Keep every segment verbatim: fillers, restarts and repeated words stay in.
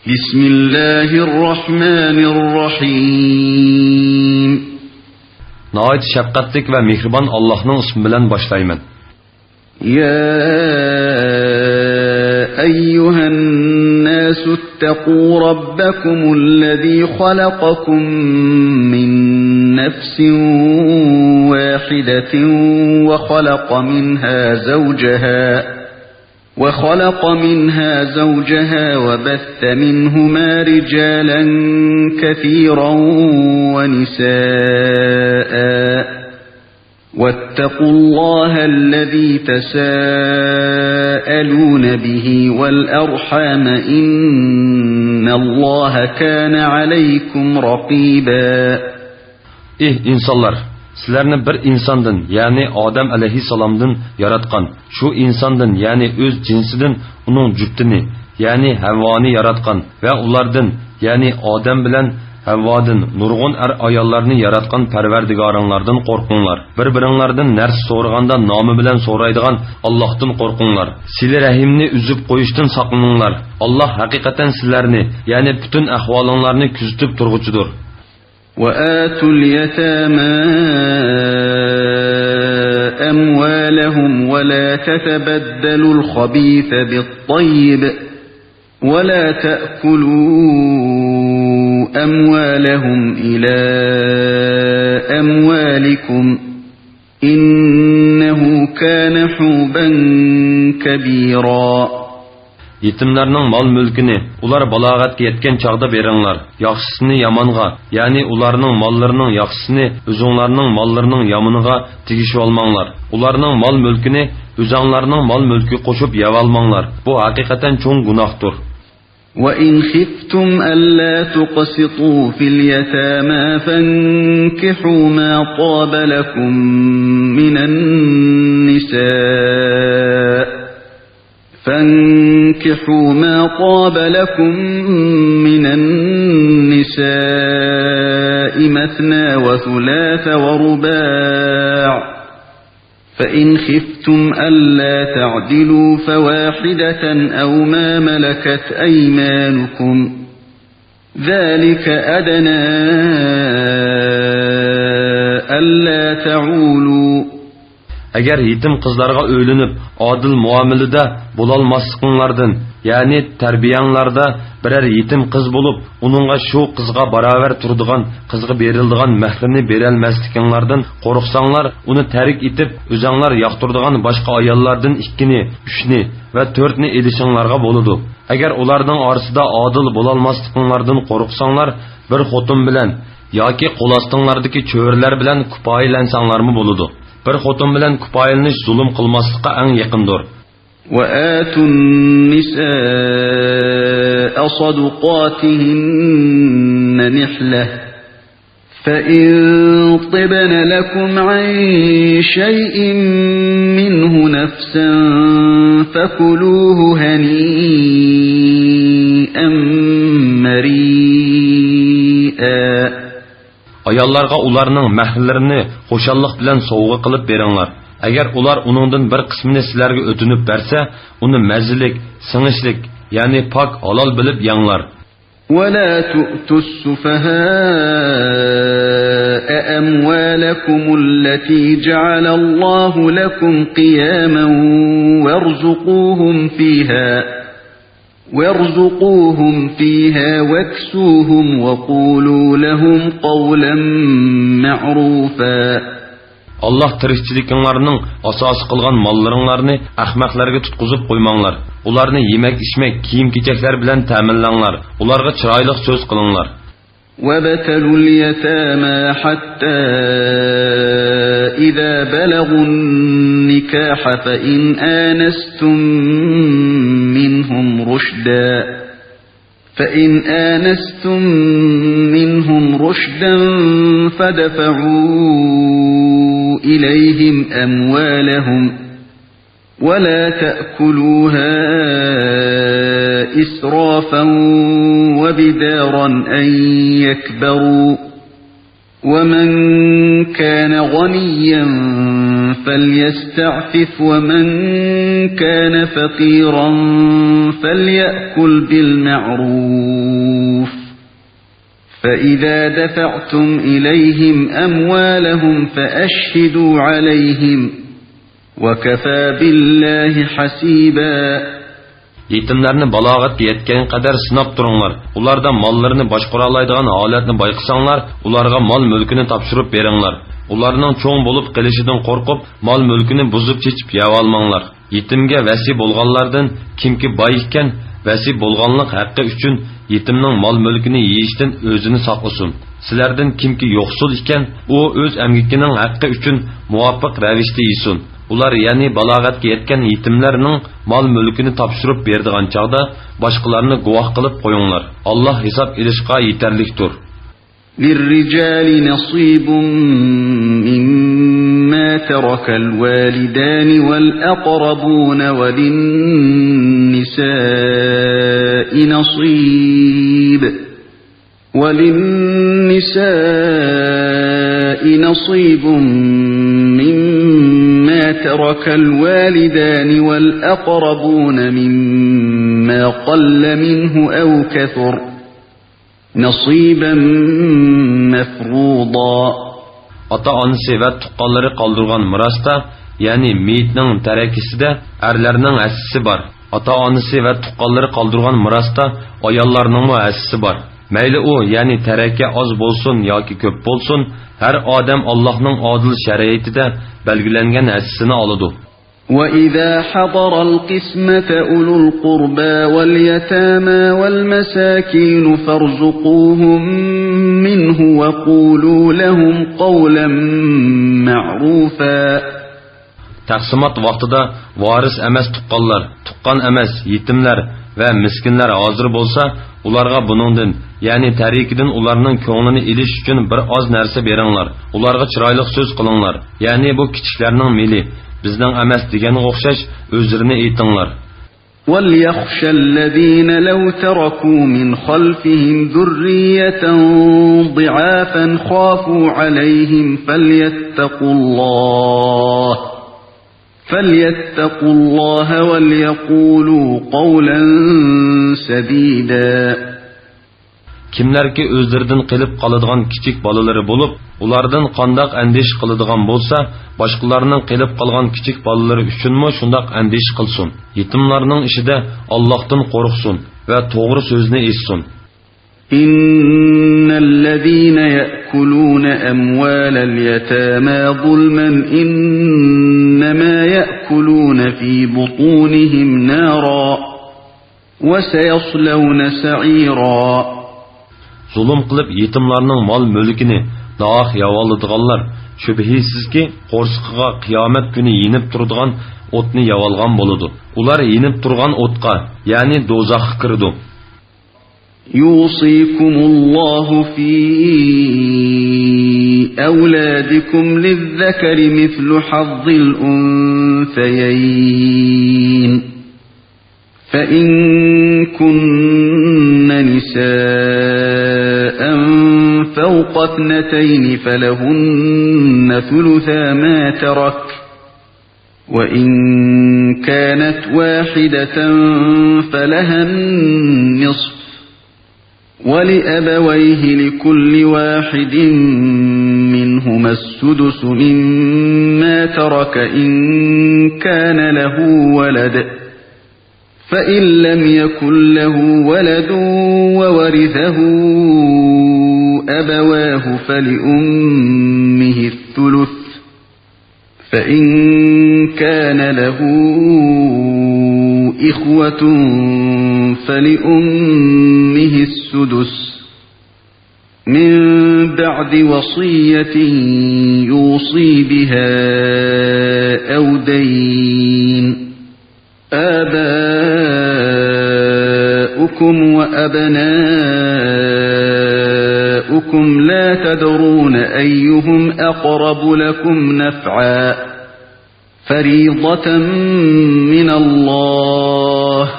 بسم الله الرحمن الرحيم. ناھايىتى شەپقەتلىك ۋە مېھرىبان ئاللاھنىڭ ئىسمى بىلەن باشلايمەن. يا أيها الناس اتقوا ربكم الذي خلقكم من نفس واحدة وخلق منها زوجها وخلق منها زوجها وبث منهما رجالا كثيرا ونساء واتقوا الله الذي تساءلون به والأرحام إن الله كان عليكم رقيبا. ئېھ ئىنسانلار! سىلەرنى بىر ئىنساندىن، يەنى ئادەم ئەلەيھىسسالامدىن ياراتقان، شۇ ئىنساندىن، يەنى ئۆز جىنسىدىن ئۇنىڭ جۈپتىنى، يەنى ھەۋۋانى ياراتقان ۋە ئۇلاردىن، يەنى ئادەم بىلەن ھەۋۋادىن نۇرغۇن ئەر-ئاياللارنى ياراتقان پەرۋەردىگارىڭلاردىن قورقۇڭلار. بىر-بىرىڭلاردىن نەرسە سورىغاندا نامى بىلەن سورايدىغان ئاللاھتىن قورقۇڭلار. سىلە رەھىمنى ئۈزۈپ قويۇشتىن ساقلىنىڭلار. ئاللاھ ھەقىقەتەن سىلەرنى، يەنى پۈتۈن ئەھۋالىڭلارنى كۆزىتىپ تۇرغۇچىدۇر. وآتوا اليتامى أموالهم ولا تتبدلوا الخبيث بالطيب ولا تأكلوا أموالهم إلى أموالكم إنه كان حوبا كبيرا. يېتىملەرنىڭ مال-مۈلكىنى ئۇلار بالاغەتكە يەتكەن چاغدا بېرىڭلار. ياخشىسىنى يامانغا، يەنى ئۇلارنىڭ ماللىرىنىڭ ياخشىسىنى ئۆزۈڭلارنىڭ ماللىرىنىڭ يامىنىغا تېگىشىۋالماڭلار. ئۇلارنىڭ مال-مۈلكىنى ئۆزۈڭلارنىڭ مال-مۈلكىگە قوشۇپ يەۋالماڭلار. بۇ ھەقىقەتەن چوڭ گۇناھتۇر. وإن خفتم ألا تقسطوا في اليتامى فانكحوا ما طاب لكم من النساء فانكحوا ما طاب لكم من النساء مثنى وثلاث ورباع، فإن خفتم ألا تعدلوا فواحدة أو ما ملكت أيمانكم، ذلك أدنى ألا تعولوا. ئەگەر يېتىم قىزلارغا ئۆيلىنىپ، ئادىل مۇئامىلىدە بولالماسلىقىڭلاردىن، يەنى تەربىيەڭلاردا بىرەر يېتىم قىز بولۇپ، ئۇنىڭغا شۇ قىزغا باراۋەر تۇرىدىغان قىزغا بېرىلىدىغان مەھرىنى بېرەلمەسلىكىڭلاردىن قورقساڭلار، ئۇنى تەرك ئېتىپ، ئۆزەڭلار ياقتۇرىدىغان باشقا ئاياللاردىن ئىككىنى، ئۈچنى ۋە تۆتنى ئېلىشىڭلارغا بولىدۇ. ئەگەر ئۇلارنىڭ ئارىسىدا ئادىل بولالماسلىقىڭلاردىن قورقساڭلار، بىر خوتۇن بىلەن ياكى قول ئاستىڭلاردىكى چۆرىلەر بىلەن كۇپايىلەنسەڭلارمۇ بولىدۇ. بىر خوتۇن بىلەن كۇپايىلىنىش زۇلۇم قىلماسلىققا ئەڭ يېقىندۇر. وآتوا النساء صدقاتهن نحلة، فإن طبن لكم عن شيء منه نفسا فكلوه هنيئا مريئا. ئاياللارغا ئۇلارنىڭ مەھرلىرىنى خۇشاللىق بىلەن سوۋغا قىلىپ بېرىڭلار. ئەگەر ئۇلار ئۇنىڭدىن بىر قىسمىنى سىلەرگە ئۆتۈنۈپ بەرسە، ئۇنى مەززىلىك، سىڭىشلىك، يەنى پاك، ھالال بىلىپ يەڭلار. ولا تؤتوا السفهاء أموالكم التي جعل الله لكم قياما وارزقوهم فيها وارزقوهم فيها واكسوهم وقولوا لهم قولا معروفا. ئاللاھ تىرىكچىلىكىڭلارنىڭ ئاساسى قىلغان ماللىرىڭلارنى ئەخمەقلەرگە تۇتقۇزۇپ قويماڭلار. ئۇلارنى يېمەك-ئىچمەك، كىيىم-كېچەكلەر بىلەن تەمىنلەڭلار. ئۇلارغا چىرايلىق سۆز قىلىڭلار. وابتلوا اليتامى حتى إذا بلغوا النكاح فإن آنستم منهم رشدا فإن آنستم منهم رشدا فادفعوا إليهم أموالهم ولا تأكلوها إسرافا وبدارا أن يكبروا ومن كان غنيا فليستعفف ومن كان فقيرا فليأكل بالمعروف فإذا دفعتم إليهم أموالهم فأشهدوا عليهم وكفى بالله حسيبا. يېتىملەرنى بالاغەتكە يەتكەن قەدەر سىناپ تۇرۇڭلار. ئۇلاردا ماللىرىنى باشقۇرالايدىغان ھالەتنى بايقىساڭلار، ئۇلارغا مال-مۈلكىنى تاپشۇرۇپ بېرىڭلار. ئۇلارنىڭ چوڭ بولۇپ قېلىشىدىن قورقۇپ، مال-مۈلكىنى بۇزۇپ-چېچىپ يەۋالماڭلار. يېتىمگە ۋەسىي بولغانلاردىن كىمكى باي ئىكەن، ۋەسىي بولغانلىق ھەققى ئۈچۈن يېتىمنىڭ مال-مۈلكىنى يېيىشتىن ئۆزىنى ساقلىسۇن. سىلەردىن كىمكى يوقسۇل ئىكەن، ئۇ ئۆز ئەمگىكىنىڭ ھەققى ئۈچۈن مۇۋاپىق رەۋىشتە يېسۇن. ئۇلار، يەنى بالاغەتكە يەتكەن يېتىملەرنىڭ مال-مۈلكىنى تاپشۇرۇپ بېرىدىغان چاغدا باشقىلارنى گۇۋاھ قىلىپ قويۇڭلار. ئاللاھ ھېساب ئېلىشقا يېتەرلىكتۇر. للرجال نصيب مما ترك الوالدان والأقربون وللنساء نصيب وللنساء نصيب مما ترك الوالدان والأقربون مما قل منه أو كثر نصيبا مفروضا. ئاتا-ئانىسى ۋە تۇغقانلىرى قالدۇرغان مىراستا، يەنى مېيىتنىڭ تەرىكىسىدە ئەرلەرنىڭ ھەسسىسى بار. ئاتا-ئانىسى ۋە تۇغقانلىرى قالدۇرغان مىراستا ئاياللارنىڭمۇ ھەسسىسى بار. مەيلى ئۇ، يەنى تەرىكە ئاز بولسۇن ياكى كۆپ بولسۇن، ھەر ئادەم ئاللاھنىڭ ئادىل شەرىئىتىدە بەلگىلەنگەن ھەسسىسىنى ئالىدۇ. وإذا حضر القسمة أولو القربى واليتامى والمساكين فارزقوهم منه وقولوا لهم قولا معروفا. تەقسىمات ۋاقتىدا ۋارىس ئەمەس تۇغقانلار، تۇغقان ئەمەس يېتىملەر ۋە مىسكىنلەر ھازىر بولسا، ئۇلارغا بۇنىڭدىن، يەنى تەرىكىدىن ئۇلارنىڭ كۆڭلىنى ئېلىش ئۈچۈن بىر ئاز نەرسە بېرىڭلار. ئۇلارغا چىرايلىق سۆز قىلىڭلار. يەنى بۇ كىچىكلەرنىڭ مېلى، بىزنىڭ ئەمەس دېگەنگە ئوخشاش ئۆزرىنى ئېيتىڭلار. وليخش الذين لو تركوا من خلفهم ذرية ضعافا خافوا عليهم فليتقوا الله، فليتقوا الله وليقولوا قولا سديدا. كىملەركى ئۆزلىرىدىن قېلىپ قالىدىغان كىچىك بالىلىرى بولۇپ، ئۇلاردىن قانداق ئەندىشە قىلىدىغان بولسا، باشقىلارنىڭ قېلىپ قالغان كىچىك بالىلىرى ئۈچۈنمۇ شۇنداق ئەندىشە قىلسۇن. يېتىملارنىڭ ئىچىدە ئاللاھتىن قورقسۇن ۋە توغرا سۆزنى ئېيتسۇن. إن الذين يأكلون أموال اليتامى ظلما إنما يأكلون في بطونهم نارا وسيصلون سعيرا. زۇلۇم قىلىپ يېتىملارنىڭ مال-مۈلكىنى ناھەق يەۋالىدىغانلار، شۈبھىسىزكى، قورسىقىغا قىيامەت كۈنى يېنىپ تۇرىدىغان ئوتنى يەۋالغان بولىدۇ. ئۇلار يېنىپ تۇرغان ئوتقا، يەنى دوزاخقا كىرىدۇ. يوصيكم الله في أولادكم للذكر مثل حظ الأنثيين فإن كن نساء فوق اثنتين فلهن ثلثا ما ترك وإن كانت واحدة فلها النصف ولأبويه لكل واحد منهما السدس مما ترك إن كان له ولد فإن لم يكن له ولد وورثه أبواه فلأمه الثلث فإن كان له إخوة فلأمه السدس من بعد وصية يوصي بها أو دين. آباؤكم وأبناؤكم لا تدرون أيهم أقرب لكم نفعا فريضة من الله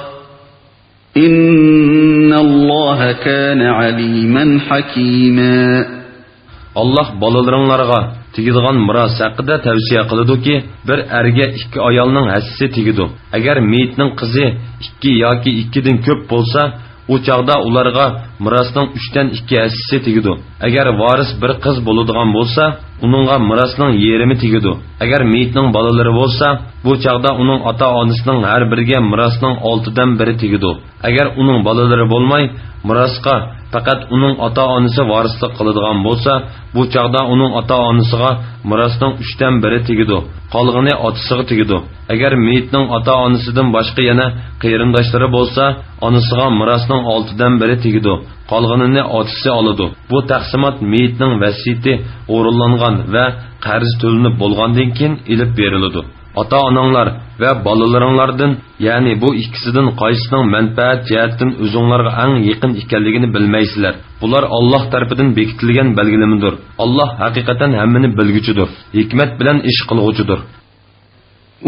إن الله كان عليما حكيما. ئاللاھ بالىلىرىڭلارغا تېگىدىغان مىراس ھەققىدە تەۋسىيە قىلىدۇكى، بىر ئەرگە ئىككى ئايالنىڭ ھەسسىسى تېگىدۇ. ئەگەر مېيىتنىڭ قىزى ئىككى ياكى ئىككىدىن كۆپ بولسا، ئۇ چاغدا ئۇلارغا مىراسنىڭ ئۈچتىن ئىككى ھەسسىسى تېگىدۇ. ئەگەر ۋارىس بىر قىز بولىدىغان بولسا، ئۇنىڭغا مىراسنىڭ يېرىمى تېگىدۇ. ئەگەر مېيىتنىڭ بالىلىرى بولسا، بۇ چاغدا ئۇنىڭ ئاتا-ئانىسىنىڭ ھەر بىرىگە مىراسنىڭ ئالتىدىن بىرى تېگىدۇ. ئەگەر ئۇنىڭ بالىلىرى بولماي، مىراسقا پەقەت ئۇنىڭ ئاتا-ئانىسى ۋارىسلىق قىلىدىغان بولسا، بۇ چاغدا ئۇنىڭ ئاتا-ئانىسىغا مىراسنىڭ ئۈچتىن بىرى تېگىدۇ، قالغىنى ئاتىسىغا تېگىدۇ. ئەگەر مېيىتنىڭ ئاتا-ئانىسىدىن باشقا يەنە قېرىنداشلىرى بولسا، ئانىسىغا مىراسنىڭ ئالتىدىن بىرى تېگىدۇ، قالغىنىنى ئاتىسى ئالىدۇ. بۇ تەقسىمات مېيىتنىڭ ۋەسىيىتى ئورۇنلانغان ۋە قەرزى تۆلىنىپ بولغاندىن كېيىن ئېلىپ بېرىلىدۇ. ئاتا-ئاناڭلار ۋە بالىلىرىڭلاردىن، يەنى بۇ ئىككىسىدىن قايسىنىڭ مەنپەئەت جەھەتتىن ئۆزۈڭلارغا ئەڭ يېقىن ئىكەنلىكىنى بىلمەيسىلەر. بۇلار ئاللاھ تەرىپىدىن بېكىتىلگەن بەلگىلىمىدۇر. ئاللاھ ھەقىقەتەن ھەممىنى بىلگۈچىدۇر، ھېكمەت بىلەن ئىش قىلغۇچىدۇر.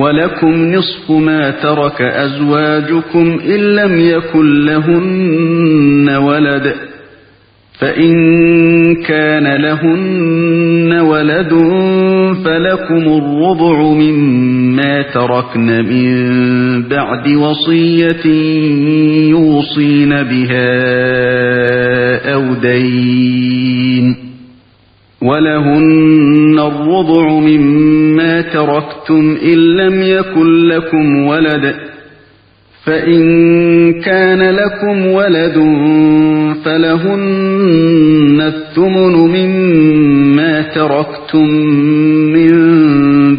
ولكم نصف ما ترك أزواجكم إن لم يكن لهن ولد، فإن كان لهن ولد فلكم الربع مما تركن من بعد وصية يوصين بها أو دين، ولهن الربع مما تركتم إن لم يكن لكم ولد، فإن كان لكم ولد فلهن الثمن مما تركتم من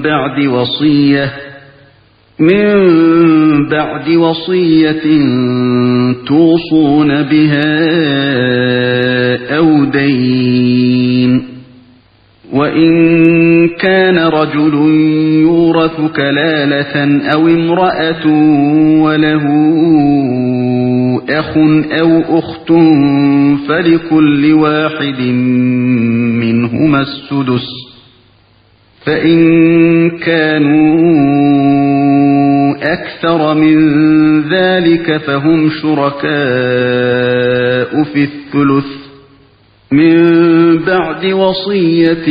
بعد وصية، من بعد وصية توصون بها أو دين، وإن كان رجل يورث كلالة أو امرأة وله أخ أو أخت فلكل واحد منهما السدس، فإن كانوا أكثر من ذلك فهم شركاء في الثلث، من بعد وصية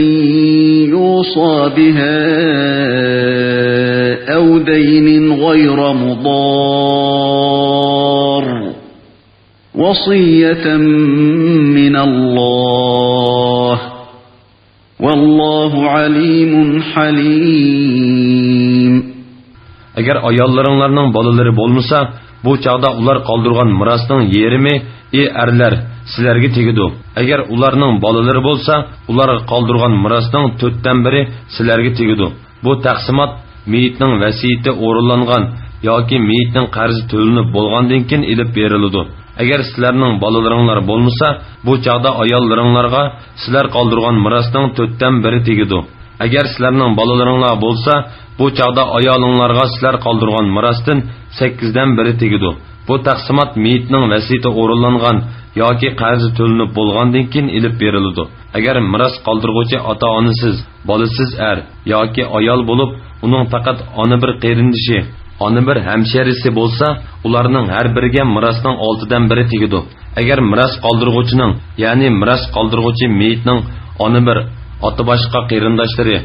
يوصى بها أو دين غير مضار، وصية من الله، والله عليم حليم. ئەگەر ئاياللىرىڭلارنىڭ بالىلىرى بولمىسا، بۇ چاغدا ئۇلار قالدۇرغان مىراسنىڭ يېرىمى، ئى ئەرلەر، سىلەرگە تېگىدۇ. ئەگەر ئۇلارنىڭ بالىلىرى بولسا، ئۇلارغا قالدۇرغان مىراسنىڭ تۆتتىن بىرى سىلەرگە تېگىدۇ. بۇ تەقسىمات مېيىتنىڭ ۋەسىيىتى ئورۇنلانغان ياكى مېيىتنىڭ قەرزى تۆلىنىپ بولغاندىن كېيىن ئېلىپ بېرىلىدۇ. ئەگەر سىلەرنىڭ بالىلىرىڭلار بولمىسا، بۇ چاغدا ئاياللىرىڭلارغا سىلەر قالدۇرغان مىراسنىڭ تۆتتىن بىرى تېگىدۇ. ئەگەر سىلەرنىڭ بالىلىرىڭلار بولسا، بۇ چاغدا ئايالىڭلارغا سىلەر قالدۇرغان مىراستىن سەككىزدىن بىرى تېگىدۇ. بۇ تەقسىمات مېيىتنىڭ ۋەسىيىتى ئورۇنلانغان ياكى قەرزى تۆلىنىپ بولغاندىن كېيىن ئېلىپ بېرىلىدۇ. ئەگەر مىراس قالدۇرغۇچى ئاتا-ئانىسىز، بالىسىز ئەر ياكى ئايال بولۇپ، ئۇنىڭ پەقەت ئانا بىر قېرىندىشى، ئانا بىر ھەمشېرىسى بولسا، ئۇلارنىڭ ھەر بىرىگە مىراسنىڭ ئالتىدىن بىرى تېگىدۇ. ئەگەر مىراس قالدۇرغۇچىنىڭ، يەنى مىراس قالدۇرغۇچى مېيىتنىڭ ئانا بىر، ئاتا باشقا قېرىنداشلىرى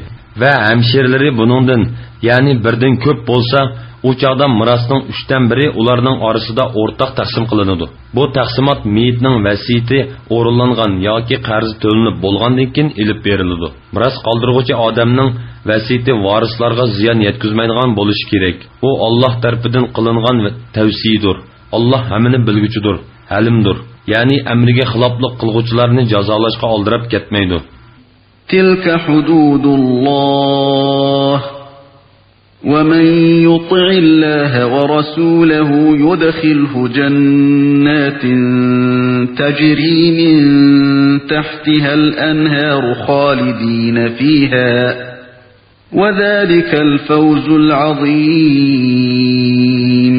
ۋە ھەمشېرىلىرى بۇنىڭدىن، يەنى بىردىن كۆپ بولسا، ئۇ چاغدا مىراسنىڭ ئۈچتىن بىرى ئۇلارنىڭ ئارىسىدا ئورتاق تەقسىم قىلىنىدۇ. بۇ تەقسىمات مېيىتنىڭ ۋەسىيىتى ئورۇنلانغان ياكى قەرزى تۆلىنىپ بولغاندىن كېيىن ئېلىپ بېرىلىدۇ. مىراس قالدۇرغۇچى ئادەمنىڭ ۋەسىيىتى ۋارىسلارغا زىيان يەتكۈزمەيدىغان بولۇشى كېرەك. ئۇ ئاللاھ تەرىپىدىن قىلىنغان تەۋسىيىدۇر. ئاللاھ ھەممىنى بىلگۈچىدۇر، ھەلىمدۇر. يەنى ئەمرىگە خىلاپلىق قىلغۇچىلارنى جازالاشقا ئالدىراپ كەتمەيدۇ. تلك حدود الله، ومن يطع الله ورسوله يدخله جنات تجري من تحتها الأنهار خالدين فيها، وذلك الفوز العظيم.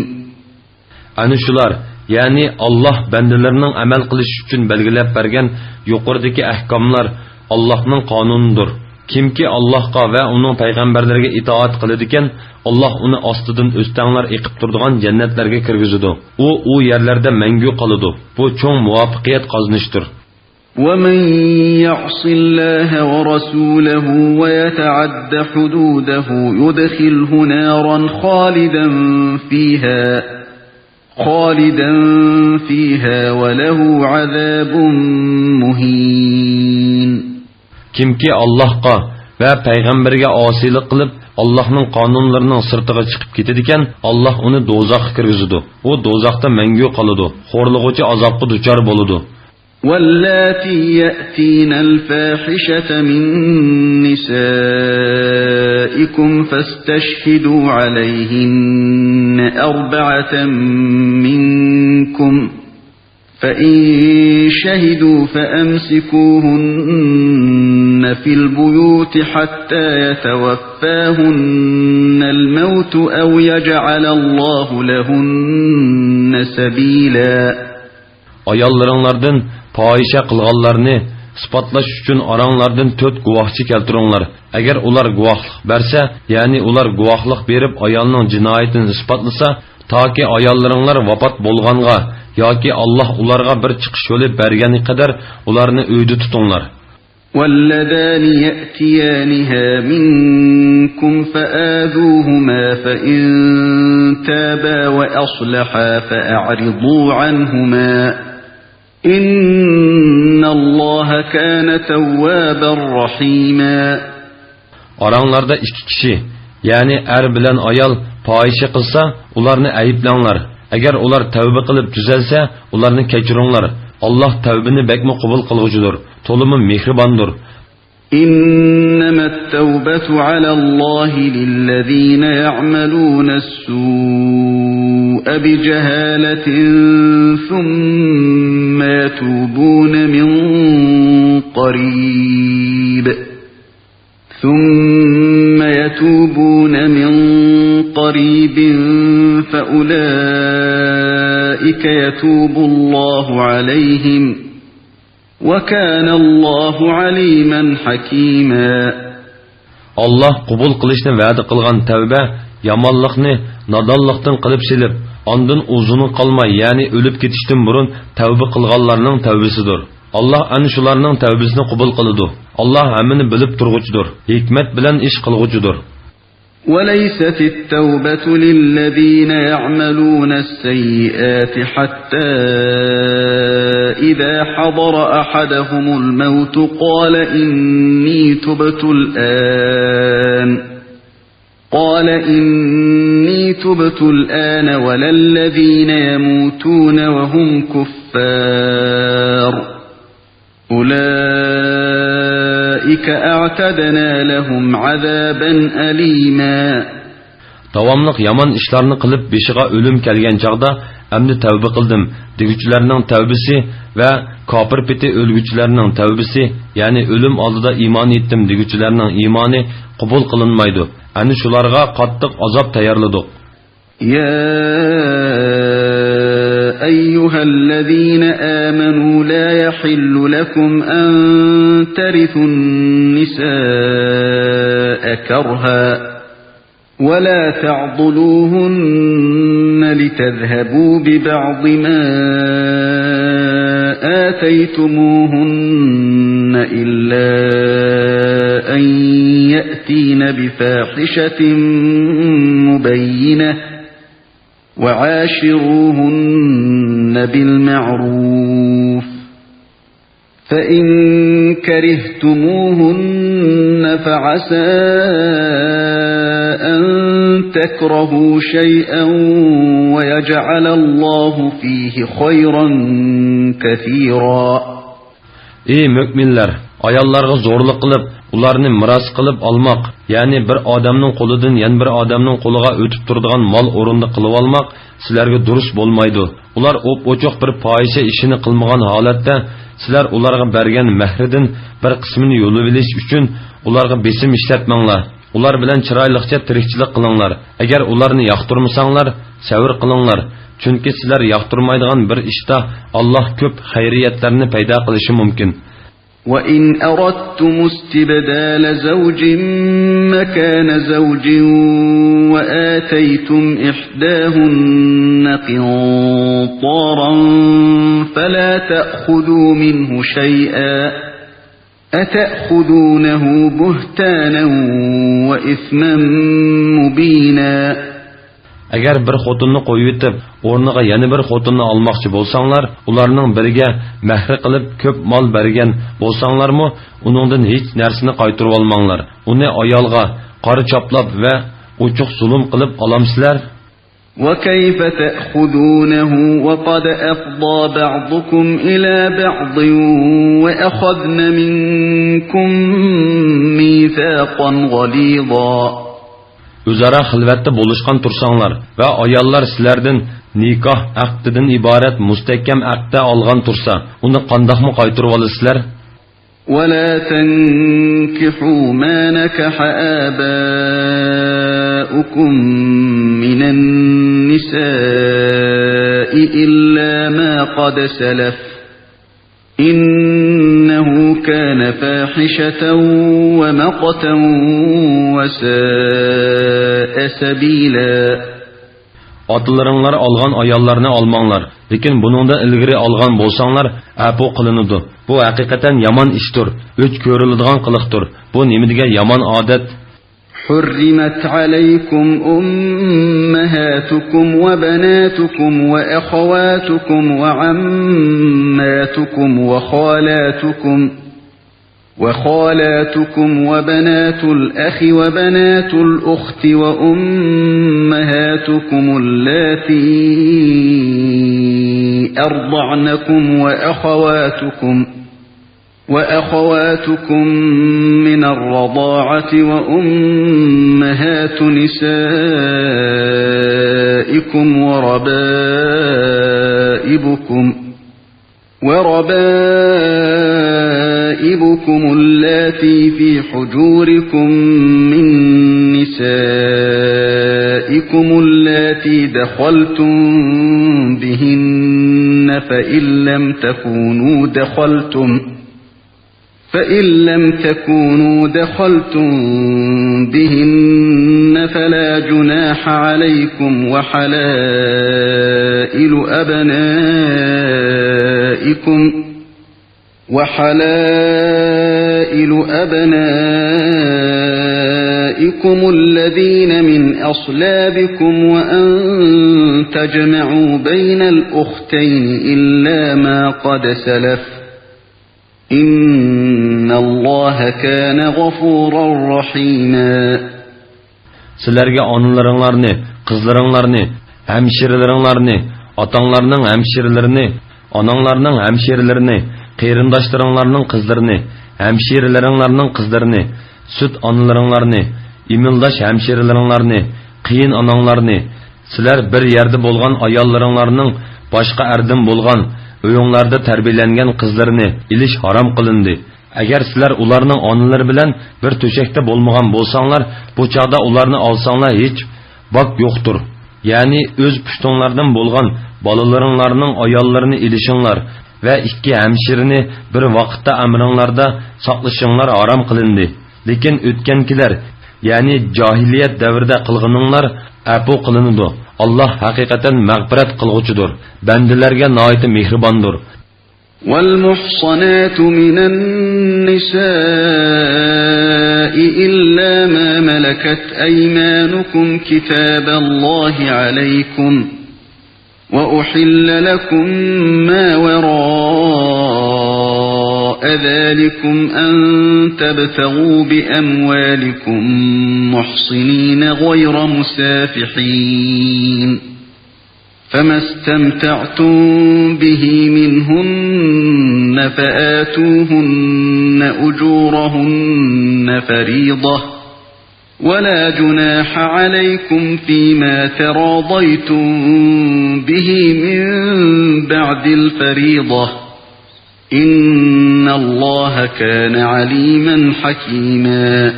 ئەنە شۇلار، يەنى ئاللاھ بەندىلىرىنىڭ ئەمەل قىلىشى ئۈچۈن بەلگىلەپ بەرگەن يۇقىرىدىكى ئەھكاملار ئاللاھنىڭ قانۇنىدۇر. كىمكى ئاللاھقا ۋە ئۇنىڭ پەيغەمبەرلىرىگە ئىتائەت قىلىدىكەن، ئاللاھ ئۇنى ئاستىدىن ئۆستەڭلەر ئېقىپ تۇرىدىغان جەننەتلەرگە كىرگۈزىدۇ. ئۇ ئۇ يەرلەردە مەڭگۈ قالىدۇ. بۇ چوڭ مۇۋەپپەقىيەت قازىنىشتۇر. ومن يعص الله ورسوله ويتعد حدوده يدخله نارا خالدا فيها، خالدا فيها وله عذاب مهين. كىمكى ئاللاھقا ۋە پەيغەمبەرگە ئاسىيلىق قىلىپ، ئاللاھنىڭ قانۇنلىرىنىڭ سىرتىغا چىقىپ كېتىدىكەن، ئاللاھ ئۇنى دوزاخقا كىرگۈزىدۇ. ئۇ دوزاختا مەڭگۈ قالىدۇ، خورلىغۇچى ئازابقا دۇچار بولىدۇ. واللاتي يأتين الفاحشة من نسائكم فاستشهدوا عليهن أربعة منكم، فإن شهدوا فأمسكوهن في البيوت حتى يتوفاهن الموت أو يجعل الله لهن سبيلا. ئاياللىرىڭلاردىن پاھىشە قىلغانلارنى ئىسپاتلاش ئۈچۈن ئاراڭلاردىن تۆت گۇۋاھچى كەلتۈرۈڭلار. ئەگەر ئۇلار گۇۋاھلىق بەرسە، يەنى ئۇلار گۇۋاھلىق بېرىپ ئايالنىڭ جىنايىتىنى ئىسپاتلىسا، تاكى ئاياللىرىڭلار ۋاپات بولغانغا ياكى ئاللاھ ئۇلارغا بىر چىقىش يولى بەرگەنگە قەدەر ئۇلارنى ئۆيدە تۇتۇڭلار. واللذان يأتيانها منكم فآذوهما فإن تابا وأصلحا فأعرضوا عنهما، إن الله كان توابا رحيما. ئاراڭلاردا ئىككى كىشى، يەنى ئەر بىلەن ئايال پاھىشە قىلسا، ئۇلارنى ئەيىبلەڭلار. ئەگەر ئۇلار تەۋبە قىلىپ تۈزەلسە، ئۇلارنى كەچۈرۈڭلار. ئاللاھ تەۋبىنى بەكمۇ قوبۇل قىلغۇچىدۇر، تولىمۇ مېھرىباندۇر. إنما التوبة على الله للذين يعملون السوء بجهالة ثم يتوبون من قريب، ثم يتوبون من قريب فأولئك يتوب الله عليهم، وكان الله عليما حكيما. ئاللاھ قوبۇل قىلىشنى ۋەدە قىلغان تەۋبە يامانلىقنى نادانلىقتىن قىلىپ سېلىپ، ئاندىن ئۇزۇنغا قالماي، يەنى ئۆلۈپ كېتىشتىن بۇرۇن تەۋبە قىلغانلارنىڭ تەۋبىسىدۇر. ئاللاھ ئەنە شۇلارنىڭ تەۋبىسىنى قوبۇل قىلىدۇ. ئاللاھ ھەممىنى بىلىپ تۇرغۇچىدۇر، ھېكمەت بىلەن ئىش قىلغۇچىدۇر. وليست التوبة للذين يعملون السيئات حتى إذا حضر أحدهم الموت قال إني تبت الآن، قال إني تبت الآن ولا الذين يموتون وهم كفار، أولئك أعتدنا لهم عذابا أليما. داۋاملىق يامان ئىشلارنى قىلىپ، بېشىغا ئۆلۈم كەلگەن چاغدا، ئەمدى تەۋبە قىلدىم دېگۈچىلەرنىڭ تەۋبىسى ۋە كاپىر پېتى ئۆلگۈچىلەرنىڭ تەۋبىسى، يەنى ئۆلۈم ئالدىدا ئىمان ئېيتتىم دېگۈچىلەرنىڭ ئىمانى قوبۇل قىلىنمايدۇ. ئەنە شۇلارغا قاتتىق ئازاب تەييارلىدۇق. يا أيها الذين آمنوا لا يحل لكم أن ترثوا النساء كرها ولا تعضلوهن لتذهبوا ببعض ما آتيتموهن إلا أن يأتين بفاحشة مبينة وعاشروهن بالمعروف، فإن كرهتموهن فعسى أن تكرهوا شيئا ويجعل الله فيه خيرا كثيرا. ئى مۆمىنلەر! ئاياللارغا زورلۇق قىلىپ، ئۇلارنى مىراس قىلىپ ئالماق، يەنى بىر ئادەمنىڭ قولىدىن يەنە بىر ئادەمنىڭ قولىغا ئۆتۈپ تۇرىدىغان مال ئورنىدا قىلىۋالماق سىلەرگە دۇرۇس بولمايدۇ. ئۇلار ئوپئوچۇق بىر پاھىشە ئىشىنى قىلمىغان ھالەتتە، سىلەر ئۇلارغا بەرگەن مەھرىدىن بىر قىسمىنى يۇلۇۋېلىش ئۈچۈن ئۇلارغا بېسىم ئىشلەتمەڭلار. ئۇلار بىلەن چىرايلىقچە تىرىكچىلىك قىلىڭلار. ئەگەر ئۇلارنى ياقتۇرمىساڭلار، سەۋر قىلىڭلار. چۈنكى سىلەر ياقتۇرمايدىغان بىر ئىشتا ئاللاھ كۆپ خەيرىيەتلەرنى پەيدا قىلىشى مۇمكىن. وَإِنْ أَرَدْتُمُ اسْتِبْدَالَ زَوْجٍ مَكَانَ زَوْجٍ وَآتَيْتُمْ إِحْدَاهُنَّ قِنْطَارًا فَلَا تَأْخُذُوا مِنْهُ شَيْئًا أَتَأْخُذُونَهُ بُهْتَانًا وَإِثْمًا مُبِينًا. ئەگەر بىر خوتۇننى قويۇۋېتىپ، ئورنىغا يەنە بىر خوتۇننى ئالماقچى بولساڭلار، ئۇلارنىڭ بىرىگە مەھرى قىلىپ كۆپ مال بەرگەن بولساڭلارمۇ، ئۇنىڭدىن ھېچ نەرسىنى قايتۇرۇۋالماڭلار. ئۇنى ئايالغا قارا چاپلاپ ۋە ئوچۇق زۇلۇم قىلىپ ئالامسىلەر؟ وَكَيْفَ تَأْخُذُونَهُ وَقَدْ أَفْضَىٰ بَعْضُكُمْ إِلَىٰ بَعْضٍ وَأَخَذْنَ مِنكُم مِّيثَاقًا غَلِيظًا. ئۆزئارا خىلۋەتتە بولۇشقان تۇرساڭلار ۋە ئاياللار سىلەردىن نىكاھ ئەقدىدىن ئىبارەت مۇستەھكەم ئەقدە ئالغان تۇرسا، ئۇنى قانداقمۇ قايتۇرۇۋالىسىلەر؟ وَلَا تَنكِحُوا مَا نَكَحَ آبَاؤُكُم مِّنَ النِّسَاءِ إِلَّا مَا قَدْ سَلَفَ إِنَّهُ كَانَ فَاحِشَةً وَمَقْتًا وَسَاءَ سَبِيلًا. ئاتىلىرىڭلار ئالغان ئاياللارنى ئالماڭلار، لېكىن بۇنىڭدىن ئىلگىرى ئالغان بولساڭلار، ئەپۇ قىلىنىدۇ. بۇ ھەقىقەتەن يامان ئىشتۇر، ئۆچ كۆرۈلىدىغان قىلىقتۇر. بۇ نېمە دېگەن يامان ئادەت! حُرِّمَتْ عَلَيْكُمْ أُمَّهَاتُكُمْ وَبَنَاتُكُمْ وَأَخَوَاتُكُمْ وَعَمَّاتُكُمْ وَخَالَاتُكُمْ وَخَالَاتُكُمْ وَبَنَاتُ الْأَخِ وَبَنَاتُ الْأُخْتِ وَأُمَّهَاتُكُمُ اللَّاتِي أَرْضَعْنَكُمْ وَأَخَوَاتُكُمْ وَأَخَوَاتُكُم مِّنَ الرَّضَاعَةِ وَأُمَّهَاتُ نِسَائِكُمْ وَرَبَائِبُكُمْ وربائبكم اللاتي في حجوركم من نسائكم اللاتي دخلتم بهن فإن لم تكونوا دخلتم فإن لم تكونوا دخلتم بهن فلا جناح عليكم وحلائل أبنائكم وحلائل أبنائكم الذين من أصلابكم وأن تجمعوا بين الأختين إلا ما قد سلف إن الله كان غفورا رحيما. سىلەرگە ئانىلىرىڭلارنى، قىزلىرىڭلارنى، ھەمشىرىلىرىڭلارنى، ئاتاڭلارنىڭ ھەمشىرىلىرىنى، ئاناڭلارنىڭ ھەمشىرىلىرىنى، قېرىنداشلىرىڭلارنىڭ قىزلىرىنى، ھەمشىرىلىرىڭلارنىڭ قىزلىرىنى، سۈت ئانىلىرىڭلارنى، ئىمىلداش ھەمشىرىلىرىڭلارنى، قېيىن ئاناڭلارنى، سىلەر بىر يەردە بولغان ئاياللىرىڭلارنىڭ باشقا ئەردىن بولغان ئۆيۈڭلاردا تەربىيەلەنگەن قىزلىرىنى ئېلىش ھارام قىلىندى. ئەگەر سىلەر ئۇلارنىڭ ئانىلىرى بىلەن بىر تۆشەكتە بولمىغان بولساڭلار، بۇ چاغدا ئۇلارنى ئالساڭلار ھېچ باك يوقتۇر. يەنى ئۆز پۇشتۇڭلاردىن بولغان بالىلىرىڭلارنىڭ ئاياللىرىنى ئېلىشىڭلار ۋە ئىككى ھەمشىرىنى بىر ۋاقىتتا ئەمرىڭلاردا ساقلىشىڭلار ھارام قىلىندى. لېكىن ئۆتكەنكىلەر، يەنى جاھىلىيەت دەۋرىدە قىلغىنىڭلار ئەپۇ قىلىنىدۇ. ئاللاھ ھەقىقەتەن مەغپىرەت قىلغۇچىدۇر، بەندىلەرگە ناھايىتى مېھرىباندۇر. والمحصنات من النساء إلا ما ملكت أيمانكم كتاب الله عليكم وأحل لكم ما وراء ذلكم أن تبتغوا بأموالكم محصنين غير مسافحين فما استمتعتم به منهن فآتوهن أجورهن فريضة ولا جناح عليكم فيما تراضيتم به من بعد الفريضة إن الله كان عليما حكيما.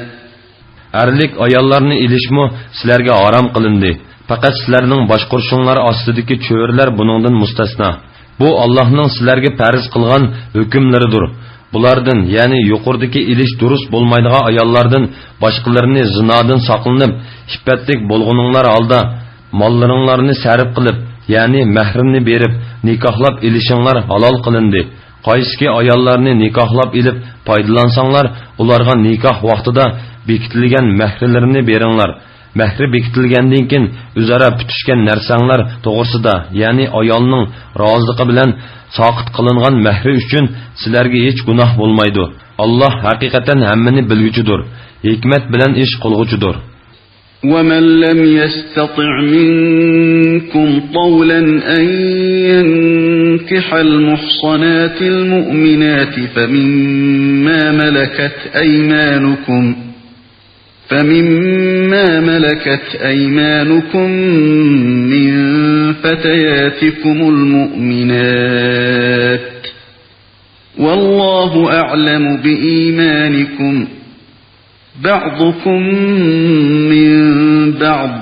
ھەرلىك ئاياللارنى ئېلىشمۇ سىلەرگە ھارام قىلىندى. پەقەت سىلەرنىڭ باشقۇرۇشۇڭلار ئاستىدىكى چۆرىلەر بۇنىڭدىن مۇستەسنا. بۇ ئاللاھنىڭ سىلەرگە پەرز قىلغان ھۆكۈملىرىدۇر. بۇلاردىن، يەنى يۇقىرىدىكى ئېلىش دۇرۇس بولمايدىغان ئاياللاردىن باشقىلىرىنى زىنادىن ساقلىنىپ، ئىپپەتلىك بولغىنىڭلار ھالدا ماللىرىڭلارنى سەرپ قىلىپ، يەنى مەھرىنى بېرىپ نىكاھلاپ ئېلىشىڭلار ھالال قىلىندى. قايسىكى ئاياللارنى نىكاھلاپ ئېلىپ پايدىلانساڭلار، ئۇلارغا نىكاھ ۋاقتىدا بېكىتىلگەن مەھرىلىرىنى بېرىڭلار. مەھرى بېكىتىلگەندىن كېيىن ئۆزئارا پۈتۈشكەن نەرسەڭلار توغرىسىدا، يەنى ئايالنىڭ رازىلىقى بىلەن ساقىت قىلىنغان مەھرى ئۈچۈن سىلەرگە ھېچ گۇناھ بولمايدۇ. ئاللاھ ھەقىقەتەن ھەممىنى بىلگۈچىدۇر، ھېكمەت بىلەن ئىش قىلغۇچىدۇر. ومن لم يستطع منكم طولا أن ينكح المحصنات المؤمنات فمما ملكت أيمانكم، فمما ملكت أيمانكم من فتياتكم المؤمنات، والله أعلم بإيمانكم، بعضكم من بعض،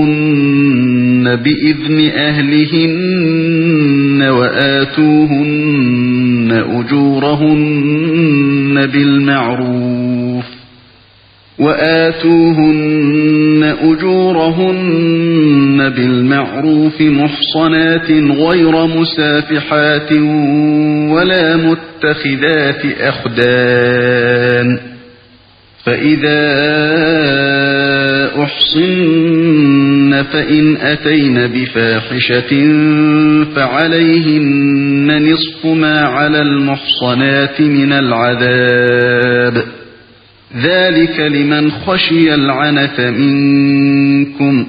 فانكحوهن بإذن أهلهن وآتوهن أجورهن بالمعروف، وآتوهن أجورهن بالمعروف محصنات غير مسافحات ولا متخذات أخدان، فإذا أحصن فإن أتين بفاحشة فعليهن نصف ما على المحصنات من العذاب، ذلك لمن خشي العنة منكم،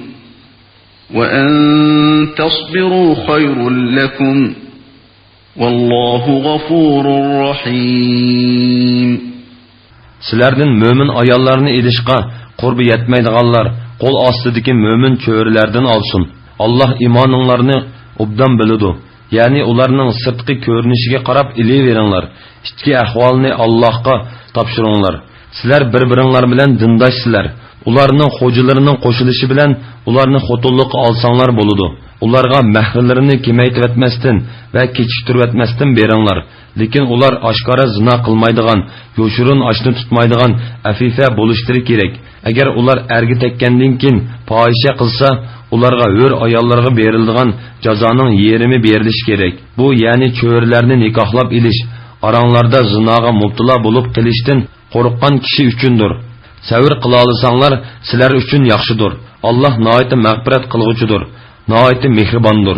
وأن تصبروا خير لكم، والله غفور رحيم. سىلەردىن مۆمىن ئاياللارنى ئېلىشقا قۇربى يەتمەيدىغانلار قول ئاستىدىكى مۆمىن چۆرىلەردىن ئالسۇن. ئاللاھ ئىمانىڭلارنى ئوبدان بىلىدۇ. يەنى ئۇلارنىڭ سىرتقى كۆرۈنۈشىگە قاراپ ئېلىۋېرىڭلار. ئىچكى ئەھۋالىنى ئاللاھقا تاپشۇرۇڭلار. سىلەر بىر-بىرىڭلار بىلەن دىنداشسىلەر. ئۇلارنىڭ خوجىلىرىنىڭ قوشۇلۇشى بىلەن ئۇلارنى خوتۇنلۇققا ئالساڭلار بولىدۇ. ئۇلارغا مەھرىلىرىنى كېمەيتىۋەتمەستىن ۋە كېچىكتۈرۈۋەتمەستىن بېرىڭلار. لېكىن ئۇلار ئاشكارا زىنا قىلمايدىغان، يوشۇرۇن ئاشنا تۇتمايدىغان ئەفىفە بولۇشلىرى كېرەك. ئەگەر ئۇلار ئەرگە تەگكەندىن كېيىن پاھىشە قىلسا، ئۇلارغا ھۆر ئاياللارغا بېرىلىدىغان جازانىڭ يېرىمى بېرىلىشى كېرەك. بۇ، يەنى چۆرىلەرنى نىكاھلاپ ئېلىش، ئاراڭلاردا زىناغا مۇپتىلا بولۇپ قېلىشتىن قورققان كىشى ئۈچۈندۇر. سەۋر قىلالىساڭلار، سىلەر ئۈچۈن ياخشىدۇر. ئاللاھ ناھايىتى مەغپىرەت قىلغۇچىدۇر، ناھايىتى مېھرىباندۇر.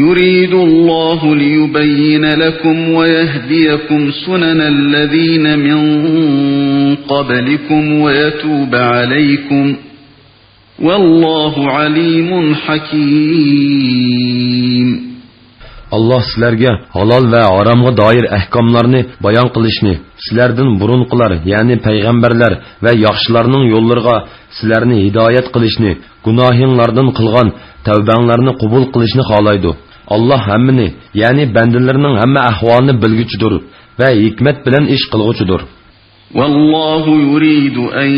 يريد الله ليبين لكم ويهديكم سنن الذين من قبلكم ويتوب عليكم، والله عليم حكيم. ئاللاھ سىلەرگە ھالال ۋە ھارامغا دائىر ئەھكاملارنى بايان قىلىشنى، سىلەردىن بۇرۇنقىلار، يەنى پەيغەمبەرلەر ۋە ياخشىلارنىڭ يوللىرىغا سىلەرنى ھىدايەت قىلىشنى، گۇناھىڭلاردىن قىلغان تەۋبەڭلارنى قوبۇل قىلىشنى خالايدۇ. ئاللاھ ھەممىنى، يەنى بەندىلىرىنىڭ ھەممە ئەھۋالىنى بىلگۈچىدۇر ۋە ھېكمەت بىلەن ئىش قىلغۇچىدۇر. والله يريد أن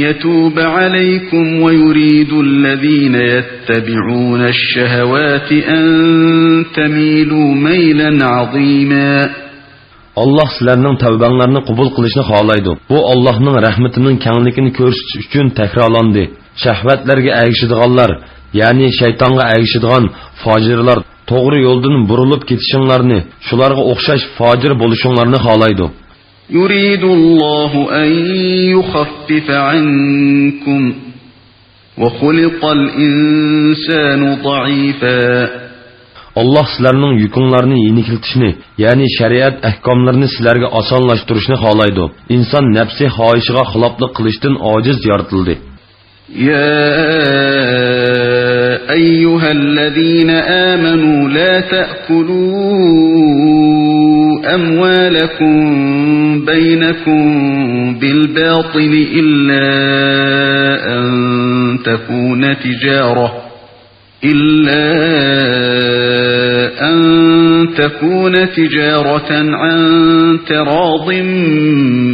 يتوب عليكم ويريد الذين يتبعون الشهوات أن تميلوا ميلا عظيما. ئاللاھ سىلەرنىڭ تەۋبەڭلارنى قوبۇل قىلىشنى خالايدۇ. بۇ ئاللاھنىڭ رەھمىتىنىڭ كەڭلىكىنى كۆرسىتىش ئۈچۈن تەكرارلاندى. شەھۋەتلەرگە ئەگىشىدىغانلار، يەنى شەيتانغا ئەگىشىدىغان فاجىرلار توغرا يولدىن بۇرۇلۇپ كېتىشىڭلارنى، شۇلارغا ئوخشاش فاجىر بولۇشۇڭلارنى خالايدۇ. يريد الله أن يخفف عنكم وخلق الإنسان ضعيفا. ئاللاھ سىلەرنىڭ يۈكۈڭلارنى يېنىكلىتىشنى، يەنى شەرىئەت ئەھكاملىرىنى سىلەرگە ئاسانلاشتۇرۇشنى خالايدۇ. ئىنسان نەپسى خاھىشىغا خىلاپلىق قىلىشتىن ئاجىز يارىتىلدى. يا أيها الذين آمنوا لا تأكلوا أموالكم بينكم بالباطل إلا أن تكون تجارة إلا أن تكون تجارة عن تراض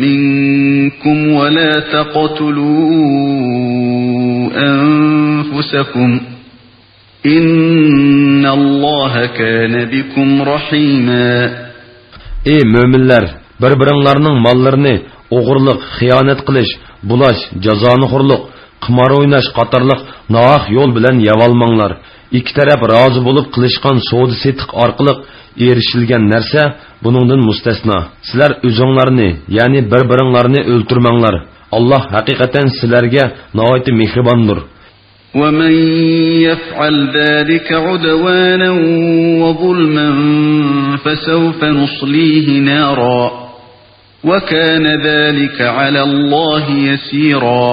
منكم ولا تقتلوا أنفسكم إن الله كان بكم رحيما. ئى مۆمىنلەر، بىر-بىرىڭلارنىڭ ماللىرىنى ئوغرىلىق، خىيانەت قىلىش، بۇلاش، جازانىخورلۇق، قىمار ئويناش قاتارلىق ناھەق يول بىلەن يەۋالماڭلار. ئىككى تەرەپ رازى بولۇپ قىلىشقان سودا-سېتىق ئارقىلىق ئېرىشىلگەن نەرسە بۇنىڭدىن مۇستەسنا. سىلەر ئۆزۈڭلارنى، يەنى بىر-بىرىڭلارنى ئۆلتۈرمەڭلار. ئاللاھ ھەقىقەتەن سىلەرگە ناھايىتى مېھرىباندۇر. ومن يفعل ذلك عدوانا وظلما فسوف نصليه نارا وكان ذلك على الله يسيرا.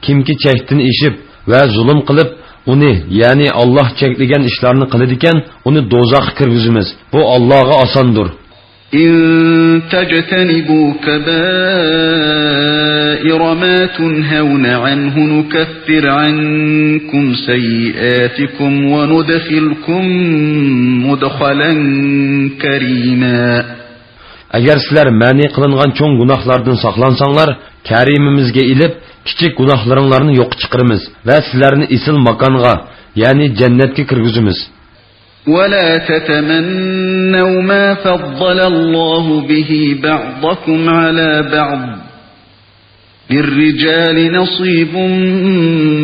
كىمكى چەكتىن ئېشىپ ۋە زۇلۇم قىلىپ، ئۇنى، يەنى ئاللاھ چەكلىگەن ئىشلارنى قىلىدىكەن، ئۇنى دوزاخقا كىرگۈزىمىز. بۇ ئاللاھقا ئاساندۇر. إن تجتنبوا كبائر ما تنهون عنه نكفر عنكم سيئاتكم وندخلكم مدخلا كريما. ئەگەر سىلەر مەنئى قىلىنغان چوڭ گۇناھلاردىن ساقلانساڭلار، كەرىمىمىزگە ئېلىپ، كىچىك گۇناھلىرىڭلارنى يوققا چىقىرىمىز ۋە سىلەرنى ئېسىل ماكانغا، يەنى جەننەتكە كىرگۈزىمىز. ولا تتمنوا ما فضل الله به بعضكم على بعض، للرجال نصيب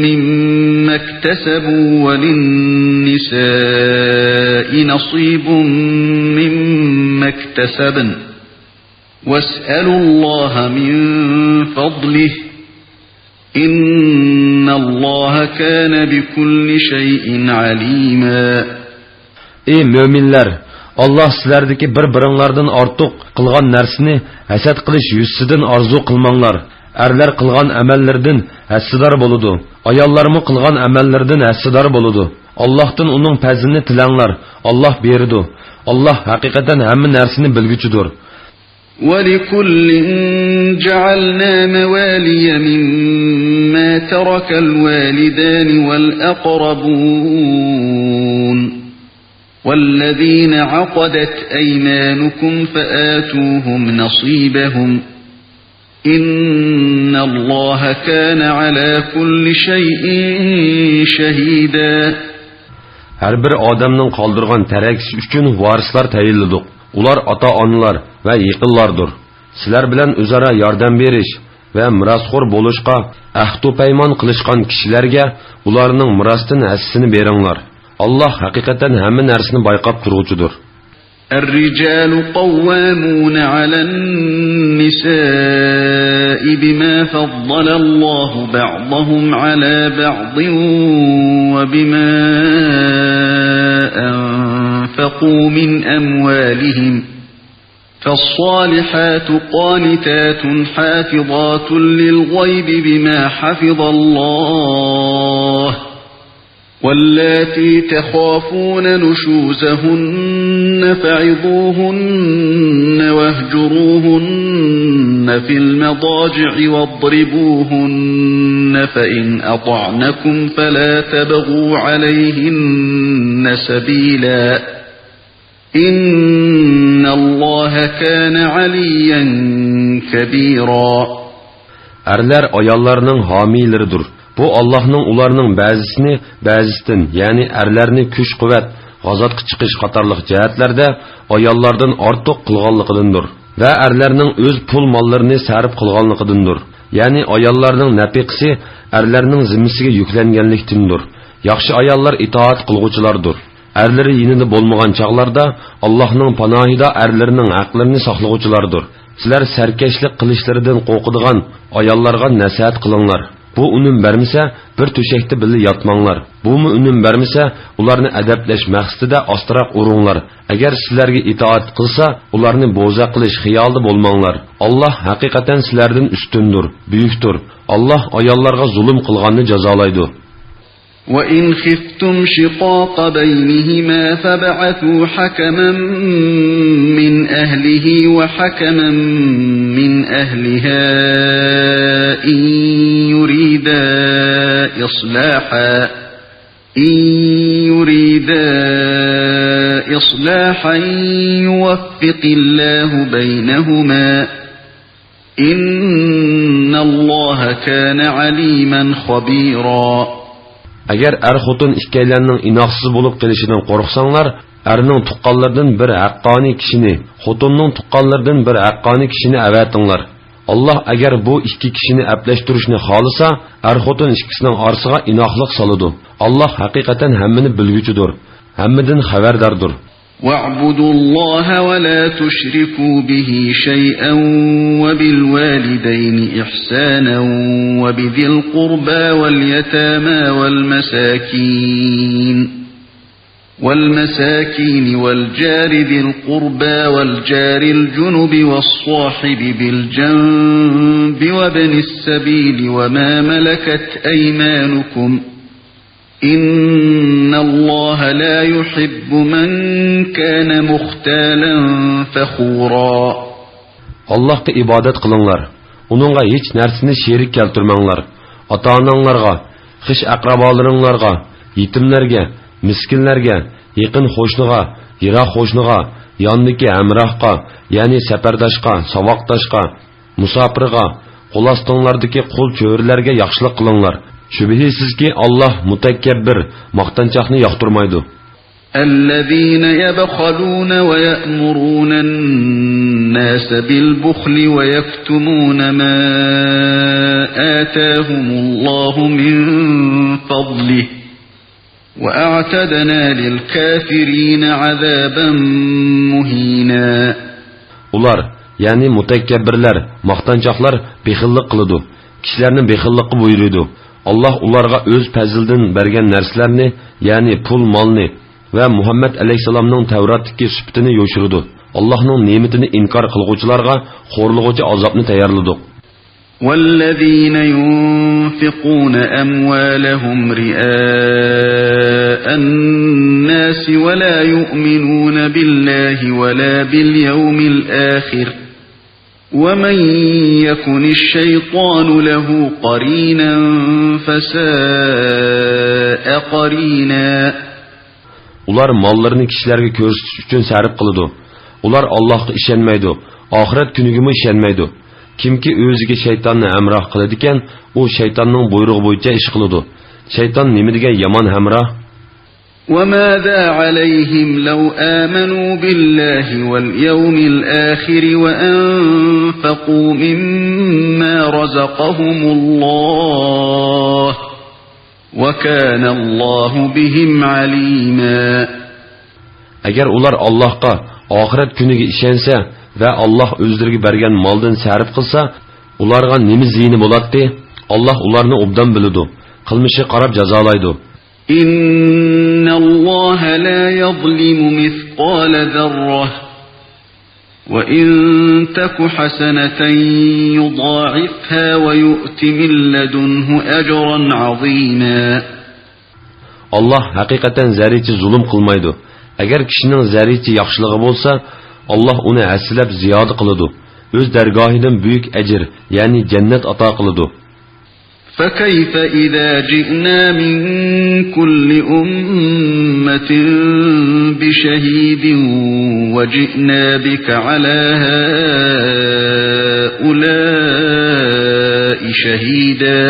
مما اكتسبوا وللنساء نصيب مما اكتسبن، واسألوا الله من فضله، إن الله كان بكل شيء عليما. ئى مۆمىنلەر! ئاللاھ سىلەردىكى بىر-بىرىڭلاردىن ئارتۇق قىلغان نەرسىنى ھەسەت قىلىش يۈزىسىدىن ئارزۇ قىلماڭلار. ئەرلەر قىلغان ئەمەللىرىدىن ھەسسىدار بولىدۇ، ئاياللارمۇ قىلغان ئەمەللىرىدىن ھەسسىدار بولىدۇ. ئاللاھتىن ئۇنىڭ پەزلىنى تىلەڭلار. ئاللاھ بېرىدۇ. ئاللاھ ھەقىقەتەن ھەممە نەرسىنى بىلگۈچىدۇر. ولكل جعلنا موالي مما ترك الوالدان والأقربون والذين عقدت أيمانكم فآتوهم نصيبهم، إن الله كان على كل شيء شهيدا. ھەر بىر ئادەمنىڭ قالدۇرغان تەرەكىسى ئۈچۈن ۋارىسلار تەيىنلىدۇق. ئۇلار ئاتا-ئانىلار ۋە يېقىنلاردۇر. سىلەر بىلەن ئۆزئارا ياردەم بېرىش ۋە مىراسخور بولۇشقا ئەھدۇ پەيمان قىلىشقان كىشىلەرگە ئۇلارنىڭ مىراستىن ھەسسىسىنى بېرىڭلار. ئاللاھ ھەقىقەتەن ھەممە نەرسىنى بايقاپ تۇرغۇچىدۇر. الرجال قوامون على النساء بما فضل الله بعضهم على بعض وبما أنفقوا من أموالهم، فالصالحات قانتات حافظات للغيب بما حفظ الله، واللاتي تخافون نشوزهن فعظوهن واهجروهن في المضاجع واضربوهن، فإن أطعنكم فلا تبغوا عليهن سبيلا، إن الله كان عليا كبيرا. ئەرلەر ئاياللارنىڭ ھامىيلىرىدۇر. بۇ ئاللاھنىڭ ئۇلارنىڭ بەزىسىنى بەزىسىدىن، يەنى ئەرلەرنى كۈچ-قۇۋۋەت، غازاتقا چىقىش قاتارلىق جەھەتلەردە ئاياللاردىن ئارتۇق قىلغانلىقىدىندۇر. ۋە ئەرلەرنىڭ ئۆز پۇل-ماللىرىنى سەرپ قىلغانلىقىدىندۇر. يەنى ئاياللارنىڭ نەپىقىسى ئەرلەرنىڭ زىممىسىگە يۈكلەنگەنلىكتىندۇر. ياخشى ئاياللار ئىتائەت قىلغۇچىلاردۇر. ئەرلىرى يېنىدا بولمىغان چاغلاردا ئاللاھنىڭ پاناھىدا ئەرلىرىنىڭ ھەقلىرىنى ساقلىغۇچىلاردۇر. سىلەر سەركەشلىك قىلىشلىرىدىن قورقىدىغان ئاياللارغا نەسىھەت قىلىڭلار. بۇ ئۈنۈم بەرمىسە، بىر تۆشەكتە بىللە ياتماڭلار. بۇمۇ ئۈنۈم بەرمىسە، ئۇلارنى ئەدەپلەش مەقسىتىدە ئاستىراق ئۇرۇڭلار. ئەگەر سىلەرگە ئىتائەت قىلسا، ئۇلارنى بوزەك قىلىش خىيالىدا بولماڭلار. ئاللاھ ھەقىقەتەن سىلەردىن ئۈستۈندۇر، بۈيۈكتۇر. ئاللاھ ئاياللارغا زۇلۇم قىلغاننى جازالايدۇ. وإن خفتم شقاق بينهما فابعثوا حكما من أهله وحكما من أهلها إن يريدا إصلاحا، إن يريدا إصلاحا يوفق الله بينهما، إن الله كان عليما خبيرا. ئەگەر ئەر-خوتۇن ئىككىيلەننىڭ ئىناقسىز بولۇپ قېلىشىدىن قورقساڭلار، ئەرنىڭ تۇغقانلىرىدىن بىر ھەققانىي كىشىنى، خوتۇننىڭ تۇغقانلىرىدىن بىر ھەققانىي كىشىنى ئەۋەتىڭلار. ئاللاھ ئەگەر بۇ ئىككى كىشىنى ئەپلەشتۈرۈشنى خالىسا، ئەر-خوتۇن ئىككىسىنىڭ ئارىسىغا ئىناقلىق سالىدۇ. ئاللاھ ھەقىقەتەن ھەممىنى بىلگۈچىدۇر، ھەممىدىن خەۋەرداردۇر. واعبدوا الله ولا تشركوا به شيئا وبالوالدين إحسانا وبذي القربى واليتامى والمساكين والمساكين والجار ذي القربى والجار الجنب والصاحب بالجنب وابن السبيل وما ملكت أيمانكم إن الله لا يحب من كان مختالا فخورا. ئاللاھقا ئىبادەت قىلىڭلار، ئۇنىڭغا ھېچ نەرسىنى شېرىك كەلتۈرمەڭلار. ئاتا-ئاناڭلارغا، خىش ئەقرىبالىرىڭلارغا، يېتىملەرگە، مىسكىنلەرگە، يېقىن قوشنىغا، يىراق قوشنىغا، ياندىكى ھەمراھقا، يەنى سەپەرداشقا، ساۋاقداشقا، مۇساپىرغا، قول ئاستىڭلاردىكى قۇل چۆرىلەرگە ياخشىلىق قىلىڭلار. شۈبھىسىزكى، ئاللاھ مۇتەكەببىر، ماختانچاقنى ياقتۇرمايدۇ. الذين يبخلون ويأمرون الناس بالبخل ويكتمون ما آتاهم الله من فضله وأعتدنا للكافرين عذابا مهينا. ئۇلار، يەنى مۇتەكەببىرلەر، ماختانچاقلار بېخىللىق قىلىدۇ، كىشىلەرنى بېخىللىققا بۇيرۇيدۇ. ئاللاھ ئۇلارغا ئۆز پەزلىدىن بەرگەن نەرسىلەرنى، يەنى پۇل-مالنى ۋە مۇھەممەد ئەلەيھىسسالامنىڭ تەۋراتتىكى سۈپىتىنى يوشۇرىدۇ. ئاللاھنىڭ نېمىتىنى ئىنكار قىلغۇچىلارغا خورلىغۇچى ئازابنى تەييارلىدۇق. والذين ينفقون أموالهم رئاء الناس ولا يؤمنون بالله ولا باليوم الآخر ومن يكن الشيطان له قرينا فساء قرينا. ئۇلار ماللىرىنى كىشىلەرگە كۆرسىتىش ئۈچۈن سەرپ قىلىدۇ. ئۇلار ئاللاھقا ئىشەنمەيدۇ، ئاخىرەت كۈنىگىمۇ ئىشەنمەيدۇ. كىمكى ئۆزىگە شەيتاننى ھەمراھ قىلىدىكەن، ئۇ شەيتاننىڭ بۇيرۇقى بويىچە ئىش قىلىدۇ. شەيتان نېمە دېگەن يامان ھەمراھ! وماذا عليهم لو آمنوا بالله واليوم الآخر وأنفقوا مما رزقهم الله وكان الله بهم عليما. ئەگەر ئۇلار ئاللاھقا، ئاخىرەت كۈنىگە ئىشەنسە ۋە ئاللاھ ئۆزلىرىگە بەرگەن مالدىن سەرپ قىلسا، ئۇلارغا نېمە زىيىنى بولاتتى؟ ئاللاھ ئۇلارنى ئوبدان بىلىدۇ، قىلمىشىغا قاراپ جازالايدۇ. إن الله لا يظلم مثقال ذرة وإن تك حسنة يضاعفها ويؤت من لدنه أجرا عظيما. ئاللاھ ھەقىقەتەن زەررىچە زۇلۇم قىلمايدۇ. ئەگەر كىشىنىڭ زەررىچە ياخشىلىقى بولسا، ئاللاھ ئۇنى ھەسسىلەپ زىيادە قىلىدۇ. ئۆز دەرگاھىدىن بۈيۈك ئەجىر، يەنى جەننەت ئاتا قىلىدۇ. فكيف إذا جئنا من كل أمة بشهيد وجئنا بك على هؤلاء شهيدا.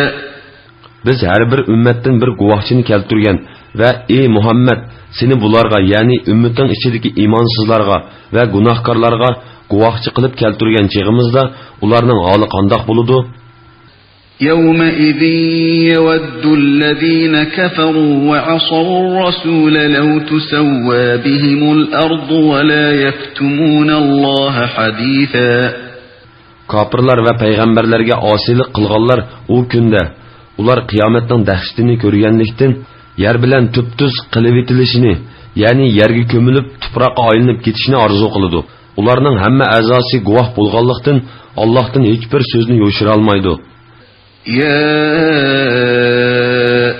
بىز ھەر بىر ئۈممەتتىن بىر گۇۋاھچىنى كەلتۈرگەن ۋە، ئى مۇھەممەد، سېنى بۇلارغا، يەنى ئۈممىتىڭ ئىچىدىكى ئىمانسىزلارغا ۋە گۇناھكارلارغا گۇۋاھچى قىلىپ كەلتۈرگەن چېغىمىزدا، ئۇلارنىڭ ھالى قانداق بولىدۇ؟ يومئذ يود الذين كفروا وعصوا الرسول لو تسوى بهم الأرض ولا يكتمون الله حديثا. كاپىرلار ۋە پەيغەمبەرلەرگە ئاسىيلىق قىلغانلار ئۇ كۈندە، ئۇلار قىيامەتنىڭ دەھشىتىنى كۆرگەنلىكتىن، يەر بىلەن تۈپتۈز قىلىۋېتىلىشىنى، يەنى يەرگە كۆمۈلۈپ، تۇپراققا ئايلىنىپ كېتىشىنى ئارزۇ قىلىدۇ. ئۇلارنىڭ ھەممە ئەزاسى گۇۋاھ بولغانلىقتىن، ئاللاھتىن ھېچبىر سۆزنى يوشۇرالمايدۇ. يا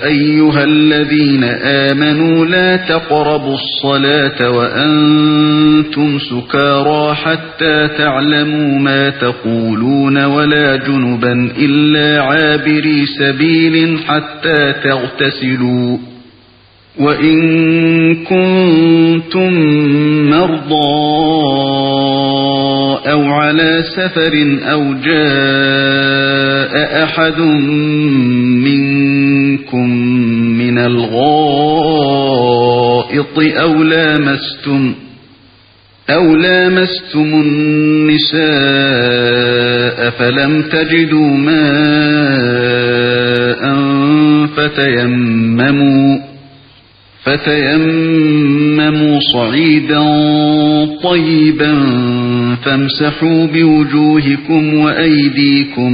أيها الذين آمنوا لا تقربوا الصلاة وأنتم سكارى حتى تعلموا ما تقولون ولا جنبا إلا عابري سبيل حتى تغتسلوا وإن كنتم مرضى أو على سفر أو جاء أحد منكم من الغائط أو لامستم، أو لامستم النساء فلم تجدوا ماء فتيمموا، فتيمموا صعيدا طيبا فامسحوا بوجوهكم وأيديكم،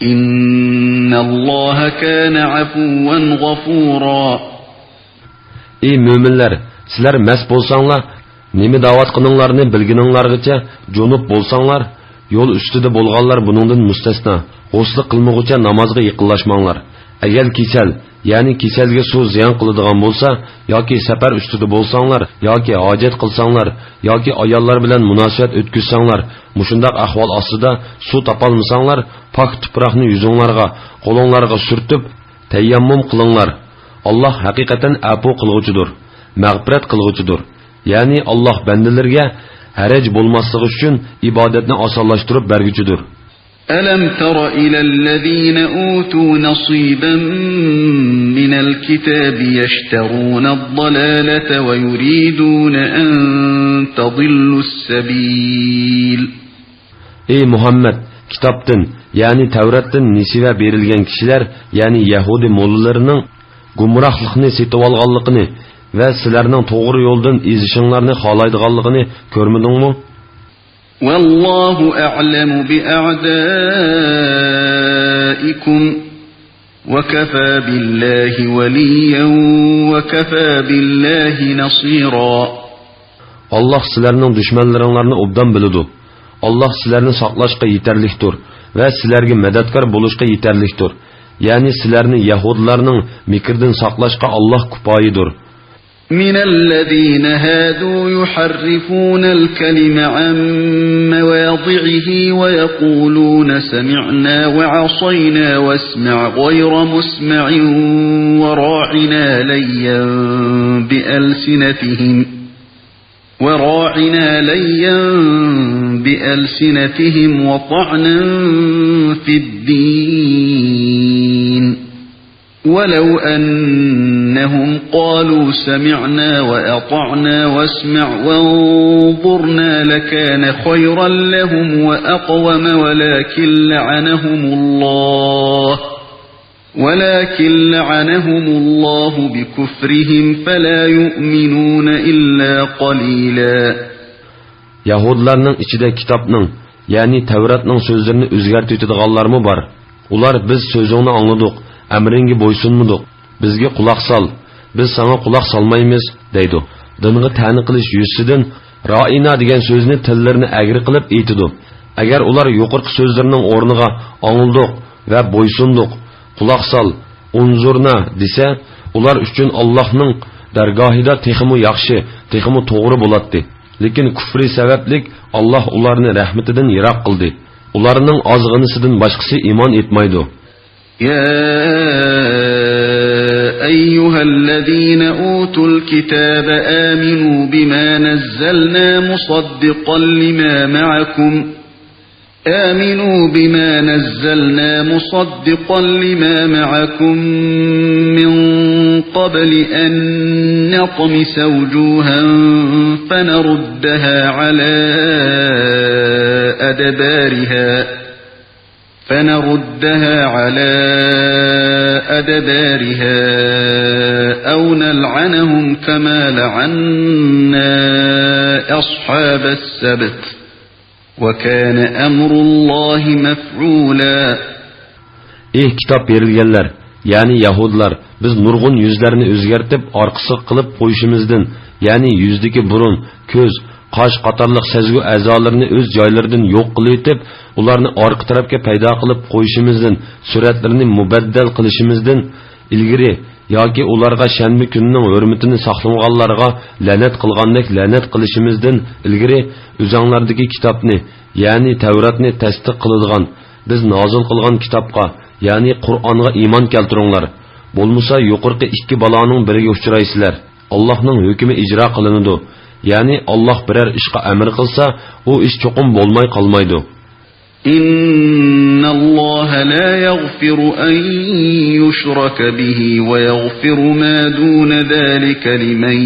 إن الله كان عفوا غفورا. ئى مۆمىنلەر، سىلەر مەست بولساڭلار، نېمە دەۋاتقىنىڭلارنى بىلگىنىڭلارغىچە جۇنۇپ بولساڭلار، يول ئۈستىدە بولغانلار بۇنىڭدىن مۇستەسنا، غۇسلى قىلمىغۇچە نامازغا يېقىنلاشماڭلار. ئەگەر كېسەل، يەنى كېسەلگە سۇ زىيان قىلىدىغان بولسا، ياكى سەپەر ئۈستىدە بولساڭلار، ياكى ھاجەت قىلساڭلار، ياكى ئاياللار بىلەن مۇناسىۋەت ئۆتكۈزسەڭلار، مۇشۇنداق ئەھۋال ئاستىدا سۇ تاپالمىساڭلار، پاك تۇپراقنى يۈزۈڭلارغا، قولۇڭلارغا سۈرتۈپ، تەيەممۇم قىلىڭلار. ئاللاھ ھەقىقەتەن ئەپۇ قىلغۇچىدۇر، مەغپىرەت قىلغۇچىدۇر. يەنى ئاللاھ بەندىلىرىگە ھەرەج بولماسلىقى ئۈچۈن ئىبادەتنى ئاسانلاشتۇرۇپ بەرگۈچىدۇر. ألم تر إلى الذين أوتوا نصيبا من الكتاب يشترون الضلالة ويريدون أن تضلوا السبيل. ئى مۇھەممەد، كىتابتىن، يەنى تەۋراتتىن نېسىۋە بېرىلگەن كىشىلەر، يەنى يەھۇدىي موللىلىرىنىڭ گۇمراھلىقنى سېتىۋالغانلىقىنى ۋە سىلەرنىڭ توغرا يولدىن ئېزىشىڭلارنى خالايدىغانلىقىنى كۆرمىدىڭمۇ؟ والله أعلم بأعدائكم، وكفى بالله وليا، وكفى بالله نصيرا. ئاللاھ سىلەرنىڭ دۈشمەنلىرىڭلارنى ئوبدان بىلىدۇ. ئاللاھ سىلەرنى ساقلاشقا يېتەرلىكتۇر ۋە سىلەرگە مەدەتكار بولۇشقا يېتەرلىكتۇر. يەنى سىلەرنى يەھۇدىيلارنىڭ مىكرىدىن ساقلاشقا ئاللاھ كۇپايىدۇر. من الذين هادوا يحرفون الكلم عن مواضعه ويقولون سمعنا وعصينا واسمع غير مسمع وراعنا ليا بألسنتهم، وراعنا ليا بألسنتهم وطعنا في الدين. ولو أنهم قالوا سمعنا وأطعنا واسمع وانظرنا لكان خيرا لهم وأقوم، ولكن لعنهم الله، ولكن لعنهم الله بكفرهم فلا يؤمنون إلا قليلا. يەھۇدىيلارنىڭ ئىچىدە كىتابنىڭ، يەنى تەۋراتنىڭ سۆزلىرىنى ئۆزگەرتىۋېتىدىغانلارمۇ بار. ئۇلار، بىز سۆزۈڭنى ئاڭلىدۇق، ئەمرىڭگە بويسۇنمىدۇق، بىزگە قۇلاق سال، بىز ساڭا قۇلاق سالمايمىز، دەيدۇ. دىنغا تەنە قىلىش يۈزىسىدىن رائىنا دېگەن سۆزنى تىللىرىنى ئەگرى قىلىپ ئېيتىدۇ. ئەگەر ئۇلار يۇقىرىقى سۆزلىرىنىڭ ئورنىغا ئاڭلىدۇق ۋە بويسۇندۇق، قۇلاق سال، ئۇنزۇرنا دېسە، ئۇلار ئۈچۈن ئاللاھنىڭ دەرگاھىدا تېخىمۇ ياخشى، تېخىمۇ توغرا بولاتتى. لېكىن كۇفرى سەۋەبلىك ئاللاھ ئۇلارنى رەھمىتىدىن يىراق قىلدى. ئۇلارنىڭ ئازغىنىسىدىن باشقىسى ئىمان ئېيتمايدۇ. يا أيها الذين أوتوا الكتاب آمنوا بما نزلنا مصدقا لما معكم، آمنوا بما نزلنا مصدقا لما معكم من قبل أن نطمس وجوها فنردها على أدبارها، فنردها على أدبارها أو نلعنهم كما لعنا أصحاب السبت، وكان أمر الله مفعولا. ئى كىتاب بېرىلگەنلەر، يەنى يەھۇدىيلار، بىز نۇرغۇن يۈزلەرنى ئۆزگەرتىپ، ئارقىسىغا قىلىپ قويۇشىمىزدىن، يەنى يۈزدىكى بۇرۇن، كۆز، قاش قاتارلىق سەزگۈ ئەزالىرىنى ئۆز جايلىرىدىن يوق قىلىۋېتىپ، ئۇلارنى ئارقا تەرەپكە پەيدا قىلىپ قويۇشىمىزدىن، سۈرەتلىرىنى مۇبەددەل قىلىشىمىزدىن ئىلگىرى، ياكى ئۇلارغا شەنبە كۈنىنىڭ ھۆرمىتىنى ساقلىمىغانلارغا لەنەت قىلغاندەك لەنەت قىلىشىمىزدىن ئىلگىرى، ئۆزەڭلاردىكى كىتابنى، يەنى تەۋراتنى تەستىق قىلىدىغان، بىز نازىل قىلغان كىتابقا، يەنى قۇرئانغا ئىمان كەلتۈرۈڭلار. بولمىسا يۇقىرىقى ئىككى بالانىڭ بىرىگە ئۇچرايسىلەر. ئاللاھنىڭ ھۆكمى ئىجرا قىلىنىدۇ. يەنى ئاللاھ بىرەر ئىشقا ئەمر قىلسا، ئۇ ئىش چوقۇم بولماي قالمايدۇ. إن الله لا يغفر أن يشرك به ويغفر ما دون ذلك لمن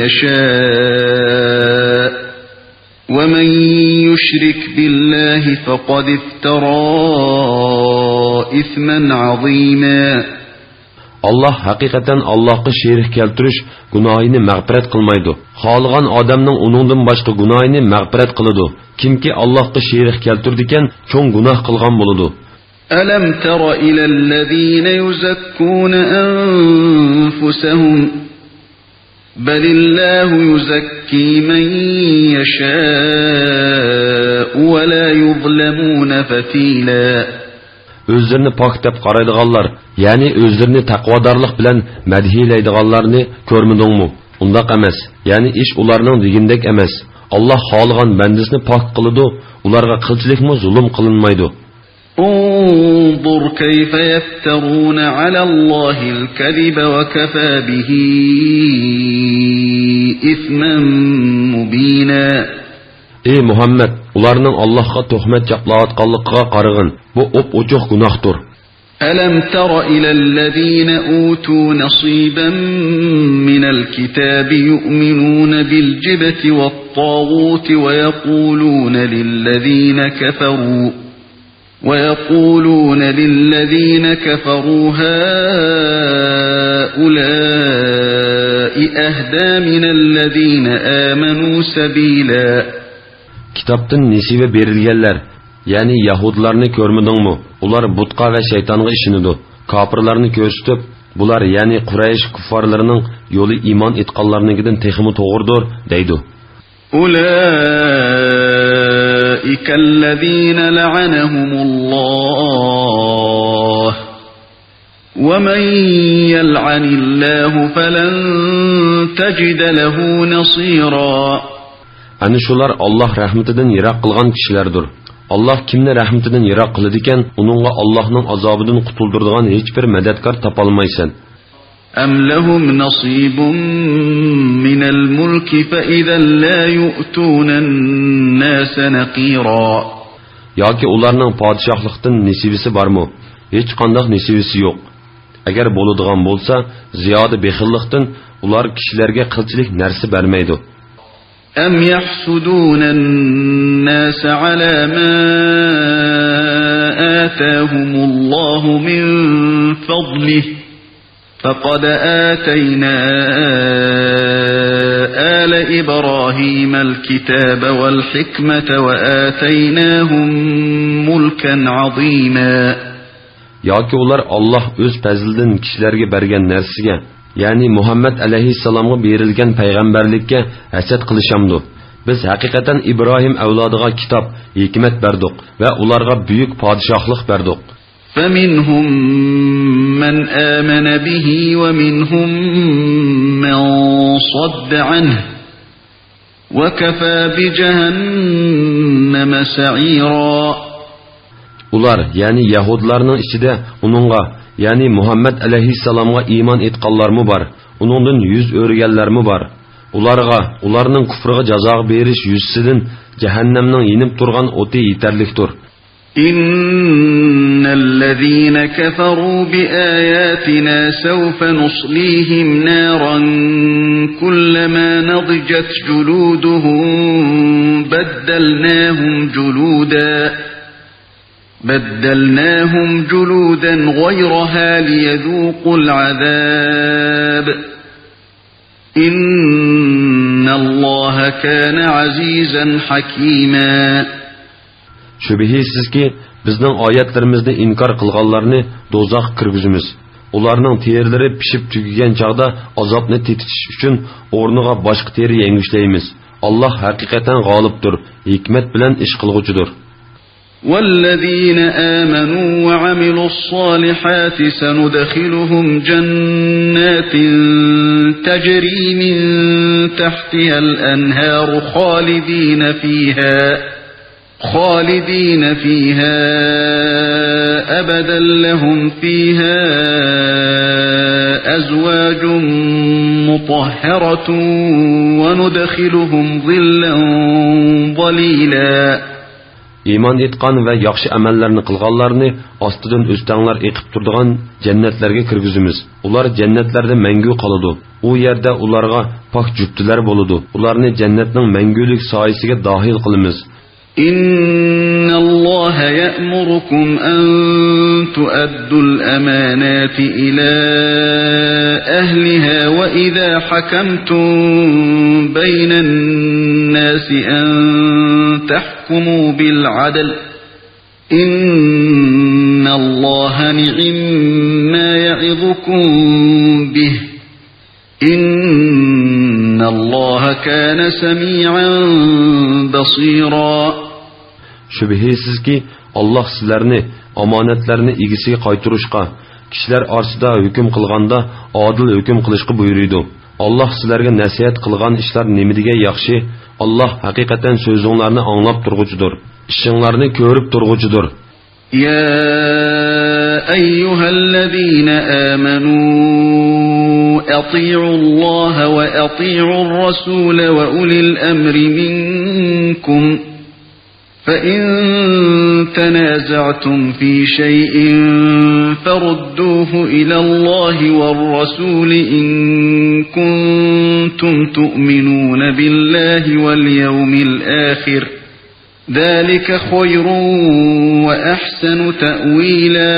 يشاء، ومن يشرك بالله فقد افترى إثما عظيما. ئاللاھ ھەقىقەتەن ئاللاھقا شېرىك كەلتۈرۈش گۇناھىنى مەغپىرەت قىلمايدۇ. خالىغان ئادەمنىڭ ئۇنىڭدىن باشقا گۇناھىنى مەغپىرەت قىلىدۇ. كىمكى ئاللاھقا شېرىك كەلتۈرىدىكەن، چوڭ گۇناھ قىلغان بولىدۇ. ألم تر إلى الذين يزكون أنفسهم بل الله يزكي من يشاء ولا يظلمون فتيلا. ئۆزلىرىنى پاك دەپ قارايدىغانلار، يەنى ئۆزلىرىنى تەقۋادارلىق بىلەن مەدھىيلەيدىغانلارنى كۆرمىدىڭمۇ؟ ئۇنداق ئەمەس، يەنى ئىش ئۇلارنىڭ دېگىنىدەك ئەمەس. ئاللاھ خالىغان بەندىسىنى پاك قىلىدۇ، ئۇلارغا قىلچىلىكمۇ زۇلۇم قىلىنمايدۇ. انظر كيف يفترون على الله الكذب وكفى به إثما مبينا. ئى مۇھەممەد، ئۇلارنىڭ ئاللاھقا تۆھمەت چاپلاۋاتقانلىقىغا قارىغىن، بۇ ئوپئوچۇق گۇناھتۇر. ألم تر إلى الذين أوتوا نصيبا من الكتاب يؤمنون بالجبت والطاغوت ويقولون للذين كفروا ويقولون للذين كفروا هؤلاء أهدى من الذين آمنوا سبيلا. كىتابتىن نېسىۋە بېرىلگەنلەر، يەنى يەھۇدلارنى كۆرمىدىڭمۇ؟ ئۇلار بۇتقا ۋە شەيتانغا ئىشىنىدۇ. كاپىرلارنى كۆرسىتىپ، بۇلار، يەنى قۇرەيش كۇففارلىرىنىڭ يولى ئىمان ئېيتقانلارنىڭكىدىن تېخىمۇ توغرىدۇر، دەيدۇ. أولئك الذين لعنهم الله ومن يلعن الله فلن تجد له نصيرا. ئەنە شۇلار ئاللاھ رەھمىتىدىن يىراق قىلغان كىشىلەردۇر. ئاللاھ كىمنى رەھمىتىدىن يىراق قىلىدىكەن، ئۇنىڭغا ئاللاھنىڭ ئازابىدىن قۇتۇلدۇرىدىغان ھېچبىر مەدەتكار تاپالمايسەن. أم لهم نصيب من الملك فإذا لا يؤتون الناس نقيرا. ياكى ئۇلارنىڭ پادىشاھلىقتىن نېسىۋىسى بارمۇ؟ ھېچقانداق نېسىۋىسى يوق. ئەگەر بولىدىغان بولسا، زىيادە بېخىللىقتىن ئۇلار كىشىلەرگە قىلچىلىك نەرسە بەرمەيدۇ. أم يحسدون الناس على ما آتاهم الله من فضله فقد آتينا آل إبراهيم الكتاب والحكمة وآتيناهم ملكا عظيما. ياكى ئۇلار ئاللاھ ئۆز پەزلىدىن كىشىلەرگە بەرگەن نەرسىگە، يەنى مۇھەممەد ئەلەيھىسسالامغا بېرىلگەن پەيغەمبەرلىككە ھەسەت قىلىشامدۇ؟ بىز ھەقىقەتەن ئىبراھىم ئەۋلادىغا كىتاب، ھېكمەت بەردۇق ۋە ئۇلارغا بۈيۈك پادىشاھلىق بەردۇق. فمنهم من آمن به ومنهم من صد عنه وكفى بجهنم سعيرا. ئۇلار، يەنى يەھۇدلارنىڭ ئىچىدە ئۇنىڭغا، يەنى مۇھەممەد ئەلەيھىسسالامغا ئىمان ئېيتقانلارمۇ بار، ئۇنىڭدىن يۈز ئۆرۈگەنلەرمۇ بار. ئۇلارغا، ئۇلارنىڭ كۇفرىغا جازا بېرىش يۈزىسىدىن جەھەننەمنىڭ يېنىپ تۇرغان ئوتى يېتەرلىكتۇر. إن الذين كفروا بآياتنا سوف نصليهم نارا كلما نضجت جلودهم بدلناهم جلودا بدلناهم جلودا غيرها ليذوقوا العذاب إن الله كان عزيزا حكيما. شۈبھىسىزكى، بىزنىڭ ئايەتلىرىمىزنى ئىنكار قىلغانلارنى دوزاخقا كىرگۈزىمىز. ئۇلارنىڭ تېرىلىرى پىشىپ تۈگىگەن چاغدا ئازابنى تېتىتىش ئۈچۈن ئورنىغا باشقا تېرە يەڭگۈشلەيمىز. ئاللاھ ھەقىقەتەن غالىبتۇر، ھېكمەت بىلەن ئىش قىلغۇچىدۇر. والذين آمنوا وعملوا الصالحات سندخلهم جنات تجري من تحتها الأنهار خالدين فيها خالدين فيها أبدا لهم فيها أزواج مطهرة وندخلهم ظلا ظليلا. ئىمان ئېيتقان ۋە ياخشى ئەمەللەرنى قىلغانلارنى ئاستىدىن ئۆستەڭلەر ئېقىپ تۇرىدىغان جەننەتلەرگە كىرگۈزىمىز. ئۇلار جەننەتلەردە مەڭگۈ قالىدۇ. ئۇ يەردە ئۇلارغا پاك جۈپتىلەر بولىدۇ. ئۇلارنى جەننەتنىڭ مەڭگۈلۈك سايىسىگە داخىل قىلىمىز. إن الله يأمركم أن تؤدوا الأمانات إلى أهلها وإذا حكمتم بين الناس أن تحكموا بالعدل إن الله نعما يعظكم به إن الله كان سميعا بصيرا. شۈبھىسىزكى، ئاللاھ سىلەرنى ئامانەتلەرنى ئىگىسىگە قايتۇرۇشقا، كىشىلەر ئارىسىدا ھۆكۈم قىلغاندا ئادىل ھۆكۈم قىلىشقا بۇيرۇيدۇ. ئاللاھ سىلەرگە نەسىھەت قىلغان ئىشلار نېمىدېگەن ياخشى. ئاللاھ ھەقىقەتەن سۆزۈڭلارنى ئاڭلاپ تۇرغۇچىدۇر، ئىشىڭلارنى كۆرۈپ تۇرغۇچىدۇر. يا أيها الذين آمنوا أطيعوا الله وأطيعوا الرسول وأولي الأمر منكم، فإن تنازعتم في شيء فردوه إلى الله والرسول إن كنتم تؤمنون بالله واليوم الآخر، ذلك خير وأحسن تأويلا.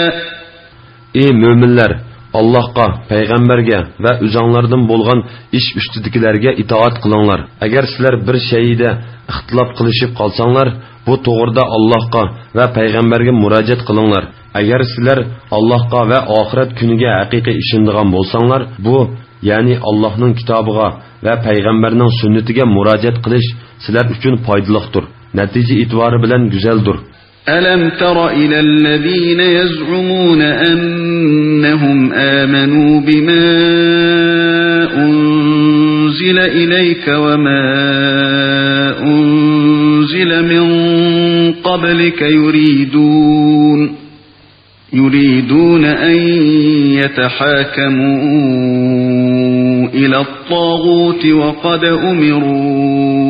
ئى مۆمىنلەر، ئاللاھقا، پەيغەمبەرگە ۋە ئۆزۈڭلاردىن بولغان ئىش ئۈستىدىكىلەرگە ئىتائەت قىلىڭلار. ئەگەر سىلەر بىر شەيئىدە ئىختىلاپ قىلىشىپ قالساڭلار، بۇ توغرىدا ئاللاھقا ۋە پەيغەمبەرگە مۇراجىئەت قىلىڭلار. ئەگەر سىلەر ئاللاھقا ۋە ئاخىرەت كۈنىگە ھەقىقىي ئىشىنىدىغان بولساڭلار، بۇ، يەنى ئاللاھنىڭ كىتابىغا ۋە پەيغەمبەرنىڭ سۈننىتىگە مۇراجىئەت قىلىش سىلەر ئۈچۈن پايدىلىقتۇر، نەتىجە ئېتىبارى بىلەن گۈزەلدۇر. ألم تر إلى الذين يزعمون أنهم آمنوا بما أنزل إليك وما أنزل من قبلك يريدون يريدون أن يتحاكموا إلى الطاغوت وقد أمروا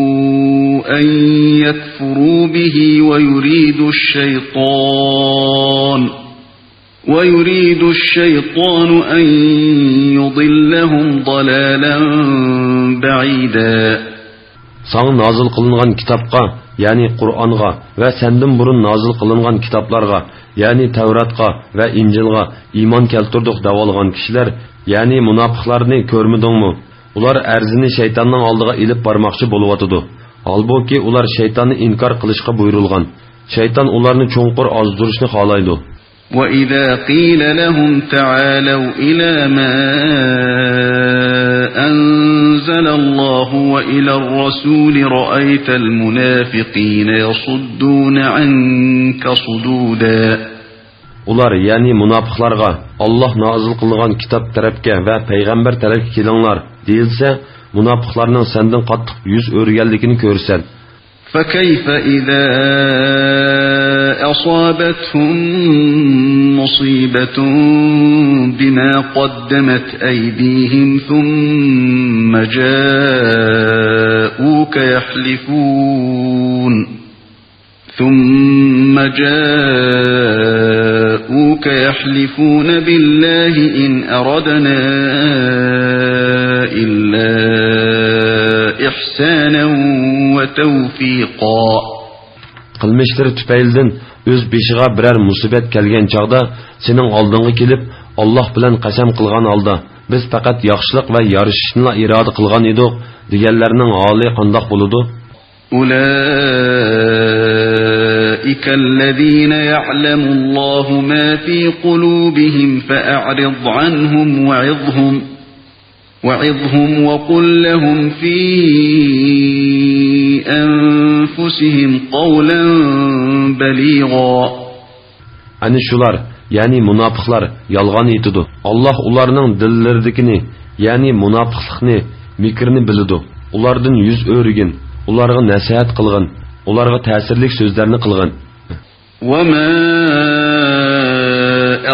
أن يكفروا به ويريد الشيطان ويريد الشيطان أن يضلهم ضلالا بعيدا. ساڭا نازىل قىلىنغان كىتابقا، يەنى قۇرئانغا ۋە سەندىن بۇرۇن نازىل قىلىنغان كىتابلارغا، يەنى تەۋراتقا ۋە ئىنجىلغا ئىمان كەلتۈردۇق دەۋالغان كىشىلەر، يەنى مۇناپىقلارنى كۆرمىدىڭمۇ؟ ئۇلار ئەرزىنى شەيتاننىڭ ئالدىغا ئېلىپ بارماقچى بولۇۋاتىدۇ. ھالبۇكى، ئۇلار شەيتاننى ئىنكار قىلىشقا بۇيرۇلغان. شەيتان ئۇلارنى چوڭقۇر ئازدۇرۇشنى خالايدۇ. وإذا قيل لهم تعالوا إلى ما أنزل الله وإلى الرسول رأيت المنافقين يصدون عنك صدودا. ئۇلار، يەنى مۇناپىقلارغا، ئاللاھ نازىل قىلغان كىتاب تەرەپكە ۋە پەيغەمبەر تەرەپكە كېلىڭلار، دېيىلسە، مۇناپىقلارنىڭ سەندىن قاتتىق يۈز ئۆرۈگەنلىكىنى كۆرىسەن. فكيف إذا أصابتهم مصيبة بما قدمت أيديهم ثم جاءوك يحلفون ثم جاءوك يحلفون بالله إن أردنا إلا إحسانا وتوفيقا. قىلمىشلىرى تۈپەيلىدىن ئۆز بېشىغا بىرەر مۇسىبەت كەلگەن چاغدا سېنىڭ ئالدىڭغا كېلىپ، ئاللاھ بىلەن قەسەم قىلغان ھالدا، بىز پەقەت ياخشىلىق ۋە يارىشىشنىلا ئىرادە قىلغان ئىدۇق، دېگەنلەرنىڭ ھالى قانداق بولىدۇ؟ أولئك الذين يعلم الله ما في قلوبهم فأعرض عنهم وعظهم وعظهم وقل لهم في أنفسهم قولا بليغا. ئەنە شۇلار، يەنى مۇناپىقلار يالغان ئېيتىدۇ. ئاللاھ ئۇلارنىڭ دىللىرىدىكىنى، يەنى مۇناپىقلىقنى، مىكرىنى بىلىدۇ. ئۇلاردىن يۈز ئۆرۈگىن، ئۇلارغا نەسىھەت قىلغىن، ئۇلارغا تەسىرلىك سۆزلەرنى قىلغىن. وما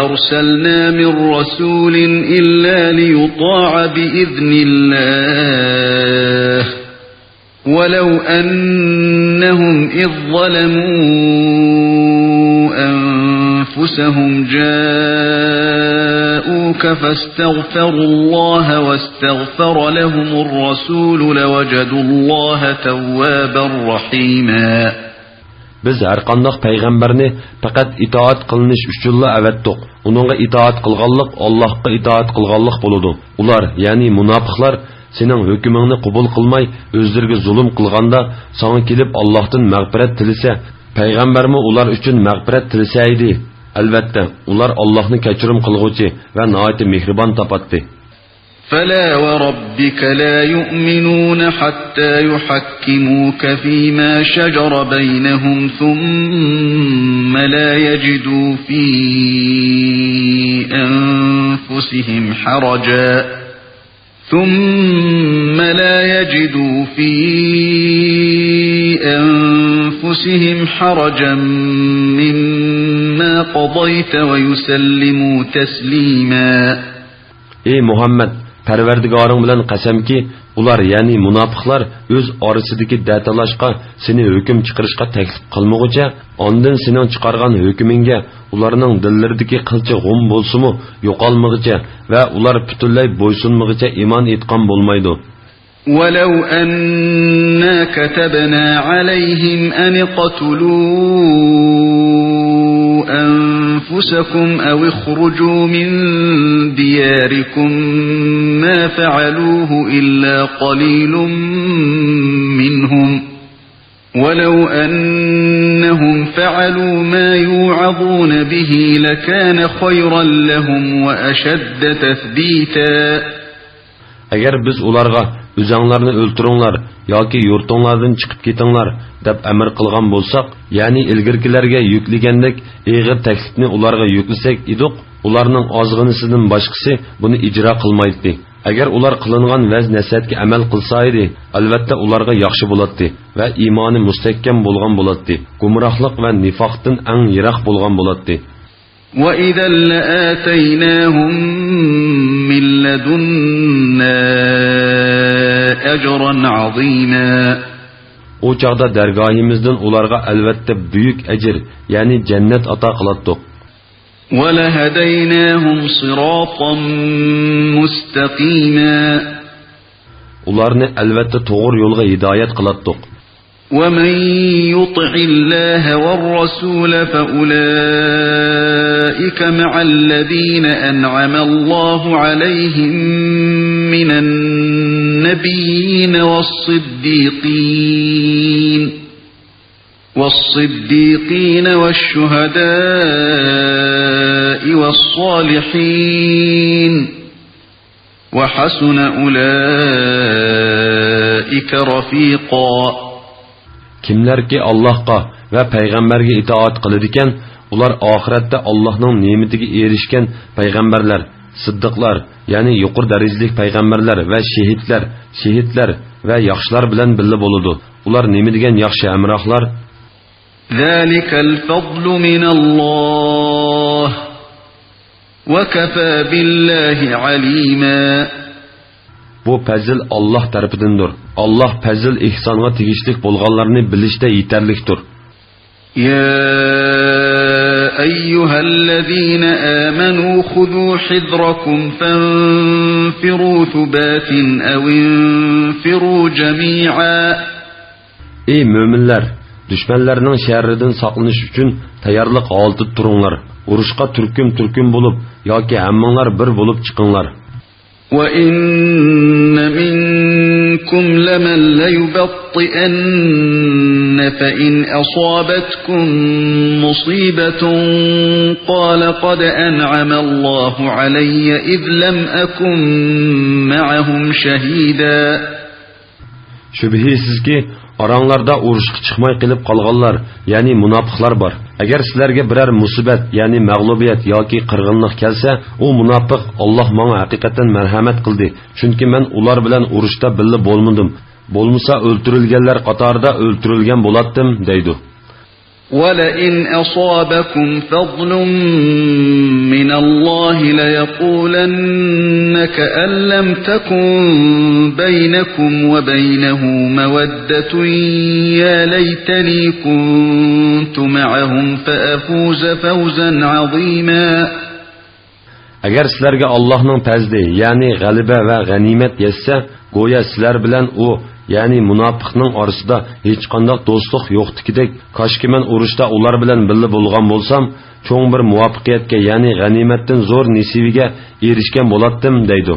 أرسلنا من رسول إلا ليطاع بإذن الله ولو أنهم إذ ظلموا أنفسهم جاءوك فاستغفروا الله واستغفر لهم الرسول لوجدوا الله توابا رحيما. بىز ھەرقانداق پەيغەمبەرنى پەقەت ئىتائەت قىلىنىش ئۈچۈنلا ئەۋەتتۇق. ئۇنىڭغا ئىتائەت قىلغانلىق ئاللاھقا ئىتائەت قىلغانلىق بولىدۇ. ئۇلار، يەنى مۇناپىقلار، سېنىڭ ھۆكمۈڭنى قوبۇل قىلماي، ئۆزلىرىگە زۇلۇم قىلغاندا، ساڭا كېلىپ ئاللاھتىن مەغپىرەت تىلىسە، پەيغەمبەرمۇ ئۇلار ئۈچۈن مەغپىرەت تىلىسە ئىدى. ئەلۋەتتە، ئۇلار ئاللاھنى كەچۈرۈم قىلغۇچى ۋە ناھايىتى مېھرىبان تاپاتتى. فلا وربك لا يؤمنون حتى يحكموك فيما شجر بينهم ثم لا يجدوا في أنفسهم حرجا ثم لا يجدوا في أنفسهم حرجا مما قضيت ويسلموا تسليما. ئى مۇھەممەد، پەرۋەردىگارىڭ بىلەن قەسەمكى، ئۇلار، يەنى مۇناپىقلار ئۆز ئارىسىدىكى دەتالاشقا، سېنى ھۆكۈم چىقىرىشقا تەكلىپ قىلمىغۇچە، ئاندىن سېنىڭ چىقارغان ھۆكمۈڭگە ئۇلارنىڭ دىللىرىدىكى قىلچە غۇم بولسىمۇ يوقالمىغۇچە ۋە ئۇلار پۈتۈنلەي بويسۇنمىغۇچە ئىمان ئېيتقان بولمايدۇ. ولو أنا كتبنا عليهم أن اقتلوا أنفسكم أو اخرجوا من دياركم ما فعلوه إلا قليل منهم ولو أنهم فعلوا ما يوعظون به لكان خيرا لهم وأشد تثبيتا. ئەگەر بىز ئۇلارغا، ئۆزەڭلارنى ئۆلتۈرۈڭلار ياكى يۇرتۇڭلاردىن چىقىپ كېتىڭلار، دەپ ئەمىر قىلغان بولساق، يەنى ئىلگىرىكىلەرگە يۈكلىگەندەك ئېغىر تەكلىپنى ئۇلارغا يۈكلىسەك ئىدۇق، ئۇلارنىڭ ئازغىنىسىدىن باشقىسى بۇنى ئىجرا قىلمايتتى. ئەگەر ئۇلار قىلىنغان ۋەز-نەسىھەتكە ئەمەل قىلسا ئىدى، ئەلۋەتتە ئۇلارغا ياخشى بولاتتى ۋە ئىمانى مۇستەھكەم بولغان بولاتتى. گۇمراھلىق ۋە نىفاقتىن ئەڭ يىراق بولغان بولاتتى. وإذا لآتيناهم من لدنا أجرا عظيما. ئۇ چاغدا دەرگاھىمىزدىن ئۇلارغا ئەلۋەتتە بۈيۈك ئەجىر، يەنى جەننەت ئاتا قىلاتتۇق. ولهديناهم صراطا مستقيما. ئۇلارنى ئەلۋەتتە توغرا يولغا ھىدايەت قىلاتتۇق. ومن يطع الله والرسول فأولئك مع الذين أنعم الله عليهم من النبيين والصديقين والصديقين والشهداء والصالحين وحسن أولئك رفيقا. كىملەركى ئاللاھقا ۋە پەيغەمبەرگە ئىتائەت قىلىدىكەن، ئۇلار ئاخىرەتتە ئاللاھنىڭ نېمىتىگە ئېرىشكەن پەيغەمبەرلەر، سىددىقلار، يەنى يۇقىرى دەرىجىلىك پەيغەمبەرلەر ۋە شېھىتلەر، شېھىتلەر ۋە ياخشىلار بىلەن بىللە بولىدۇ. ئۇلار نېمە دېگەن ياخشى ھەمراھلار! ذلك الفضل من الله وكفى بالله عليما. بۇ پەزىل ئاللاھ تەرىپىدىندۇر. ئاللاھ پەزىل-ئېھسانغا تېگىشلىك بولغانلارنى بىلىشتە يېتەرلىكتۇر. يا أيها الذين آمنوا خذوا حذركم فانفروا ثبات أو انفروا جميعا. ئى مۆمىنلەر، دۈشمەنلەرنىڭ شەررىدىن ساقلىنىش ئۈچۈن تەييارلىق ھالىتىدە تۇرۇڭلار. ئۇرۇشقا تۈركۈم-تۈركۈم بولۇپ ياكى ھەممىڭلار بىر بولۇپ چىقىڭلار. وإن منكم لمن ليبطئن فإن أصابتكم مصيبة قال قد أنعم الله علي إذ لم أكن معهم شهيدا. شۈبھىسىزكى، ئاراڭلاردا ئۇرۇشقا چىقماي قېلىپ قالغانلار، يەنى مۇناپىقلار بار. ئەگەر سىلەرگە بىرەر مۇسىبەت، يەنى مەغلۇبىيەت ياكى قىرغىنلىق كەلسە، ئۇ مۇناپىق، «ئاللاھ ماڭا ھەقىقەتەن مەرھەمەت قىلدى، چۈنكى مەن ئۇلار بىلەن ئۇرۇشتا بىللە بولمىدىم، بولمىسا ئۆلتۈرۈلگەنلەر قاتارىدا ئۆلتۈرۈلگەن بولاتتىم» دەيدۇ. وَلَئِنْ أَصَابَكُمْ فَضْلٌ مِّنَ اللَّهِ لَيَقُولَنَّ كَأَن لَّمْ تَكُن بَيْنَكُمْ وَبَيْنَهُ مَوَدَّةٌ يَا لَيْتَنِي كُنتُ مَعَهُمْ فَأَفُوزَ فَوْزًا عَظِيمًا. ئەگەر سىلەرگە ئاللاھنىڭ پەزلى، يەنى غەلىبە ۋە غەنىيمەت يەتسە، گويا سىلەر بىلەن ئۇ، يەنى مۇناپىقنىڭ ئارىسىدا ھېچقانداق دوستلۇق يوقتىكىدەك، كاشكى مەن ئۇرۇشتا ئۇلار بىلەن بىللە بولغان بولسام، چوڭ بىر مۇۋەپپەقىيەتكە، يەنى غەنىيمەتتىن زور نېسىۋىگە ئېرىشكەن بولاتتىم، دەيدۇ.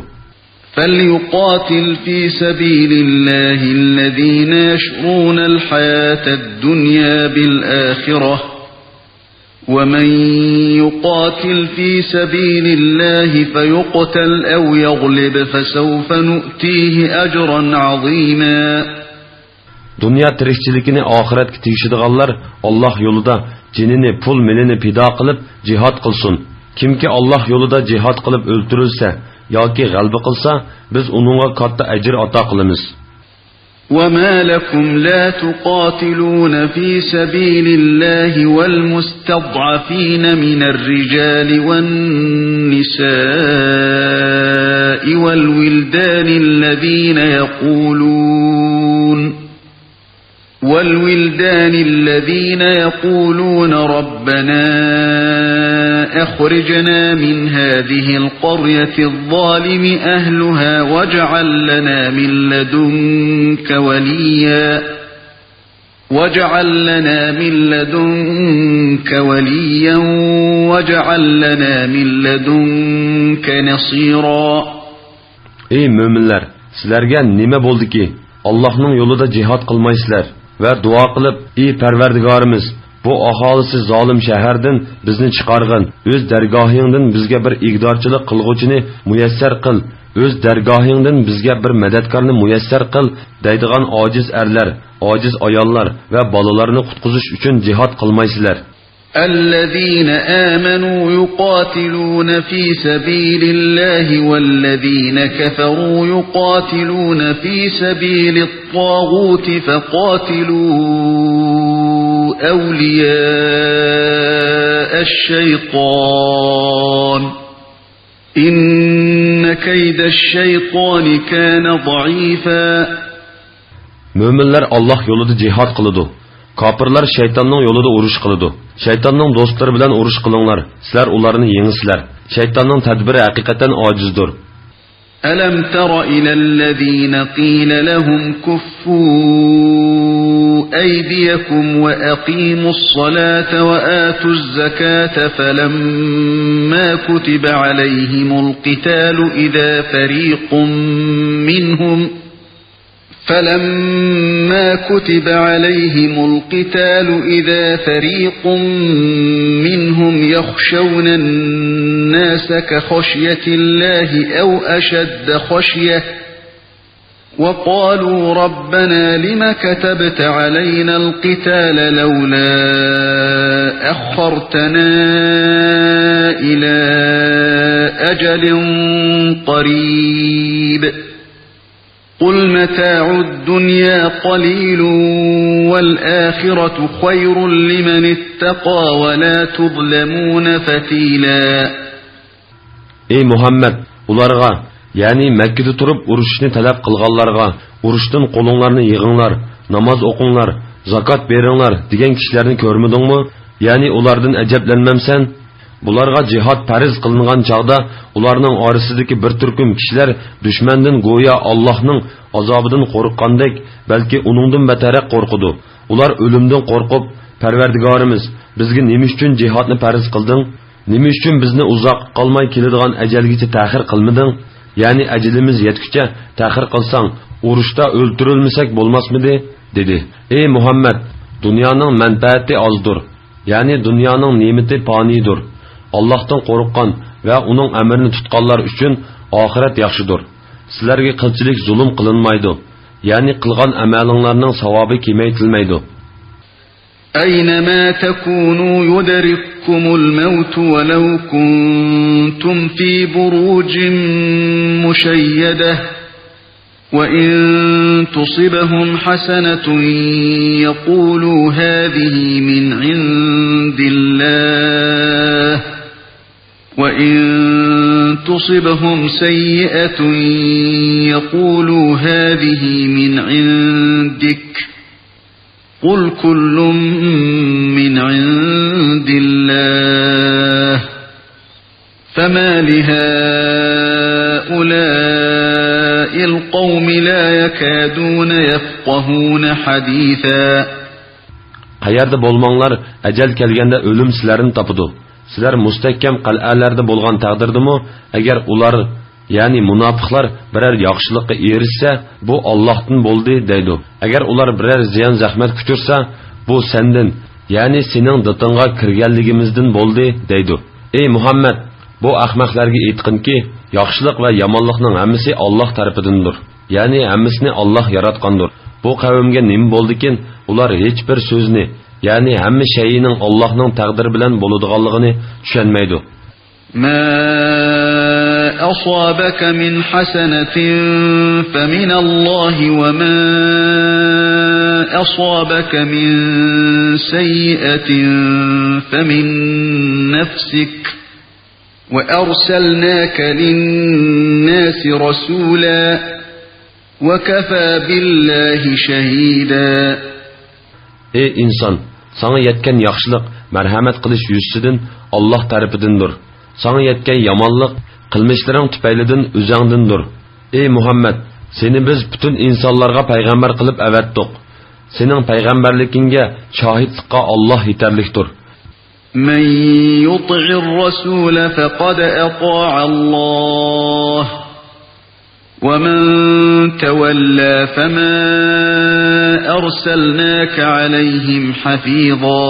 فَلْيُقَاتِلْ فِي سَبِيلِ اللَّهِ الَّذِينَ يَشْرُونَ الْحَيَاةَ الدُّنْيَا بِالْآخِرَةِ، وَمَنْ يُقَاتِلْ فِي سَبِيلِ اللَّهِ فَيُقْتَلْ أَوْ يَغْلِبْ فَسَوْفَ نُؤْتِيهِ أَجْرًا عَظِيمًا. دۇنيا تىرىكچىلىكىنى ئاخىرەتكە تېگىشىدىغانلار ئاللاھ يولىدا جېنىنى، پۇل-مېلىنى پىدا قىلىپ جىھاد قىلسۇن. كىمكى ئاللاھ يولىدا جىھاد قىلىپ ئۆلتۈرۈلسە ياكى غەلىبە قىلسا، بىز ئۇنىڭغا كاتتا ئەجىر ئاتا قىلىمىز. وَمَا لَكُمْ لَا تُقَاتِلُونَ فِي سَبِيلِ اللَّهِ وَالْمُسْتَضْعَفِينَ مِنَ الرِّجَالِ وَالنِّسَاءِ وَالْوِلْدَانِ الَّذِينَ يَقُولُونَ وَالْوِلْدَانِ الَّذِينَ يَقُولُونَ رَبَّنَا أَخْرِجْنَا مِنْ هَذِهِ الْقَرْيَةِ الظَّالِمِ أَهْلُهَا وَاجْعَل لَّنَا مِنْ لَّدُنكَ وَلِيًّا وَاجْعَل لَّنَا مِن لَّدُنكَ وَلِيًّا وَاجْعَل لَّنَا مِن لَّدُنكَ نَصِيرًا. ئەي مۆمىنلەر، سىلەرگە نېمە بولدىكى، ئاللاھنىڭ يولىدا جىھاد قىلمايسىلەر ۋە دۇئا قىلىپ، ئى پەرۋەردىگارىمىز، بۇ ئاھالىسى زالىم شەھەردىن بىزنى چىقارغىن، ئۆز دەرگاھىڭدىن بىزگە بىر ئىگىدارچىلىق قىلغۇچىنى مۇيەسسەر قىل، ئۆز دەرگاھىڭدىن بىزگە بىر مەدەتكارنى مۇيەسسەر قىل، دەيدىغان ئاجىز ئەرلەر، ئاجىز ئاياللار ۋە بالىلارنى قۇتقۇزۇش ئۈچۈن جىھاد قىلمايسىلەر. الَّذِينَ آمَنُوا يُقَاتِلُونَ فِي سَبِيلِ اللَّهِ وَالَّذِينَ كَفَرُوا يُقَاتِلُونَ فِي سَبِيلِ الطَّاغُوتِ فَقَاتِلُوا أَوْلِيَاءَ الشَّيْطَانِ إِنَّ كَيْدَ الشَّيْطَانِ كَانَ ضَعِيفًا. مۆمىنلەر ئاللاھ يولىدا جىھاد قىلىدۇ. كاپىرلار شەيتاننىڭ يولىدا ئۇرۇش قىلىدۇ. شەيتاننىڭ دوستلىرى بىلەن ئۇرۇش قىلىڭلار، سىلەر ئۇلارنى يېڭىسىلەر. شەيتاننىڭ تەدبىرى ھەقىقەتەن ئاجىزدۇر. أَلَمْ تَرَ إِلَى الَّذِينَ قِيلَ لَهُمْ كُفُّوا أَيْدِيَكُمْ وَأَقِيمُوا الصَّلَاةَ وَآتُوا الزَّكَاةَ فَلَمَّا كُتِبَ عَلَيْهِمُ الْقِتَالُ إِذَا فَرِيقٌ مِّنْهُمْ فَلَمَّا كُتِبَ عَلَيْهِمُ الْقِتَالُ إِذَا فَرِيقٌ مِّنْهُمْ يَخْشَوْنَ النَّاسَ كَخَشْيَةِ اللَّهِ أَوْ أَشَدَّ خَشْيَةً وَقَالُوا رَبَّنَا لِمَ كَتَبْتَ عَلَيْنَا الْقِتَالَ لَوْلَا أَخَّرْتَنَا إِلَىٰ أَجَلٍ قَرِيبٍ قُلْ مَتَاعُ الدُّنْيَا قَلِيلٌ وَالْآخِرَةُ خَيْرٌ لِّمَنِ اتَّقَىٰ وَلَا تُظْلَمُونَ فَتِيلًا. ئەي مۇھەممەد، ئۇلارغا، يەنى مەككىدە تۇرۇپ ئۇرۇشۇشنى تەلەپ قىلغانلارغا، ئۇرۇشتىن قولۇڭلارنى يىغىڭلار، ناماز ئوقۇڭلار، زاكات بېرىڭلار دېگەن كىشىلەرنى كۆرمىدىڭمۇ؟ يەنى ئۇلاردىن ئەجەبلەنمەمسەن؟ بۇلارغا جىھاد پەرز قىلىنغان چاغدا ئۇلارنىڭ ئارىسىدىكى بىر تۈركۈم كىشىلەر دۈشمەندىن گويا ئاللاھنىڭ ئازابىدىن قورققاندەك، بەلكى ئۇنىڭدىن بەتەررەك قورقىدۇ. ئۇلار ئۆلۈمدىن قورقۇپ، پەرۋەردىگارىمىز، بىزگە نېمە ئۈچۈن جىھادنى پەرز قىلدىڭ؟ نېمە ئۈچۈن بىزنى ئۇزاققا قالماي كېلىدىغان ئەجەلگىچە تەخىر قىلمىدىڭ؟ يەنى ئەجىلىمىز يەتكۈچە تەخىر قىلساڭ، ئۇرۇشتا ئۆلتۈرۈلمىسەك بولماسمىدى؟ دېدى. ئەي مۇھەممەد، دۇنيانىڭ مەنپەئەتى ئازدۇر. يەنى دۇنيانىڭ نېمىتى پانىيدۇر. ئاللاھتىن قورققان ۋە ئۇنىڭ ئەمرىنى تۇتقانلار ئۈچۈن ئاخىرەت ياخشىدۇر. سىلەرگە قىلچىلىك زۇلۇم قىلىنمايدۇ. يەنى قىلغان ئەمەلىڭلارنىڭ ساۋابى كېمەيتىلمەيدۇ. أَيْنَمَا تَكُونُوا يُدْرِككُّمُ الْمَوْتُ وَلَوْ كُنتُمْ فِي بُرُوجٍ مُّشَيَّدَةٍ وَإِن تُصِبْهُمْ حَسَنَةٌ يَقُولُوا هَٰذِهِ مِنْ عِندِ اللَّهِ، وَإِن تُصِبْهُمْ سَيِّئَةٌ يَقُولُوا هَٰذِهِ مِنْ عِندِكَ، قُلْ كُلٌّ مِنْ عِندِ اللَّهِ، فَمَالِ هَٰؤُلَاءِ الْقَوْمِ لَا يَكَادُونَ يَفْقَهُونَ حَدِيثًا. قەيەردە بولماڭلار، ئەجەل كەلگەندە ئۆلۈم سىلەرنى تاپىدۇ. سىلەر مۇستەھكەم قەلئەلەردە بولغان تەقدىردىمۇ، ئەگەر ئۇلار، يەنى مۇناپىقلار بىرەر ياخشىلىققا ئېرىشسە، بۇ ئاللاھتىن بولدى دەيدۇ. ئەگەر ئۇلار بىرەر زىيان-زەخمەتكە ئۇچرىسا، بۇ سەندىن، يەنى سېنىڭ دىتىڭغا كىرگەنلىكىمىزدىن بولدى دەيدۇ. ئەي مۇھەممەد، بۇ ئەخمەقلەرگە ئېيتقىنكى، ياخشىلىق ۋە يامانلىقنىڭ ھەممىسى ئاللاھ تەرىپىدىندۇر. يەنى ھەممىسىنى ئاللاھ ياراتقاندۇر. بۇ قەۋمگە نېمە بولدىكىن، ئۇلار ھېچبىر سۆزنى، يەنى ھەممە شەيئىنىڭ ئاللاھنىڭ تەقدىرى بىلەن بولىدىغانلىقىنى چۈشەنمەيدۇ. مَا أَصَابَكَ مِنْ حَسَنَةٍ فَمِنَ اللَّهِ، وَمَا أَصَابَكَ مِنْ سَيِّئَةٍ فَمِنْ نَفْسِكَ، وَأَرْسَلْنَاكَ لِلنَّاسِ رَسُولًا، وَكَفَىٰ بِاللَّهِ شَهِيدًا. ئەي ئىنسان، ساڭا يەتكەن ياخشىلىق، مەرھەمەت قىلىش يۈزىسىدىن ئاللاھ تەرىپىدىندۇر. ساڭا يەتكەن يامانلىق، قىلمىشلىرىڭ تۈپەيلىدىن ئۆزۈڭدىندۇر. ئەي مۇھەممەد، سېنى بىز پۈتۈن ئىنسانلارغا پەيغەمبەر قىلىپ ئەۋەتتۇق. سېنىڭ پەيغەمبەرلىكىڭگە شاھىتلىققا ئاللاھ يېتەرلىكتۇر. مَنْ يُطِعِ الرَّسُولَ فَقَدْ أَطَاعَ اللَّهَ، وَمَنْ تَوَلَّىٰ فَمَا أَرْسَلْنَاكَ عَلَيْهِمْ حَفِيظًا.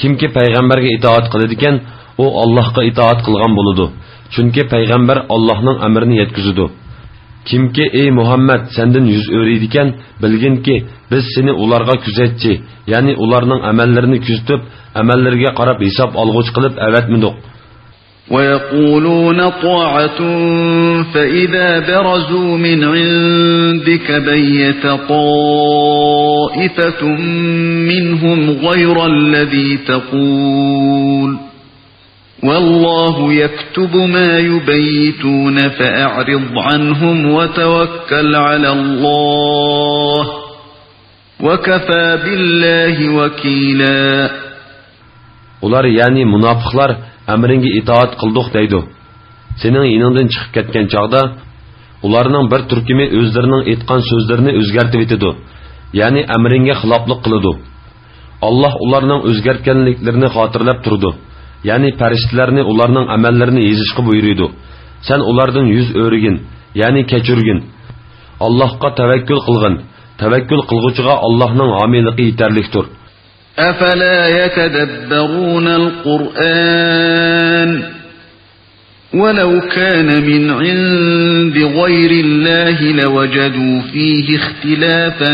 كىمكى پەيغەمبەرگە ئىتائەت قىلىدىكەن، ئۇ ئاللاھقا ئىتائەت قىلغان بولىدۇ. چۈنكى پەيغەمبەر ئاللاھنىڭ ئەمرىنى يەتكۈزىدۇ. كىمكى، ئەي مۇھەممەد، سەندىن يۈز ئۆرۈيدىكەن، بىلگىنكى، بىز سېنى ئۇلارغا كۆزەتچى، يەنى ئۇلارنىڭ ئەمەللىرىنى كۆزىتىپ، ئەمەللىرىگە قاراپ ھېساب ئالغۇچى قىلىپ ئەۋەتمىدۇق. وَيَقُولُونَ طَاعَةٌ فَإِذَا بَرَزُوا مِنْ عِنْدِكَ بَيَّتَ طَائِفَةٌ مِنْهُمْ غَيْرَ الَّذِي تَقُولُ، وَاللَّهُ يَكْتُبُ مَا يُبَيِّتُونَ، فَأَعْرِضْ عَنْهُمْ وَتَوَكَّلْ عَلَى اللَّهِ، وَكَفَىٰ بِاللَّهِ وَكِيلًا. ئۇلار، يەنى مۇناپىقلار، ئەمرىڭگە ئىتائەت قىلدۇق دەيدۇ. سېنىڭ يېنىڭدىن چىقىپ كەتكەن چاغدا، ئۇلارنىڭ بىر تۈركۈمى ئۆزلىرىنىڭ ئېيتقان سۆزلىرىنى ئۆزگەرتىۋېتىدۇ، يەنى ئەمرىڭگە خىلاپلىق قىلىدۇ. ئاللاھ ئۇلارنىڭ ئۆزگەرتكەنلىكلىرىنى خاتىرىلەپ تۇرىدۇ، يەنى پەرىشتىلەرنى ئۇلارنىڭ ئەمەللىرىنى يېزىشقا بۇيرۇيدۇ. سەن ئۇلاردىن يۈز ئۆرۈگىن، يەنى كەچۈرگىن. ئاللاھقا تەۋەككۈل قىلغىن، تەۋەككۈل قىلغۇچىغا ئاللاھنىڭ ھامىيلىقى يېتەرلىكتۇر. أَفَلَا يَتَدَبَّرُونَ الْقُرْآنَ، وَلَوْ كَانَ مِنْ عِنْدِ غَيْرِ اللَّهِ لَوَجَدُوا فِيهِ اخْتِلَافًا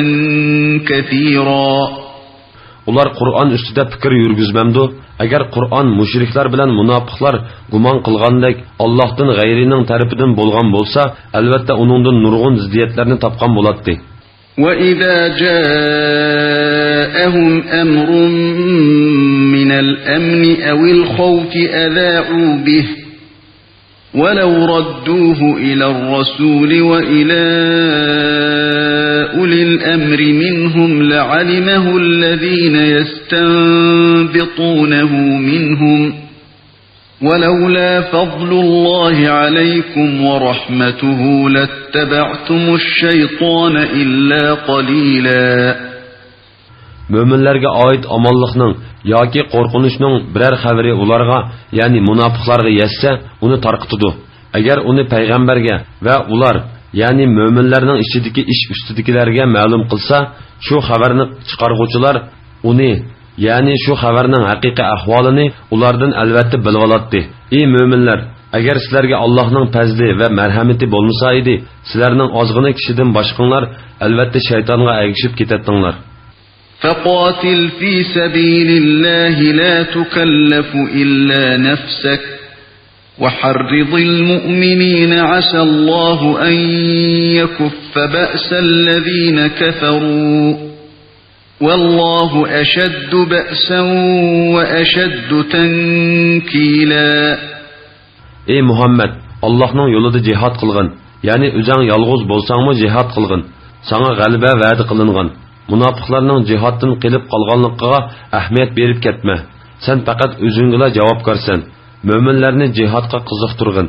كَثِيرًا. ئۇلار قۇرئان ئۈستىدە پىكىر يۈرگۈزمەمدۇ؟ ئەگەر قۇرئان مۇشرىكلار بىلەن مۇناپىقلار گۇمان قىلغاندەك ئاللاھتىن غەيرىنىڭ تەرىپىدىن بولغان بولسا، ئەلۋەتتە ئۇنىڭدىن نۇرغۇن زىددىيەتلەرنى تاپقان بولاتتى. وَإِذَا جَاءَهُمْ أَمْرٌ مِّنَ الْأَمْنِ أَوِ الْخَوْفِ أَذَاعُوا بِهِ، وَلَوْ رَدُّوهُ إِلَى الرَّسُولِ وَإِلَى أُولِي الْأَمْرِ مِنْهُمْ لَعَلِمَهُ الَّذِينَ يَسْتَنبِطُونَهُ مِنْهُمْ، وَلَوْلَا فَضْلُ اللَّهِ عَلَيْكُمْ وَرَحْمَتُهُ لَاتَّبَعْتُمُ الشَّيْطَانَ إِلَّا قَلِيلًا. مۆمىنلەرگە ئائىت ئامانلىقنىڭ ياكى قورقۇنچنىڭ بىرەر خەۋىرى ئۇلارغا، يەنى مۇناپىقلارغا يەتسە، ئۇنى تارقىتىدۇ. ئەگەر ئۇنى پەيغەمبەرگە ۋە ئۇلار، يەنى مۆمىنلەرنىڭ ئىچىدىكى ئىش ئۈستىدىكىلەرگە مەلۇم قىلسا، شۇ خەۋەرنى چىقارغۇچىلار ئۇنى، يەنى شۇ خەۋەرنىڭ ھەقىقىي ئەھۋالىنى ئۇلاردىن ئەلۋەتتە بىلىۋالاتتى. ئى مۆمىنلەر! ئەگەر سىلەرگە ئاللاھنىڭ پەزلى ۋە مەرھەمىتى بولمىسا ئىدى، سىلەرنىڭ ئازغىنە كىشىدىن باشقىڭلار ئەلۋەتتە شەيتانغا ئەگىشىپ كېتەتتىڭلار. فَقَاتِلْ فِي سَبِيلِ اللَّهِ لَا تُكَلَّفُ إِلَّا نَفْسَكَ، وحرض المؤمنين عسى الله أن يكف بأس الذين كفروا والله أشد بأسا وأشد تنكيلا. ئەي مۇھەممەد، ئاللاھنىڭ يولىدا جىھاد قىلغىن، يەنى ئۆزەڭ يالغۇز بولساڭمۇ جىھاد قىلغىن. ساڭا غەلىبە ۋەدە قىلىنغان. مۇناپىقلارنىڭ جىھادتىن قېلىپ قالغانلىقىغا ئەھمىيەت بېرىپ كەتمە. سەن پەقەت ئۆزۈڭگىلا جاۋابكارسەن. مۆمىنلەرنى جىھادقا قىزىقتۇرغىن.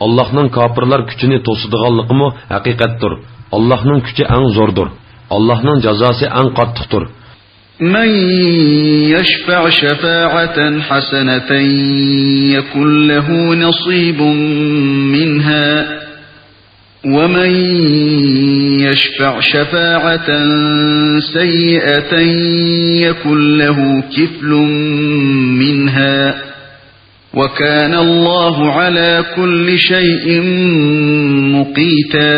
ئاللاھنىڭ كاپىرلار كۈچىنى توسىدىغانلىقىمۇ ھەقىقەتتۇر. ئاللاھنىڭ كۈچى ئەڭ زوردۇر. ئاللاھنىڭ جازاسى ئەڭ قاتتىقتۇر. من يشفع شفاعة حسنة يكن له نصيب منها ومن يشفع شفاعة سيئة يكن له كفل منها وكان الله على كل شيء مقيتا.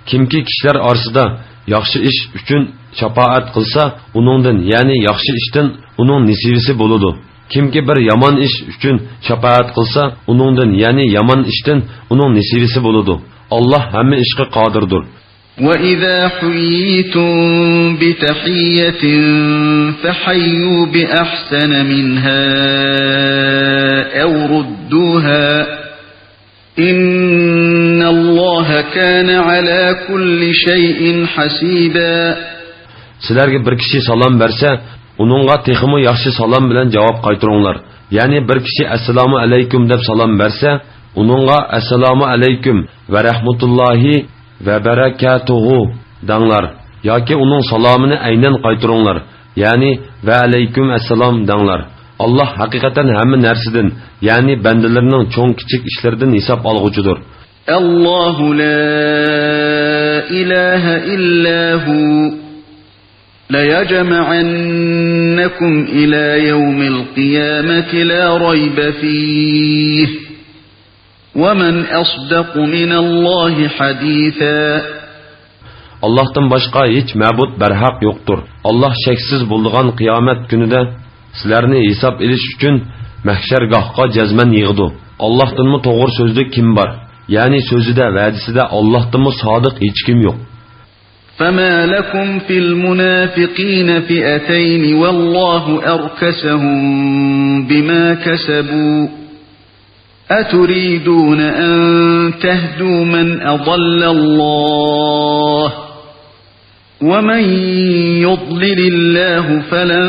كىمكى كىشىلەر ئارىسىدا ياخشى ئىش ئۈچۈن شاپائەت قىلسا، ئۇنىڭدىن، يەنى ياخشى ئىشتىن ئۇنىڭ نېسىۋىسى بولىدۇ. كىمكى بىر يامان ئىش ئۈچۈن شاپائەت قىلسا، ئۇنىڭدىن، يەنى يامان ئىشتىن ئۇنىڭ نېسىۋىسى بولىدۇ. ئاللاھ ھەممە ئىشقا قادىردۇر. وإذا حييتم بتحية فحيوا بأحسن منها أو ردوها إن الله كان على كل شيء حسيبا. سىلەرگە بىر كىشى سالام بەرسە، ئۇنىڭغا تېخىمۇ ياخشى سالام بىلەن جاۋاب قايتۇرۇڭلار. يەنى بىر كىشى ئەسسالامۇ ئەلەيكۇم دەپ سالام بەرسە، ئۇنىڭغا ئەسسالامۇ ئەلەيكۇم ۋە رەھمەتۇللاھى ۋە بەرەكاتۇھۇ دەڭلار. ياكى ئۇنىڭ سالامىنى ئەينەن قايتۇرۇڭلار. يەنى ۋە ئەلەيكۇم ئەسسالام دەڭلار. ئاللاھ ھەقىقەتەن ھەممە نەرسىدىن، يەنى بەندىلىرىنىڭ چوڭ-كىچىك ئىشلىرىدىن ھېساب ئالغۇچىدۇر. الله لا إله إلا هو ليجمعنكم إلى يوم القيامة لا ريب فيه ومن أصدق من الله حديثا. ئاللاھتىن باشقا ھېچ مەبۇد بەرھەق يوقتۇر. ئاللاھ شەكسىز بولىدىغان قىيامەت كۈنىدە سىلەرنى ھېساب ئېلىش ئۈچۈن مەھشەرگاھقا جەزمەن يىغىدۇ. ئاللاھتىنمۇ توغرا سۆزلۈك كىم بار؟ يەنى سۆزىدە، ۋەدىسىدە ئاللاھتىنمۇ سادىق ھېچكىم يوق. فما لكم في المنافقين فئتين والله أركسهم بما كسبوا أتريدون أن تهدوا من أضل الله ومن يضلل الله فلن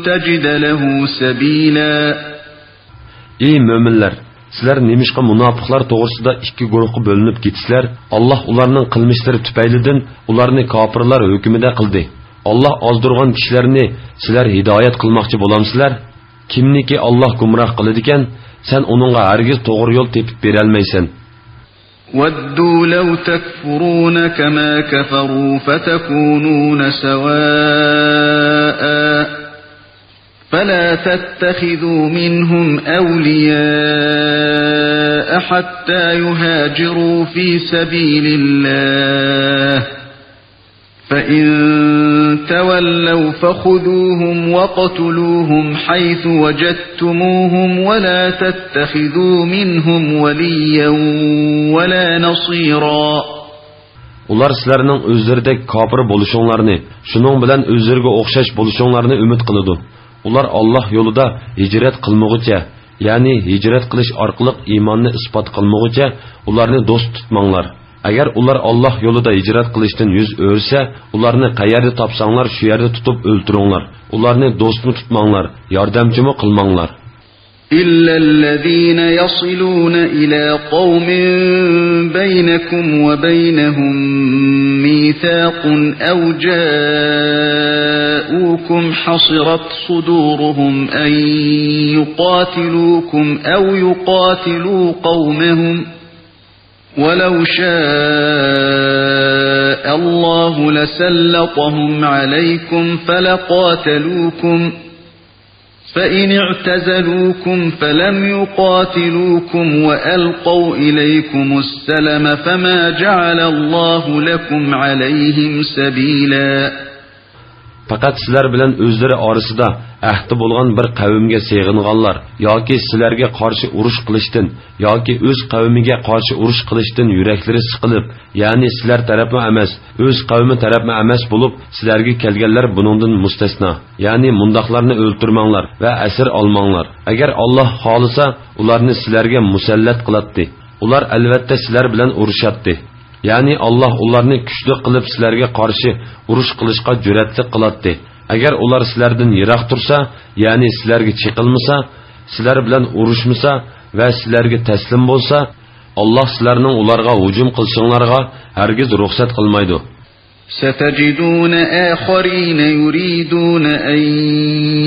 تجد له سبيلا. ئى مۆمىنلەر! سىلەر نېمىشقا مۇناپىقلار توغرىسىدا ئىككى گۇرۇھقا بۆلۈنۈپ كېتىسىلەر؟ ئاللاھ ئۇلارنىڭ قىلمىشلىرى تۈپەيلىدىن ئۇلارنى كاپىرلار ھۆكمىدە قىلدى. ئاللاھ ئازدۇرغان كىشىلەرنى سىلەر ھىدايەت قىلماقچى بولامسىلەر؟ كىمنىكى ئاللاھ گۇمراھ قىلىدىكەن، سەن ئۇنىڭغا ھەرگىز توغرا يول تېپىپ بېرەلمەيسەن. ودوا لو تكفرون كما كفروا فتكونون سواء فلا تتخذوا منهم أولياء حتى يهاجروا في سبيل الله فإن تولوا فخذوهم واقتلوهم حيث وجدتموهم ولا تتخذوا منهم وليا ولا نصيرا. ئۇلار سىلەرنىڭ ئۆزلىرىدەك كاپىر بولۇشۇڭلارنى، شۇنىڭ بىلەن ئۆزلىرىگە ئوخشاش بولۇشۇڭلارنى ئۈمىد قىلىدۇ. ئۇلار ئاللاھ يولىدا ھىجرەت قىلمىغۇچە، يەنى ھىجرەت قىلىش ئارقىلىق ئىماننى ئىسپات قىلمىغۇچە ئۇلارنى دوست تۇتماڭلار. ئەگەر ئۇلار ئاللاھ يولىدا ھىجرەت قىلىشتىن يۈز ئۆرۈسە، ئۇلارنى قەيەردە تاپساڭلار، شۇ يەردە تۇتۇپ ئۆلتۈرۈڭلار. ئۇلارنى دوستمۇ تۇتماڭلار، ياردەمچىمۇ قىلماڭلار. إلا الذين يصلون إلى قوم بينكم وبينهم ميثاق أو جاءوكم حصرت صدورهم أن يقاتلوكم أو يقاتلوا قومهم ولو شاء الله لسلطهم عليكم فلقاتلوكم فإن اعتزلوكم فلم يقاتلوكم وألقوا إليكم السلم فما جعل الله لكم عليهم سبيلا. پەقەت سىلەر بىلەن ئۆزلىرى ئارىسىدا ئەھدى بولغان بىر قەۋمگە سېغىنغانلار ياكى سىلەرگە قارشى ئۇرۇش قىلىشتىن ياكى ئۆز قەۋمىگە قارشى ئۇرۇش قىلىشتىن يۈرەكلىرى سىقىلىپ، يەنى سىلەر تەرەپمۇ ئەمەس، ئۆز قەۋمى تەرەپمۇ ئەمەس بولۇپ، سىلەرگە كەلگەنلەر بۇنىڭدىن مۇستەسنا. يەنى مۇنداقلارنى ئۆلتۈرمەڭلار ۋە ئەسىر ئالماڭلار. ئەگەر ئاللاھ خالىسا، ئۇلارنى سىلەرگە مۇسەللەت قىلاتتى. ئۇلار ئەلۋەتتە سىلەر بىلەن ئۇرۇشاتتى. يەنى ئاللاھ ئۇلارنى كۈچلۈك قىلىپ سىلەرگە قارشى ئۇرۇش قىلىشقا جۈرئەتلىك قىلاتتى. ئەگەر ئۇلار سىلەردىن يىراق تۇرسا، يەنى سىلەرگە چېقىلمىسا، سىلەر بىلەن ئۇرۇشمىسا ۋە سىلەرگە تەسلىم بولسا، ئاللاھ سىلەرنىڭ ئۇلارغا ھۇجۇم قىلىشىڭلارغا ھەرگىز رۇخسەت قىلمايدۇ. ستجدون آخرين يريدون أن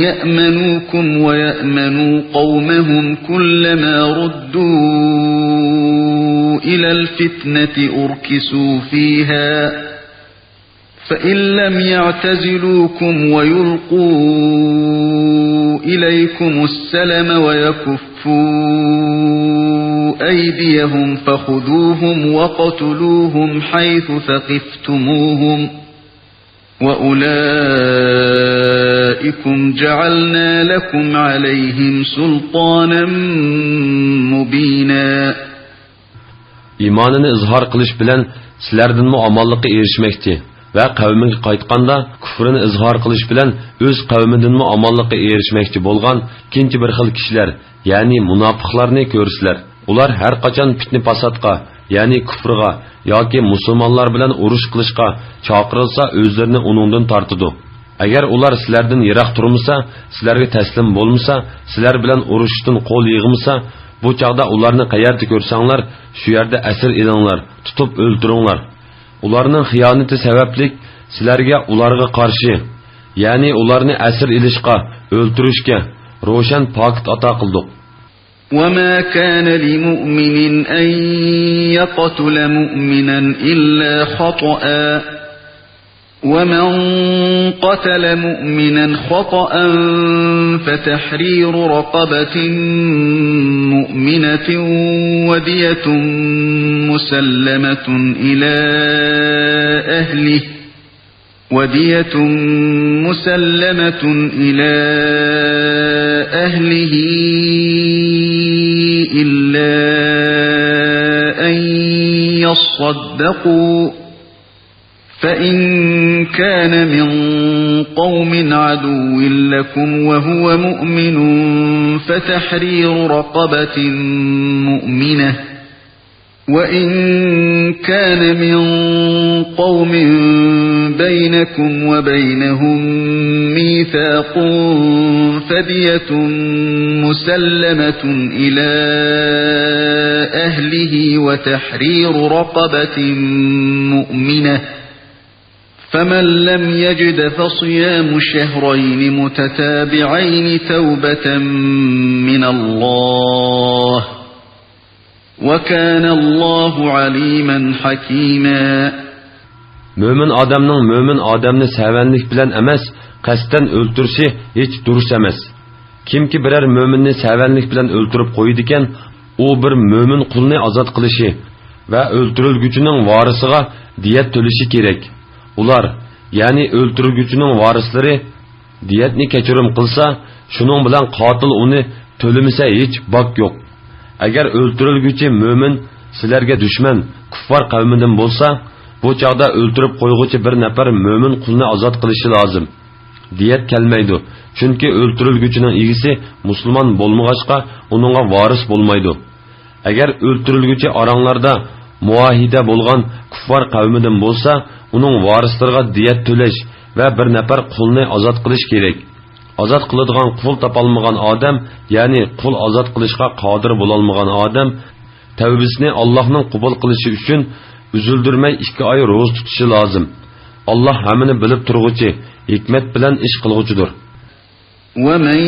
يأمنوكم ويأمنوا قومهم كلما ردوا إلى الفتنة أركسوا فيها فإن لم يعتزلوكم ويلقوا إليكم السلم ويكفوا أيديهم فخذوهم واقتلوهم حيث ثقفتموهم وأولئكم جعلنا لكم عليهم سلطانا مبينا. ئىمانىنى ئىزھار قىلىش بىلەن سىلەردىنمۇ ئامانلىققا ئېرىشمەكچى ۋە قەۋمىگە قايتقاندا كۇفرىنى ئىزھار قىلىش بىلەن ئۆز قەۋمىدىنمۇ ئامانلىققا ئېرىشمەكچى بولغان ئىككىنچى بىر خىل كىشىلەر، يەنى مۇناپىقلارنى كۆرىسىلەر. ئۇلار ھەر قاچان پىتنە-پاساتقا، يەنى كۇفرغا ياكى مۇسۇلمانلار بىلەن ئۇرۇش قىلىشقا چاقىرىلسا، ئۆزلىرىنى ئۇنىڭدىن تارتىدۇ. ئەگەر ئۇلار سىلەردىن يىراق تۇرمىسا، سىلەرگە تەسلىم بولمىسا، سىلەر بىلەن ئۇرۇشۇشتىن قول يىغمىسا، بۇ چاغدا ئۇلارنى قەيەردە كۆرسەڭلار، شۇ يەردە ئەسىر ئېلىڭلار، تۇتۇپ ئۆلتۈرۈڭلار. ئۇلارنىڭ خىيانىتى سەۋەبلىك سىلەرگە ئۇلارغا قارشى، يەنى ئۇلارنى ئەسىر ئېلىشقا، ئۆلتۈرۈشكە روشەن پاكىت ئاتا قىلدۇق. وما كان لمؤمن أن يقتل مؤمنا إلا خطأ، ومن قتل مؤمنا خطأ فتحرير رقبة مؤمنة ودية مسلمة إلى أهله، ودية مسلمة إلى أهله إلا أن يصدقوا، فإن كان من قوم عدو لكم وهو مؤمن فتحرير رقبة مؤمنة، وإن كان من قوم بينكم وبينهم ميثاق فدية مسلمة إلى أهله وتحرير رقبة مؤمنة، فمن لم يجد فصيام شهرين متتابعين توبة من الله، وكان الله عليما حكيما. مۆمىن ئادەمنىڭ مۆمىن ئادەمنى سەۋەنلىك بىلەن ئەمەس، قەستەن ئۆلتۈرۈشى ھېچ دۇرۇس ئەمەس. كىمكى بىرەر مۆمىننى سەۋەنلىك بىلەن ئۆلتۈرۈپ قويىدىكەن، ئۇ بىر مۆمىن قۇلنى ئازاد قىلىشى ۋە ئۆلتۈرۈلگۈچىنىڭ ۋارىسىغا دىيەت تۆلىشى كېرەك. ئۇلار، يەنى ئۆلتۈرۈلگۈچىنىڭ ۋارىسلىرى دىيەتنى كەچۈرۈم قىلسا، شۇنىڭ بىلەن قاتىل ئۇنى تۆلىمىسە ھېچ باك يوق. ئەگەر ئۆلتۈرۈلگۈچى مۆمىن سىلەرگە دۈشمەن، كۇففار قەۋمىدىن بولسا، بۇ چاغدا ئۆلتۈرۈپ قويغۇچى بىر نەپەر مۆمىن قۇلنى ئازاد قىلىشى لازىم. دىيەت كەلمەيدۇ، چۈنكى ئۆلتۈرۈلگۈچىنىڭ ئىگىسى مۇسۇلمان بولمىغاچقا، ئۇنىڭغا ۋارىس بولمايدۇ. ئەگەر ئۆلتۈرۈلگۈچى ئاراڭلاردا مۇئاھىدە بولغان كۇففار قەۋمىدىن بولسا، ئۇنىڭ ۋارىسلىرىغا دىيەت تۆلەش ۋە بىر نەپەر قۇلنى ئازاد قىلىش كېرەك. ئازاد قىلىدىغان قۇل تاپالمىغان ئادەم، يەنى قۇل ئازاد قىلىشقا قادىر بولالمىغان ئادەم، تەۋبىسىنى ئاللاھنىڭ قوبۇل قىلىشى ئۈچۈن ئۈزۈلدۈرمەي ئىككى ئاي روزا تۇتۇشى لازىم. ئاللاھ ھەممىنى بىلىپ تۇرغۇچى، ھېكمەت بىلەن ئىش قىلغۇچىدۇر. ومن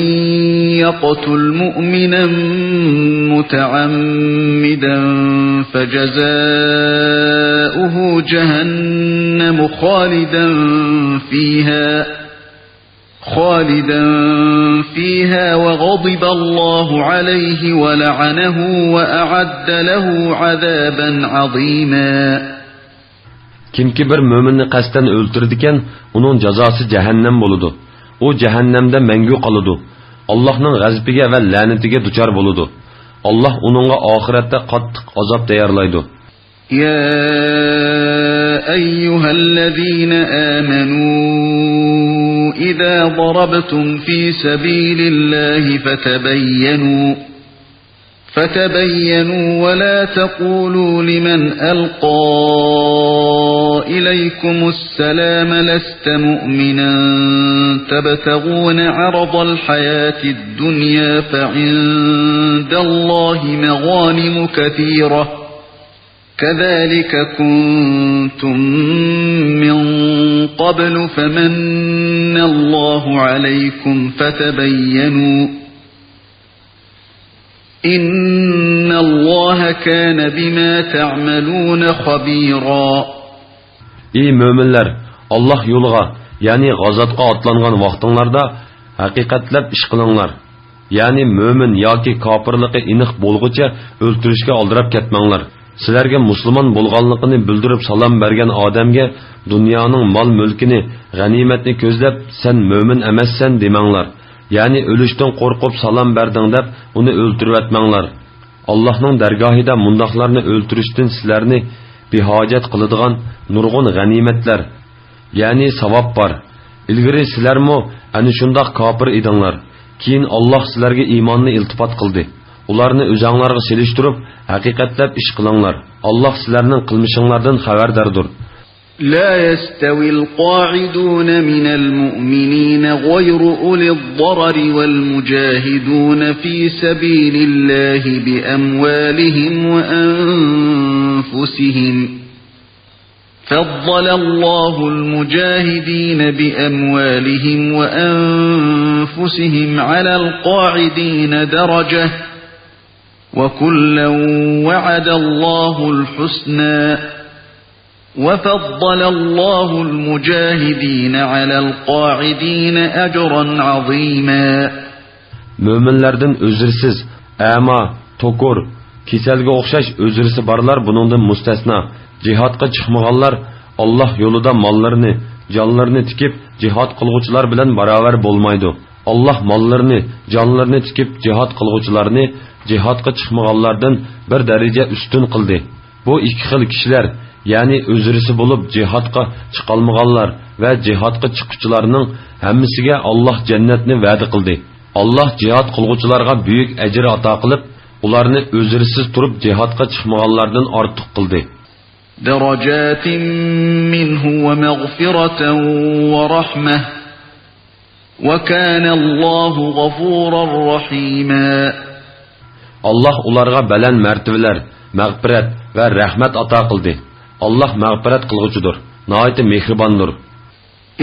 يقتل مؤمنا متعمدا فجزاؤه جهنم خالدا فيها، خالدا فيها وغضب الله عليه ولعنه وأعد له عذابا عظيما. كىمكى بىر مۆمىننى قەستەن ئۆلتۈرىدىكەن، ئۇنىڭ جازاسى جەھەننەم بولىدۇ. ئۇ جەھەننەمدە مەڭگۈ قالىدۇ. ئاللاھنىڭ غەزىپىگە ۋە لەنىتىگە دۇچار بولىدۇ. ئاللاھ ئۇنىڭغا ئاخىرەتتە قاتتىق ئازاب تەييارلايدۇ. يا أيها الذين آمنوا إذا ضربتم في سبيل الله فتبينوا، فتبينوا ولا تقولوا لمن ألقى إليكم السلام لست مؤمنا تبتغون عرض الحياة الدنيا فعند الله مغانم كثيرة كذلك كنتم من قبل فمن الله عليكم فتبينوا إن الله كان بما تعملون خبيرا. ئى مۆمىنلەر، ئاللاھ يولىغا، يەنى غازاتقا ئاتلانغان ۋاقتىڭلاردا ھەقىقەتلەپ ئىش قىلىڭلار. يەنى مۆمىن ياكى كاپىرلىقى ئېنىق بولغۇچە ئۆلتۈرۈشكە ئالدىراپ كەتمەڭلار. سىلەرگە مۇسۇلمان بولغانلىقىنى بىلدۈرۈپ سالام بەرگەن ئادەمگە دۇنيانىڭ مال-مۈلكىنى، غەنىيمەتنى كۆزلەپ، سەن مۆمىن ئەمەسسەن دېمەڭلار. يەنى ئۆلۈشتىن قورقۇپ سالام بەردىڭ دەپ ئۇنى ئۆلتۈرۈۋەتمەڭلار. ئاللاھنىڭ دەرگاھىدا مۇنداقلارنى ئۆلتۈرۈشتىن سىلەرنى بىھاجەت قىلىدىغان نۇرغۇن غەنىيمەتلەر، يەنى ساۋاب بار. ئىلگىرى سىلەرمۇ ئەنە شۇنداق كاپىر ئىدىڭلار. كېيىن ئاللاھ سىلەرگە ئىماننى ئىلتىپات قىلدى. ئۇلارنى ئۆزەڭلارغا سېلىشتۇرۇپ، ھەقىقەتلەپ ئىش قىلىڭلار. ئاللاھ سىلەرنىڭ قىلمىشىڭلاردىن خەۋەرداردۇر. لا يستوي القاعدون من المؤمنين غير أولي الضرر والمجاهدون في سبيل الله بأموالهم وأنفسهم، فضل الله المجاهدين بأموالهم وأنفسهم على القاعدين درجة، وكلا وعد الله الحسنى، وفضل الله المجاهدين على القاعدين أجرا عظيما. مۆمىنلەردىن ئۆزرىسىز، ئەما، توكۇر، كېسەلگە ئوخشاش ئۆزرىسى بارلار بۇنىڭدىن مۇستەسنا. جىھادقا چىقمىغانلار ئاللاھ يولىدا ماللىرىنى، جانلىرىنى تىكىپ جىھاد قىلغۇچىلار بىلەن باراۋەر بولمايدۇ. ئاللاھ ماللىرىنى، جانلىرىنى تىكىپ جىھاد قىلغۇچىلارنى جىھادقا چىقمىغانلاردىن بىر دەرىجە ئۈستۈن قىلدى. بۇ ئىككى خىل كىشىلەر، يەنى ئۆزرىسى بولۇپ جىھادقا چىقالمىغانلار ۋە جىھادقا چىققۇچىلارنىڭ ھەممىسىگە ئاللاھ جەننەتنى ۋەدە قىلدى. ئاللاھ جىھاد قىلغۇچىلارغا بۈيۈك ئەجىر ئاتا قىلىپ، ئۇلارنى ئۆزرىسىز تۇرۇپ جىھادقا چىقمىغانلاردىن ئارتۇق قىلدى. درجات منه ومغفرة ورحمة، وكان الله غفورا رحيما. ئاللاھ ئۇلارغا بەلەن مەرتىۋىلەر، مەغپىرەت ۋە رەھمەت ئاتا قىلدى. ئاللاھ مەغپىرەت قىلغۇچىدۇر، ناھايىتى مېھرىباندۇر.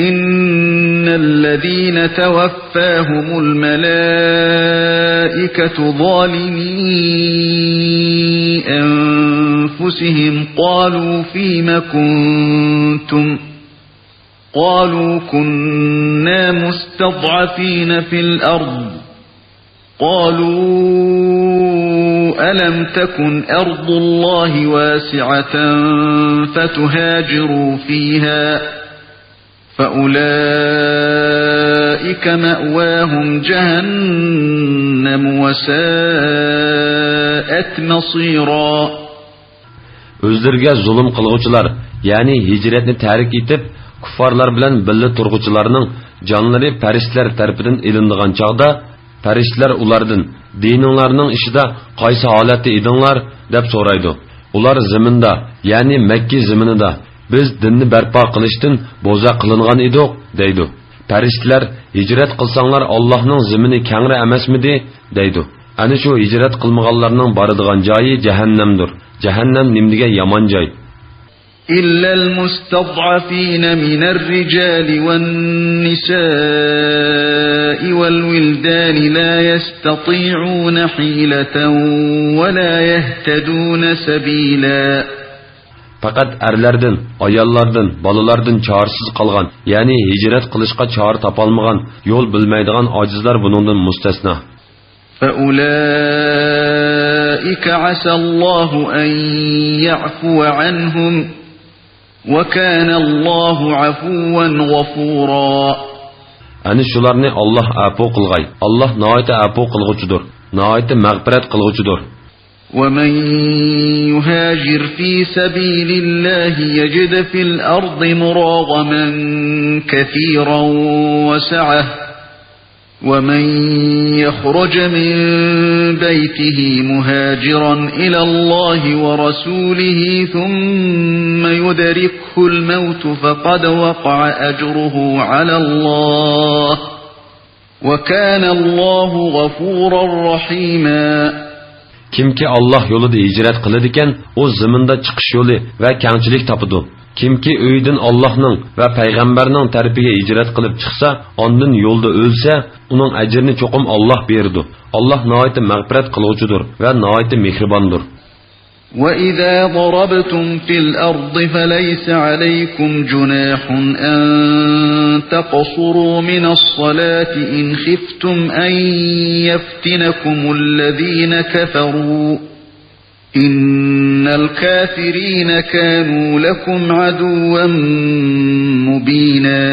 إن الذين توفاهم الملائكة ظالمي أنفسهم قالوا فيم كنتم قالوا كنا مستضعفين في الأرض، قالوا ألم تكن أرض الله واسعة فتهاجروا فيها، فأولئك مأواهم جهنم وساءت مصيرا. ئۆزلىرىگە زۇلۇم قىلغۇچىلار، يەنى ھىجرەتنى تەرك ئېتىپ، كۇففارلار بىلەن بىللە تۇرغۇچىلارنىڭ جانلىرى پەرىشتىلەر تەرىپىدىن ئېلىنىدىغان چاغدا، پەرىشتىلەر ئۇلاردىن، دىنىڭلارنىڭ ئىشىدا قايسى ھالەتتە ئىدىڭلار؟ دەپ سورايدۇ. ئۇلار زېمىندا، يەنى مەككە زېمىنىدا، بىز دىننى بەرپا قىلىشتىن بوزەك قىلىنغان ئىدۇق، دەيدۇ. پەرىشتىلەر، ھىجرەت قىلساڭلار ئاللاھنىڭ زېمىنى كەڭرى ئەمەسمىدى؟ دەيدۇ. ئەنە شۇ ھىجرەت قىلمىغانلارنىڭ بارىدىغان جايى جەھەننەمدۇر. جەھەننەم نېمىدېگەن يامان جاي! إلا المستضعفين من الرجال والنساء والولدان لا يستطيعون حيلة ولا يهتدون سبيلا. پەقەت ئەرلەردىن، ئاياللاردىن، بالىلاردىن چارىسىز قالغان، يەنى ھىجرەت قىلىشقا چارە تاپالمىغان، يول بىلمەيدىغان ئاجىزلار بۇنىڭدىن مۇستەسنا. فأولئك عسى الله أن يعفو عنهم، وكان الله عفوا غفورا. ئەنە شۇلارنى ئاللاھ ئەپۇ قىلغاي. ئاللاھ ناھايىتى ئەپۇ قىلغۇچىدۇر، ناھايىتى مەغپىرەت قىلغۇچىدۇر. ومن يهاجر في سبيل الله يجد في الأرض مراغما كثيرا وسعة، ومن يخرج من بيته مهاجرا إلى الله ورسوله ثم يدركه الموت فقد وقع أجره على الله، وكان الله غفورا رحيما. كىمكى ئاللاھ يولىدا ھىجرەت قىلىدىكەن، ئۇ زېمىندا چىقىش يولى ۋە كەڭچىلىك تاپىدۇ. كىمكى ئۆيىدىن ئاللاھنىڭ ۋە پەيغەمبەرنىڭ تەرىپىگە ھىجرەت قىلىپ چىقسا، ئاندىن يولدا ئۆلسە، ئۇنىڭ ئەجرىنى چوقۇم ئاللاھ بېرىدۇ. ئاللاھ ناھايىتى مەغپىرەت قىلغۇچىدۇر ۋە ناھايىتى مېھرىباندۇر. وإذا ضربتم في الأرض فليس عليكم جناح أن تقصروا من الصلاة إن خفتم أن يفتنكم الذين كفروا، إن الكافرين كانوا لكم عدوا مبينا.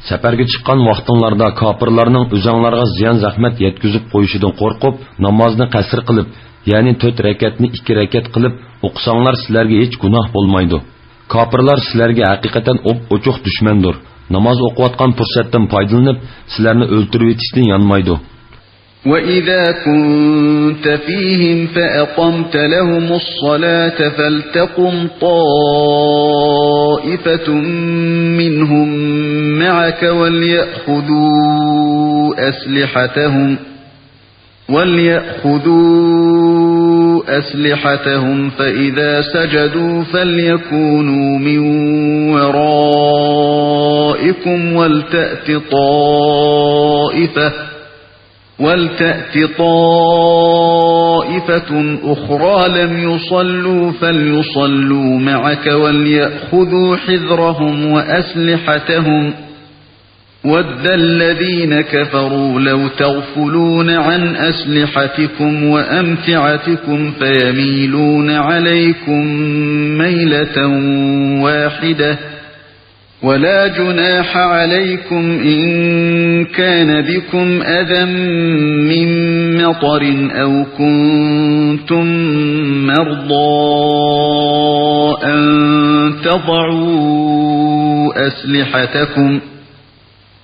سەپەرگە چىققان ۋاقتىڭلاردا كاپىرلارنىڭ ئۆزۈڭلارغا زىيان-زەخمەت يەتكۈزۈپ قويۇشىدىن قورقۇپ، نامازنى قەسىر قىلىپ، يەنى تۆت رەكەتنى ئىككى رەكەت قىلىپ ئوقۇساڭلار، سىلەرگە ھېچ گۇناھ بولمايدۇ. كاپىرلار سىلەرگە ھەقىقەتەن ئوپئوچۇق دۈشمەندۇر. ناماز ئوقۇۋاتقان پۇرسەتتىن پايدىلىنىپ، سىلەرنى ئۆلتۈرۈۋېتىشتىن يانمايدۇ. وإذا كنت فيهم فأقمت لهم الصلاة فلتقم طائفة منهم معك وليأخذوا أسلحتهم، وليأخذوا أسلحتهم فإذا سجدوا فليكونوا من ورائكم ولتأت طائفة، ولتأت طائفة أخرى لم يصلوا فليصلوا معك وليأخذوا حذرهم وأسلحتهم، ود الذين كفروا لو تغفلون عن أسلحتكم وأمتعتكم فيميلون عليكم ميلة واحدة، ولا جناح عليكم إن كان بكم أذى من مطر أو كنتم مرضى أن تضعوا أسلحتكم،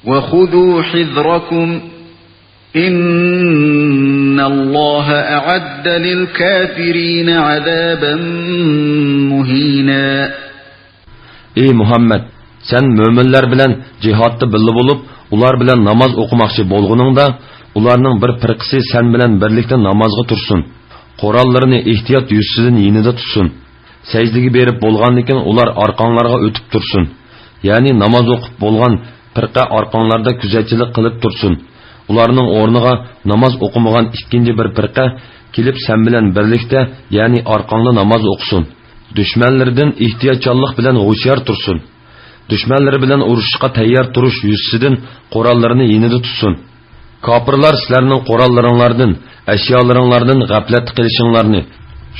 وخذوا حذركم، إن الله أعد للكافرين عذابا مهينا. ئى مۇھەممەد، سەن مۆمىنلەر بىلەن جىھادتا بىللە بولۇپ، ئۇلار بىلەن ناماز ئوقۇماقچى بولغىنىڭدا، ئۇلارنىڭ بىر پىرقىسى سەن بىلەن بىرلىكتە نامازغا تۇرسۇن. قوراللىرىنى ئېھتىيات يۈزىسىدىن يېنىدا تۇتسۇن. سەجدىگە بېرىپ بولغاندىن كېيىن ئۇلار ئارقاڭلارغا ئۆتۈپ تۇرسۇن. يەنى ناماز ئوقۇپ بولغان پىرقە ئارقاڭلاردا كۆزەتچىلىك قىلىپ تۇرسۇن. ئۇلارنىڭ ئورنىغا ناماز ئوقۇمىغان ئىككىنچى بىر پىرقە كېلىپ سەن بىلەن بىرلىكتە، يەنى ئارقاڭدا ناماز ئوقۇسۇن. دۈشمەنلىرىدىن ئېھتىياتچانلىق بىلەن ھوشيار تۇرسۇن. دۈشمەنلىرى بىلەن ئۇرۇشۇشقا تەييار تۇرۇش يۈزىسىدىن قوراللىرىنى يېنىدا تۇتسۇن. كاپىرلار سىلەرنىڭ قوراللىرىڭلاردىن، ئەشيالىرىڭلاردىن غەپلەتتە قېلىشىڭلارنى،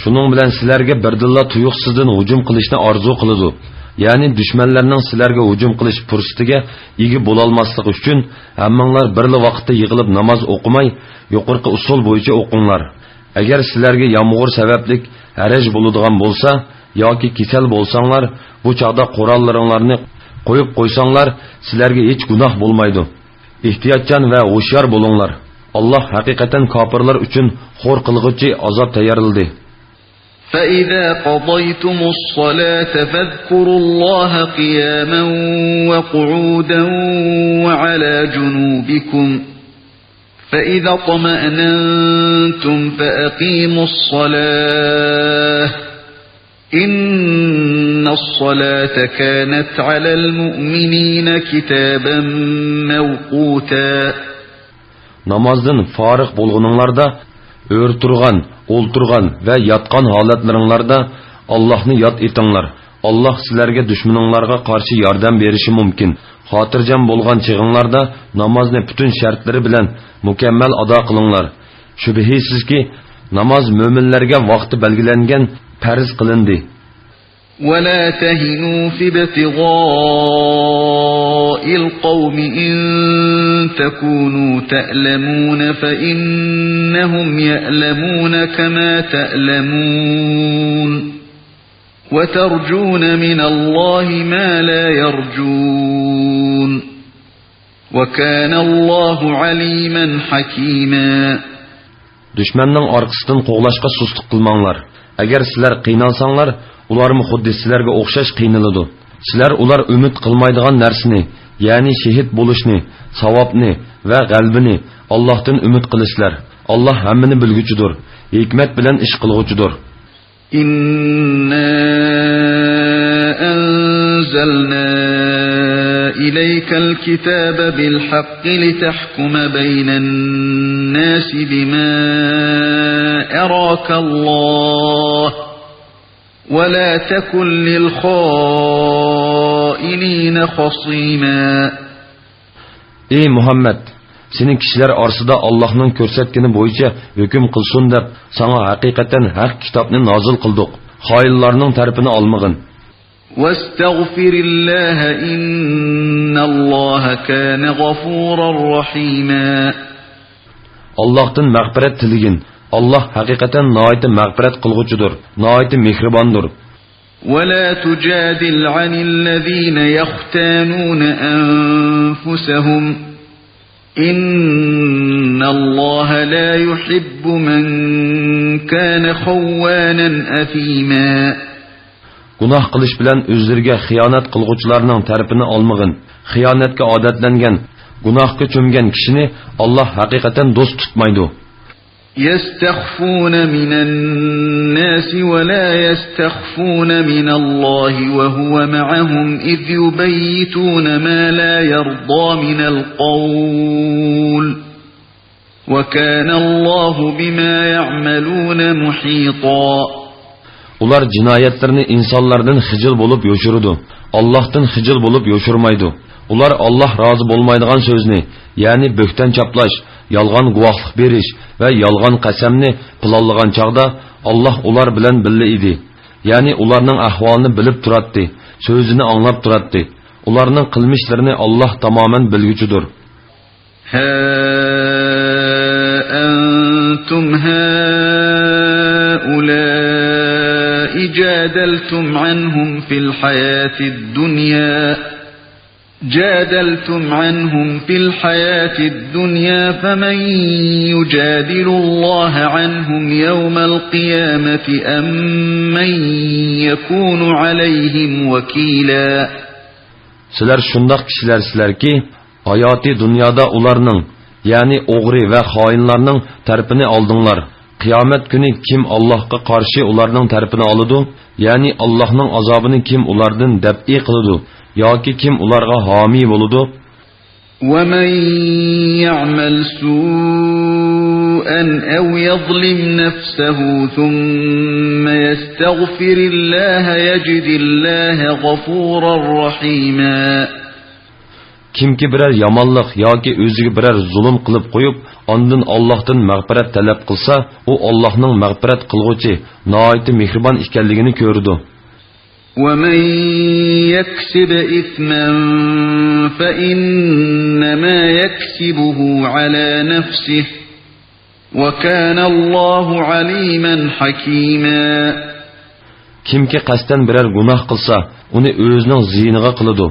شۇنىڭ بىلەن سىلەرگە بىردىنلا تۇيۇقسىزدىن ھۇجۇم قىلىشنى ئارزۇ قىلىدۇ. يەنى دۈشمەنلەرنىڭ سىلەرگە ھۇجۇم قىلىش پۇرسىتىگە ئىگە بولالماسلىقى ئۈچۈن ھەممىڭلار بىرلا ۋاقىتتا يىغىلىپ ناماز ئوقۇماي، يۇقىرىقى ئۇسۇل بويىچە ئوقۇڭلار. ئەگەر سىلەرگە يامغۇر سەۋەبلىك ھەرەج بولىدىغان بولسا ياكى كېسەل بولساڭلار، بۇ چاغدا قوراللىرىڭلارنى قويۇپ قويساڭلار، سىلەرگە ھېچ گۇناھ بولمايدۇ. ئېھتىياتچان ۋە ھوشيار بولۇڭلار. ئاللاھ ھەقىقەتەن كاپىرلار ئۈچۈن خور قىلغۇچى ئازاب تەييارلىدى. فإذا قضيتم الصلاة فاذكروا الله قياما وقعودا وعلى جنوبكم، فإذا اطمأننتم فأقيموا الصلاة، إن الصلاة كانت على المؤمنين كتابا موقوتا. نامازدىن فارىغ بولغىنىڭلاردا، ئۆرە تۇرغان، ئولتۇرغان ۋە ياتقان ھالەتلىرىڭلاردا ئاللاھنى ياد ئېتىڭلار. ئاللاھ سىلەرگە دۈشمىنىڭلارغا قارشى ياردەم بېرىشى مۇمكىن. خاتىرجەم بولغان چېغىڭلاردا نامازنى پۈتۈن شەرتلىرى بىلەن مۇكەممەل ئادا قىلىڭلار. شۈبھىسىزكى، ناماز مۆمىنلەرگە ۋاقتى بەلگىلەنگەن پەرز قىلىندى. ولا تهنوا في ابتغاء القوم إن تكونوا تألمون فإنهم يألمون كما تألمون وترجون من الله ما لا يرجون وكان الله عليما حكيما. دۈشمەننىڭ ئارقىسىدىن قوغلاشقا سۇسلۇق قىلماڭلار. ئەگەر سىلەر قىينالساڭلار، ئۇلارمۇ خۇددى سىلەرگە ئوخشاش قىينىلىدۇ. سىلەر ئۇلار ئۈمىد قىلمايدىغان نەرسىنى، يەنى شېھىت بولۇشنى، ساۋابنى ۋە غەلىبىنى ئاللاھتىن ئۈمىد قىلىسىلەر. ئاللاھ ھەممىنى بىلگۈچىدۇر، ھېكمەت بىلەن ئىش قىلغۇچىدۇر. إنا أنزلنا إليك الكتاب بالحق لتحكم بين الناس بما أراك الله ولا تكن للخائنين خصيما. ئى مۇھەممەد! سېنى كىشىلەر ئارىسىدا ئاللاھنىڭ كۆرسەتكىنى بويىچە ھۆكۈم قىلسۇن دەپ، ساڭا ھەقىقەتەن ھەق كىتابنى نازىل قىلدۇق. خائىنلارنىڭ تەرىپىنى ئالمىغىن. واستغفر الله إن الله كان غفورا رحيما. ئاللاھتىن مەغپىرەت تىلىگىن. ئاللاھ ھەقىقەتەن ناھايىتى مەغپىرەت قىلغۇچىدۇر، ناھايىتى مېھرىباندۇر. ولا تجادل عن الذين يختانون أنفسهم إن الله لا يحب من كان خوانا أثيما. گۇناھ قىلىش بىلەن ئۆزلىرىگە خىيانەت قىلغۇچىلارنىڭ تەرىپىنى ئالمىغىن. خىيانەتكە ئادەتلەنگەن، گۇناھقا چۆمگەن كىشىنى ئاللاھ ھەقىقەتەن دوست تۇتمايدۇ. يستخفون من الناس ولا يستخفون من الله وهو معهم إذ يبيتون ما لا يرضى من القول وكان الله بما يعملون محيطا. ئۇلار جىنايەتلىرىنى ئىنسانلاردىن خىجىل بولۇپ يوشۇرىدۇ، ئاللاھتىن خىجىل بولۇپ يوشۇرمايدۇ. ئۇلار ئاللاھ رازى بولمايدىغان سۆزنى، يەنى بۆھتان چاپلاش، يالغان گۇۋاھلىق بېرىش ۋە يالغان قەسەمنى پىلانلىغان چاغدا ئاللاھ ئۇلار بىلەن بىللە ئىدى. يەنى ئۇلارنىڭ ئەھۋالىنى بىلىپ تۇراتتى، سۆزىنى ئاڭلاپ تۇراتتى. ئۇلارنىڭ قىلمىشلىرىنى ئاللاھ تامامەن بىلگۈچىدۇر. ها أنتم هؤلاء جادلتم عنهم في الحياة الدنيا، جادلتم عنهم في الحياة الدنيا فمن يجادل الله عنهم يوم القيامة أم من يكون عليهم وكيلا. سىلەر شۇنداق كىشىلەرسىلەركى، ھاياتىي دۇنيادا ئۇلارنىڭ، يەنى ئوغرى ۋە خائىنلارنىڭ تەرىپىنى ئالدىڭلار. قىيامەت كۈنى كىم ئاللاھقا قارشى ئۇلارنىڭ تەرىپىنى ئالىدۇ؟ يەنى ئاللاھنىڭ ئازابىنى كىم ئۇلاردىن دەپئى قىلىدۇ ياكى كىم ئۇلارغا ھامىي بولىدۇ؟ ومن يعمل سوءا أو يظلم نفسه ثم يستغفر الله يجد الله غفورا رحيما. كىمكى بىرەر يامانلىق ياكى ئۆزىگە بىرەر زۇلۇم قىلىپ قويۇپ، ئاندىن ئاللاھتىن مەغپىرەت تەلەپ قىلسا، ئۇ ئاللاھنىڭ مەغپىرەت قىلغۇچى، ناھايىتى مېھرىبان ئىكەنلىكىنى كۆرىدۇ. ومن يكسب إثما فإنما يكسبه على نفسه وكان الله عليما حكيما. كىمكى قەستەن بىرەر گۇناھ قىلسا، ئۇنى ئۆزىنىڭ زىيىنىغا قىلىدۇ،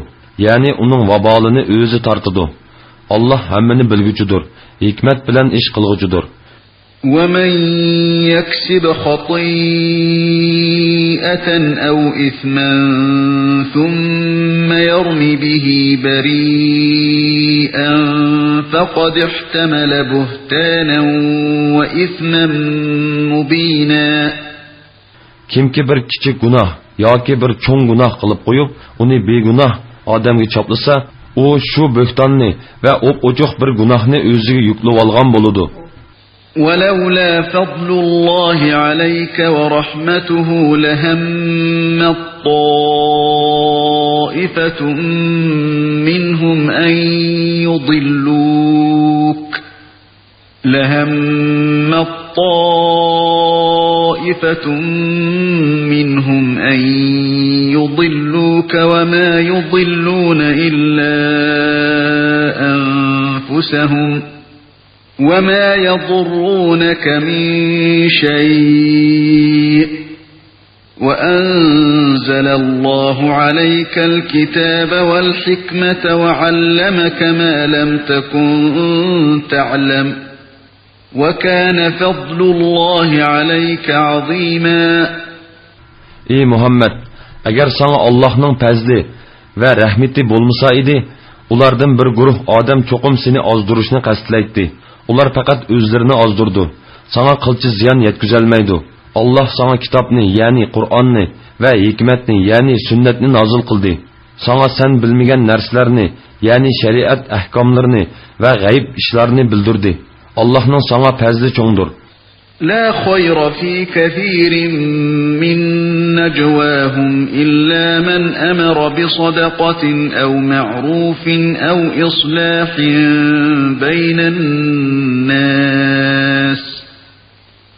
يەنى ئۇنىڭ ۋابالىنى ئۆزى تارتىدۇ. ئاللاھ ھەممىنى بىلگۈچىدۇر، ھېكمەت بىلەن ئىش قىلغۇچىدۇر. ومن يكسب خطيئة أو إثما ثم يرم به بريئا فقد احتمل بهتانا وإثما مبينا. كىمكى بىر كىچىك گۇناھ ياكى بىر چوڭ گۇناھ قىلىپ قويۇپ، ئۇنى بىگۇناھ ئادەمگە چاپلىسا، ئۇ شۇ بۆھتاننى ۋە ئوپئوچۇق بىر گۇناھنى ئۆزىگە يۈكلىۋالغان بولىدۇ. ولولا فضل الله عليك ورحمته لهمت طائفة منهم أن يضلوك، لهمت طائفة طائفة منهم أن يضلوك وما يضلون إلا أنفسهم وما يضرونك من شيء وأنزل الله عليك الكتاب والحكمة وعلمك ما لم تكن تعلم وكان فضل الله عليك عظيما. ئى مۇھەممەد، ئەگەر ساڭا ئاللاھنىڭ پەزلى ۋە رەھمىتى بولمىسا ئىدى، ئۇلاردىن بىر گۇرۇھ ئادەم چوقۇم سېنى ئازدۇرۇشنى قەستلەيتتى. ئۇلار پەقەت ئۆزلىرىنى ئازدۇرىدۇ. ساڭا قىلچە زىيان يەتكۈزەلمەيدۇ. ئاللاھ ساڭا كىتابنى، يەنى قۇرئاننى ۋە ھېكمەتنى، يەنى سۈننەتنى نازىل قىلدى. ساڭا سەن بىلمىگەن نەرسىلەرنى، يەنى شەرىئەت ئەھكاملىرىنى ۋە غەيىب ئىشلارنى بىلدۈردى. ئاللاھنىڭ ساڭا پەزلى چوڭدۇر. لا خير في كثير من نجواهم إلا من أمر بصدقة أو معروف أو إصلاح بين الناس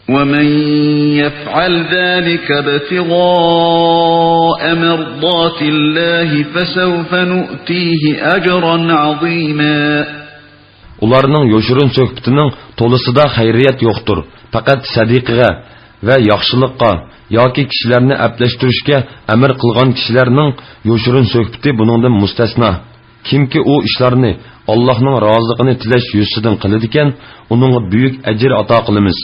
ومن يفعل ذلك ابتغاء مرضات الله فسوف نؤتيه أجرا عظيما. ئۇلارنىڭ يوشۇرۇن سۆھبىتىنىڭ تولىسىدا خەيرىيەت يوقتۇر. پەقەت سەدىقىگە ۋە ياخشىلىققا ياكى كىشىلەرنى ئەپلەشتۈرۈشكە ئەمىر قىلغان كىشىلەرنىڭ يوشۇرۇن سۆھبىتى بۇنىڭدىن مۇستەسنا. كىمكى ئۇ ئىشلارنى ئاللاھنىڭ رازىلىقىنى تىلەش يۈزىسىدىن قىلىدىكەن، ئۇنىڭغا بۈيۈك ئەجىر ئاتا قىلىمىز.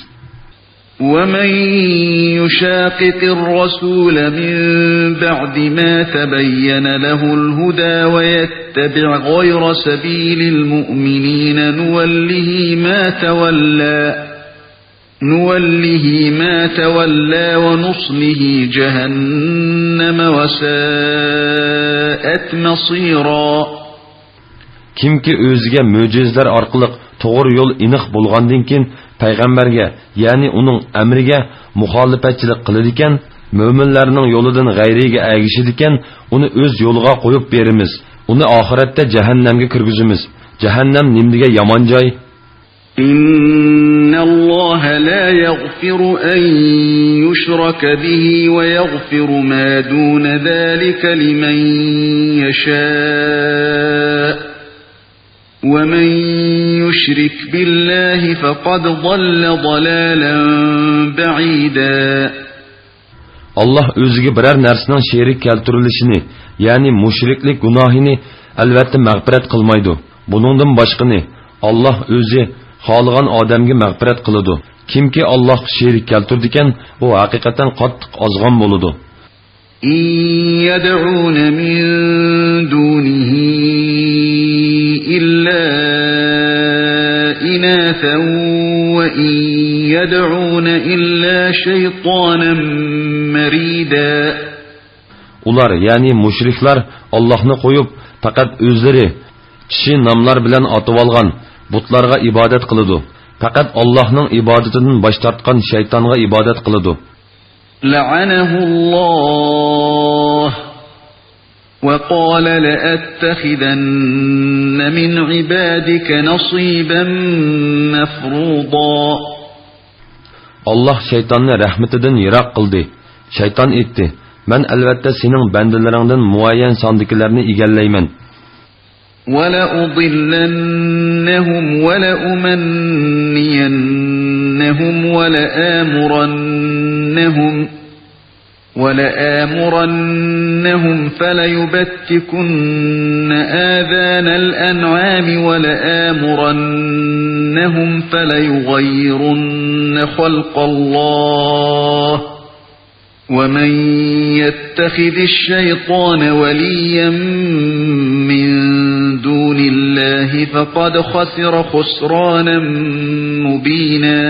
ومن يشاقق الرسول من بعد ما تبين له الهدى ويتبع غير سبيل المؤمنين نوله ما تولى، نوله ما تولى ونصله جهنم وساءت مصيرا. كىمكى ئۆزىگە مۆجىزىلەر ئارقىلىق توغرا يول ئېنىق بولغاندىن كېيىن پەيغەمبەرگە، يەنى ئۇنىڭ ئەمرىگە مۇخالىپەتچىلىك قىلىدىكەن، مۆمىنلەرنىڭ يولىدىن غەيرىگە ئەگىشىدىكەن، ئۇنى ئۆز يولىغا قويۇپ بېرىمىز. ئۇنى ئاخىرەتتە جەھەننەمگە كىرگۈزىمىز. جەھەننەم نېمىدېگەن يامان جاي! إن الله لا يغفر أن يشرك به ويغفر ما دون ذلك لمن يشاء ومن يشرك بالله فقد ضل ضلالا بعيدا. ئاللاھ ئۆزىگە بىرەر نەرسىنىڭ شېرىك كەلتۈرۈلۈشىنى، يەنى مۇشرىكلىك گۇناھىنى ئەلۋەتتە مەغپىرەت قىلمايدۇ. بۇنىڭدىن باشقىنى ئاللاھ ئۆزى خالىغان ئادەمگە مەغپىرەت قىلىدۇ. كىمكى ئاللاھقا شېرىك كەلتۈرىدىكەن، ئۇ ھەقىقەتەن قاتتىق ئازغان بولىدۇ. إن يدعون من دونه إلا إناثا وإن يدعون إلا شيطانا مريدا. ئۇلار، يەنى مۇشرىكلار، ئاللاھنى قويۇپ، پەقەت ئۆزلىرى چىشى ناملار بىلەن ئاتىۋالغان بۇتلارغا ئىبادەت قىلىدۇ. پەقەت ئاللاھنىڭ ئىبادىتىدىن باش تارتقان شەيتانغا ئىبادەت قىلىدۇ. لعنه الله وقال لأتخذن من عبادك نصيبا مفروضا. ئاللاھ شەيتاننى رەھمىتىدىن يىراق قىلدى. شەيتان ئېيتتى: مەن ئەلۋەتتە سېنىڭ بەندىلىرىڭدىن مۇئەييەن ساندىكىلەرنى ئىگىلەيمەن. ولأضلنهم ولأمنينهم ولآمرنهم، ولآمرنهم فليبتكن آذان الأنعام ولآمرنهم فليغيرن خلق الله، ومن يتخذ الشيطان وليا من دون الله فقد خسر خسرانا مبينا.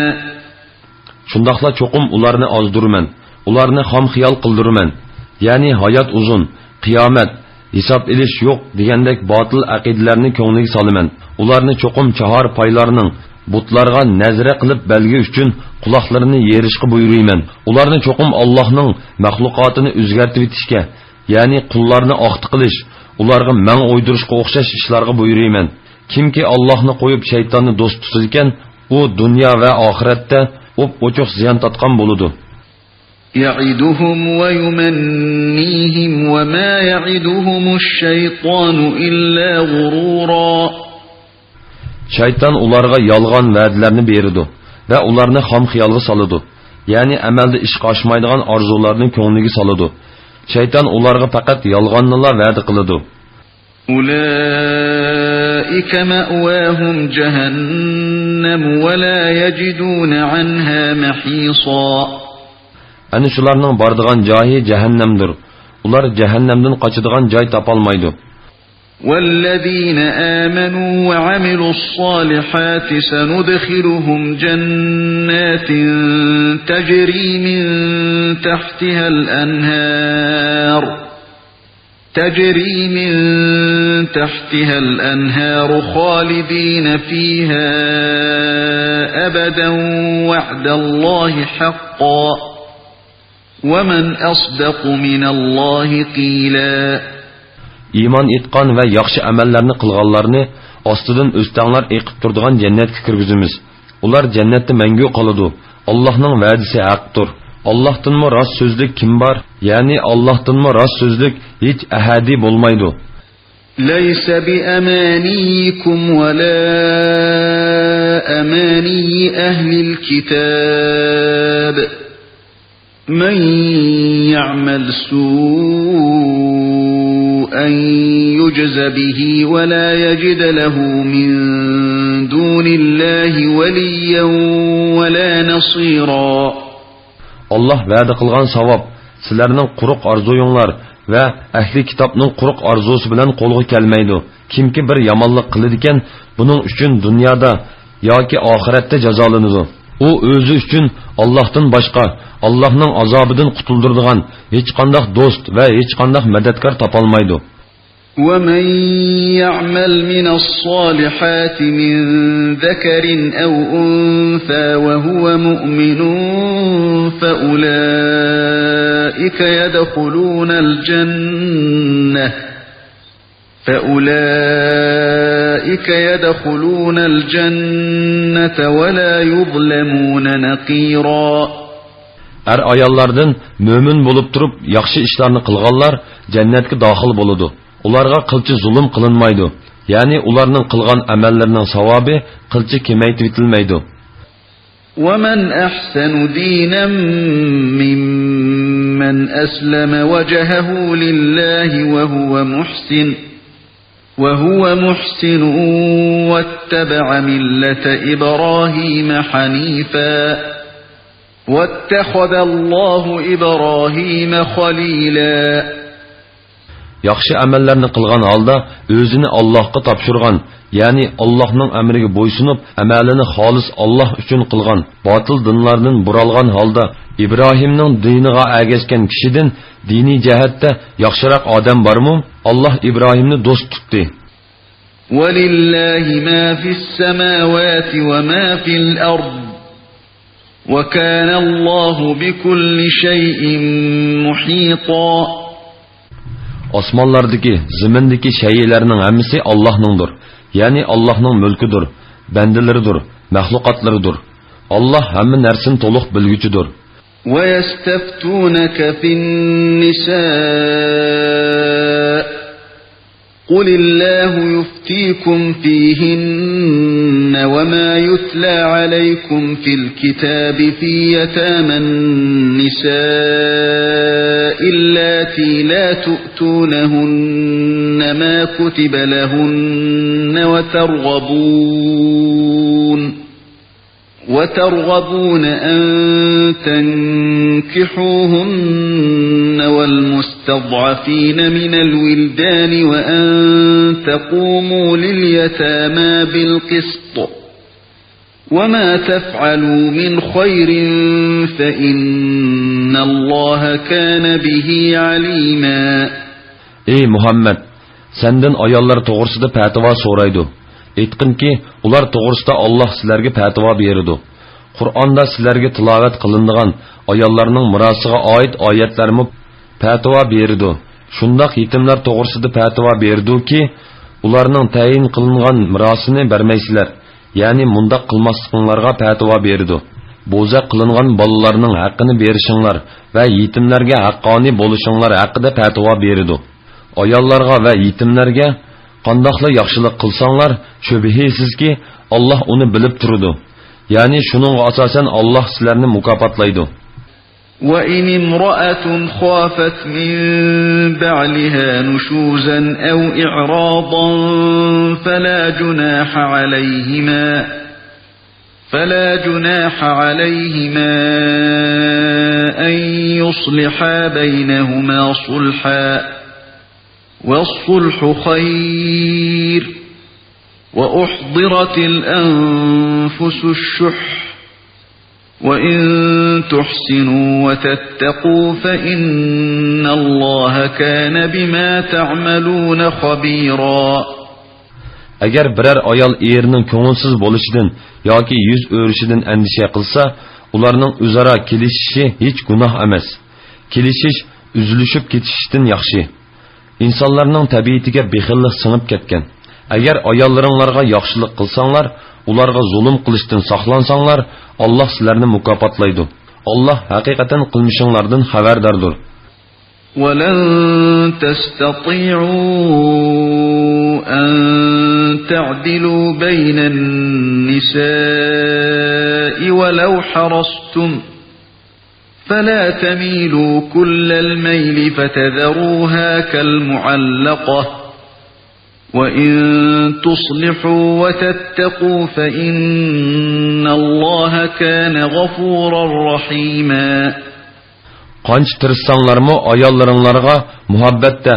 شۇنداقلا چوقۇم ئۇلارنى ئازدۇرىمەن، ئۇلارنى خام خىيال قىلدۇرىمەن، يەنى ھايات ئۇزۇن، قىيامەت، ھېساب ئېلىش يوق دېگەندەك باتىل ئەقىدىلەرنى كۆڭلىگە سالىمەن. ئۇلارنى چوقۇم چاھار پايلارنىڭ، بۇتلارغا نەزرە قىلىپ بەلگە ئۈچۈن قۇلاقلىرىنى يېرىشقا بۇيرۇيمەن. ئۇلارنى چوقۇم ئاللاھنىڭ مەخلۇقاتىنى ئۆزگەرتىۋېتىشكە، يەنى قۇللارنى ئاختا قىلىش، ئۇلارغا مەڭ ئويدۇرۇشقا ئوخشاش ئىشلارغا بۇيرۇيمەن. كىمكى ئاللاھنى قويۇپ شەيتاننى دوست تۇتىدىكەن، ئۇ دۇنيا ۋە ئاخىرەتتە ئوپئوچۇق زىيان تارتقان بولىدۇ. يعدهم ويمنيهم وما يعدهم الشيطان إلا غرورا. شەيتان ئۇلارغا يالغان ۋەدىلەرنى بېرىدۇ ۋە ئۇلارنى خام خىيالغا سالىدۇ، يەنى ئەمەلدە ئىشقا ئاشمايدىغان ئارزۇلارنى كۆڭلىگە سالىدۇ. شەيتان ئۇلارغا پەقەت يالغاننىلا ۋەدە قىلىدۇ. أولئك مأواهم جهنم ولا يجدون عنها محيصا. ئەنە شۇلارنىڭ بارىدىغان جايى جەھەننەمدۇر. ئۇلار جەھەننەمدىن قاچىدىغان جاي تاپالمايدۇ. والذين آمنوا وعملوا الصالحات سندخلهم جنات تجري من تحتها الأنهار، تجري من تحتها الأنهار خالدين فيها أبدا وعد الله حقا ومن أصدق من الله قيلا. ئىمان ئېيتقان ۋە ياخشى ئەمەللەرنى قىلغانلارنى ئاستىدىن ئۆستەڭلار ئېقىپ تۇرىدىغان جەننەتكە كىرگۈزىمىز. ئۇلار جەننەتتە مەڭگۈ قالىدۇ. ئاللاھنىڭ ۋەدىسى ھەقتۇر. ئاللاھتىنمۇ راست سۆزلۈك كىم بار؟ يەنى ئاللاھتىنمۇ راست سۆزلۈك ھېچ ئەھەدى بولمايدۇ. ليس بأمانيكم ولا أماني أهل الكتاب. من يعمل سوءا يجز به ولا يجد له من دون الله وليا ولا نصيرا. ئاللاھ ۋەدە قىلغان ساۋاب سىلەرنىڭ قۇرۇق ئارزۇيۇڭلار ۋە ئەھلى كىتابنىڭ قۇرۇق ئارزۇسى بىلەن قولغا كەلمەيدۇ. كىمكى بىر يامانلىق قىلىدىكەن، بۇنىڭ ئۈچۈن دۇنيادا ياكى ئاخىرەتتە جازالىنىدۇ. ئۇ ئۆزى ئۈچۈن ئاللاھتىن باشقا، ئاللاھنىڭ ئازابىدىن قۇتۇلدۇرىدىغان ھېچقانداق دوست ۋە ھېچقانداق مەدەتكار تاپالمايدۇ. ومن يعمل من الصالحات من ذكر أو أنثى وهو مؤمن فأولئك يدخلون الجنة فأولئك يدخلون الجنة ولا يظلمون نقيرا. ئەر-ئاياللاردىن مۆمىن بولۇپ تۇرۇپ ياخشى ئىشلارنى قىلغانلار جەننەتكە داخىل بولىدۇ. ئۇلارغا قىلچە زۇلۇم قىلىنمايدۇ. يەنى ئۇلارنىڭ قىلغان ئەمەللىرىنىڭ ساۋابى قىلچە كېمەيتىۋېتىلمەيدۇ. ومن أحسن دينا ممن أسلم وجهه لله وهو محسن، وهو محسن واتبع ملة إبراهيم حنيفا، واتخذ الله إبراهيم خليلا. ياخشى ئەمەللەرنى قىلغان ھالدا ئۆزىنى ئاللاھقا تاپشۇرغان، يەنى ئاللاھنىڭ ئەمرىگە بويسۇنۇپ، ئەمەلىنى خالىس ئاللاھ ئۈچۈن قىلغان، باتىل دىنلاردىن بۇرالغان ھالدا ئىبراھىمنىڭ دىنىغا ئەگەشكەن كىشىدىن دىنىي جەھەتتە ياخشىراق ئادەم بارمۇ؟ ئاللاھ ئىبراھىمنى دوست تۇتتى. ولله ما في السماوات وما في الأرض، وكان الله بكل شيء محيطا. ئاسمانلاردىكى، زېمىندىكى شەيئىلەرنىڭ ھەممىسى ئاللاھنىڭدۇر. يەنى ئاللاھنىڭ مۈلكىدۇر، بەندىلىرىدۇر، مەخلۇقاتلىرىدۇر. ئاللاھ ھەممە نەرسىنى تولۇق بىلگۈچىدۇر. ويستفتونك في النساء، قل الله يفتيكم فيهن وما يتلى عليكم في الكتاب في يتامى النساء اللاتي لا تؤتونهن ما كتب لهن وترغبون وترغبون أن تنكحوهن والمستضعفين من الولدان وأن تقوموا لليتامى بالقسط وما تفعلوا من خير فإن الله كان به عليما. ئەي مۇھەممەد، سەندىن ئاياللار توغرىسىدا پەتىۋا سورايدۇ. ئېيتقىنكى، ئۇلار توغرىسىدا ئاللاھ سىلەرگە پەتىۋا بېرىدۇ. قۇرئاندا سىلەرگە تىلاۋەت قىلىنىدىغان ئاياللارنىڭ مىراسىغا ئائىت ئايەتلەرمۇ پەتىۋا بېرىدۇ. شۇنداق يېتىملەر توغرىسىدا پەتىۋا بېرىدۇكى، ئۇلارنىڭ تەيىن قىلىنغان مىراسىنى بەرمەيسىلەر. يەنى مۇنداق قىلماسلىقىڭلارغا پەتىۋا بېرىدۇ. بوزەك قىلىنغان بالىلارنىڭ ھەققىنى بېرىشىڭلار ۋە يېتىملەرگە ھەققانىي بولۇشۇڭلار ھەققىدە پەتىۋا بېرىدۇ. ئاياللارغا ۋە يېتىملەرگە قانداقلا ياخشىلىق قىلساڭلار، شۈبھىسىزكى، ئاللاھ ئۇنى بىلىپ تۇرىدۇ. يەنى شۇنىڭغا ئاساسەن ئاللاھ سىلەرنى مۇكاپاتلايدۇ. وإن امرأة خافت من بعلها نشوزا أو إعراضا فلا جناح عليهما، فلا جناح عليهما أن يصلحا بينهما صلحا، والصلح خير، وأحضرت الأنفس الشح، وإن تحسنوا وتتقوا فإن الله كان بما تعملون خبيرا. ئەگەر بىرەر ئايال ئېرىنىڭ كۆڭۈلسىز بولۇشىدىن ياكى يۈز ئۆرۈشىدىن ئەندىشە قىلسا، ئۇلارنىڭ ئۆزئارا كېلىشىشى ھېچ گۇناھ ئەمەس. كېلىشىش ئۈزۈلۈشۈپ كېتىشتىن ياخشى. ئىنسانلارنىڭ تەبىئىتىگە بېخىللىق سىڭىپ كەتكەن. ئەگەر ئاياللىرىڭلارغا ياخشىلىق قىلساڭلار، ئۇلارغا زۇلۇم قىلىشتىن ساقلانساڭلار، ئاللاھ سىلەرنى مۇكاپاتلايدۇ. ئاللاھ ھەقىقەتەن قىلمىشىڭلاردىن خەۋەرداردۇر. ولن تستطيعوا أن تعدلوا بين النساء ولو حرصتم، فلا تميلوا كل الميل فتذروها كالمعلقة، وإن تصلحوا وتتقوا فإن الله كان غفورا رحيما. قانچە تىرىشساڭلارمۇ ئاياللىرىڭلارغا مۇھەببەتتە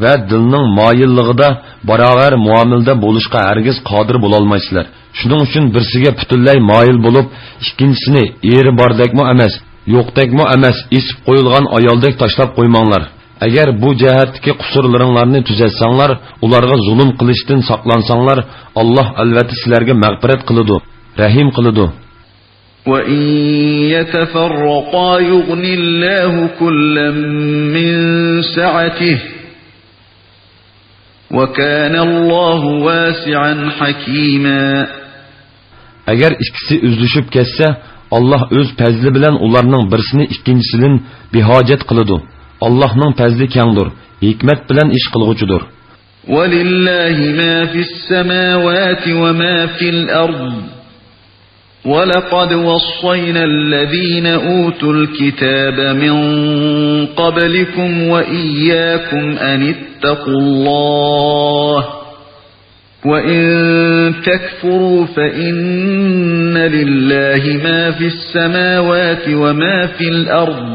ۋە دىلنىڭ مايىللىقىدا باراۋەر مۇئامىلىدە بولۇشقا ھەرگىز قادىر بولالمايسىلەر. شۇنىڭ ئۈچۈن بىرسىگە پۈتۈنلەي مايىل بولۇپ، ئىككىنچىسىنى ئېرى باردەكمۇ ئەمەس، يوقتەكمۇ ئەمەس، ئېسىپ قويۇلغان ئايالدەك تاشلاپ قويماڭلار. ئەگەر بۇ جەھەتتىكى قۇسۇرلىرىڭلارنى تۈزەتسەڭلار، ئۇلارغا زۇلۇم قىلىشتىن ساقلانساڭلار، ئاللاھ ئەلۋەتتە سىلەرگە مەغپىرەت قىلىدۇ، رەھىم قىلىدۇ. وإن يتفرقا يغن الله كلا من سعته، وكان الله واسعا حكيما. ئەگەر ئىككىسى ئۈزۈلۈشۈپ كەتسە، ئاللاھ ئۆز پەزلى بىلەن ئۇلارنىڭ بىرسىنى ئىككىنچىسىدىن بىھاجەت قىلىدۇ. ئاللاھنىڭ پەزلى كەڭدۇر، ھېكمەت بىلەن ئىش قىلغۇچىدۇر. ولله ما في السماوات وما في الأرض، ولقد وصينا الذين أوتوا الكتاب من قبلكم وإياكم أن اتقوا الله، وإن تكفروا فإن لله ما في السماوات وما في الأرض،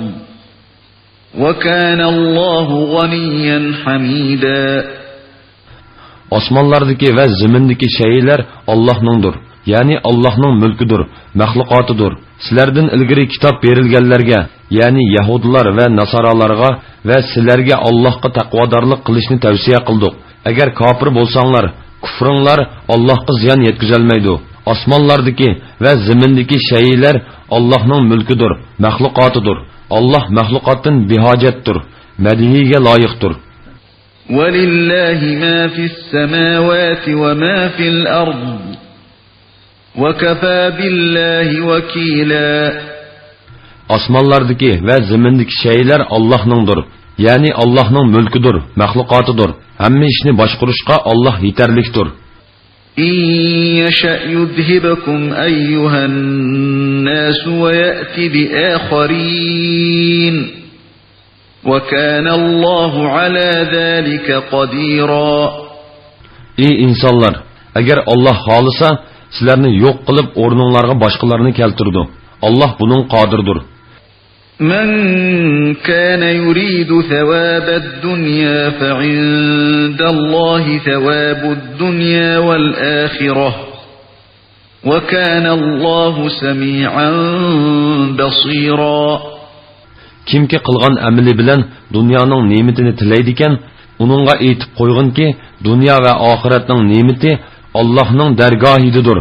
وكان الله غنيا حميدا. ئاسمانلاردىكى ۋە زېمىندىكى شەيئىلەر ئاللاھنىڭدۇر، يەنى ئاللاھنىڭ مۈلكىدۇر، مەخلۇقاتىدۇر. سىلەردىن ئىلگىرى كىتاب بېرىلگەنلەرگە، يەنى يەھۇدىيلار ۋە ناسارالارغا ۋە سىلەرگە ئاللاھقا تەقۋادارلىق قىلىشنى تەۋسىيە قىلدۇق. ئەگەر كاپىر بولساڭلار، كۇفرۇڭلار ئاللاھقا زىيان يەتكۈزەلمەيدۇ. ئاسمانلاردىكى ۋە زېمىندىكى شەيئىلەر ئاللاھنىڭ مۈلكىدۇر، مەخلۇقاتىدۇر. ئاللاھ مەخلۇقاتتىن بىھاجەتتۇر، مەدھىيىگە لايىقتۇر. ولله ما في السماوات وما في الأرض، وكفى بالله وكيلا. ئاسمانلاردىكى ۋە زېمىندىكى شەيئىلەر ئاللاھنىڭدۇر، يەنى ئاللاھنىڭ مۈلكىدۇر، مەخلۇقاتىدۇر. ھەممە ئىشنى باشقۇرۇشقا ئاللاھ يېتەرلىكتۇر. إن يشأ يذهبكم أيها الناس ويأت بآخرين، وكان الله على ذلك قديرا. ئى ئىنسانلار، ئەگەر ئاللاھ خالىسا، سىلەرنى يوق قىلىپ، ئورنۇڭلارغا باشقىلارنى كەلتۈرىدۇ. ئاللاھ بۇنىڭغا قادىردۇر. من كان يريد ثواب الدنيا فعند الله ثواب الدنيا والآخرة، وكان الله سميعا بصيرا. كىمكى قىلغان ئەمىلى بىلەن دۇنيانىڭ نېمىتىنى تىلەيدىكەن، ئۇنىڭغا ئېيتىپ قويغىنكى، دۇنيا ۋە ئاخىرەتنىڭ نېمىتى ئاللاھنىڭ دەرگاھىدىدۇر.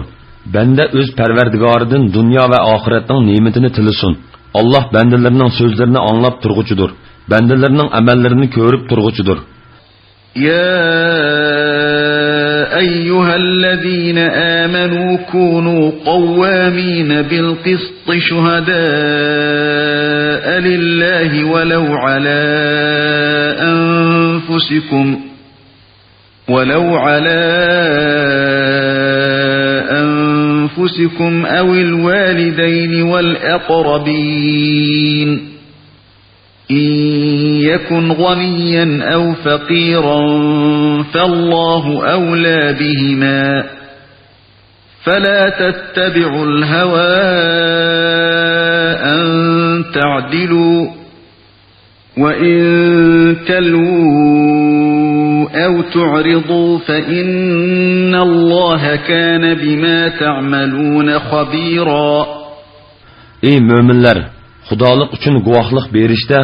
بەندە ئۆز پەرۋەردىگارىدىن دۇنيا ۋە ئاخىرەتنىڭ نېمىتىنى تىلىسۇن. ئاللاھ بەندىلىرىنىڭ سۆزلىرىنى ئاڭلاپ تۇرغۇچىدۇر، بەندىلىرىنىڭ ئەمەللىرىنى كۆرۈپ تۇرغۇچىدۇر. يا أيها الذين آمنوا كونوا قوامين بالقسط شهداء لله ولو على أنفسكم، ولو على أنفسكم أو الوالدين والأقربين. إن يكن غنيا أو فقيرا فالله أولى بهما، فلا تتبعوا الهوى أن تعدلوا، وإن تلووا أو تعرضوا فإن الله كان بما تعملون خبيرا. ئەي مۆمىنلەر! خۇدالىق ئۈچۈن گۇۋاھلىق بېرىشتە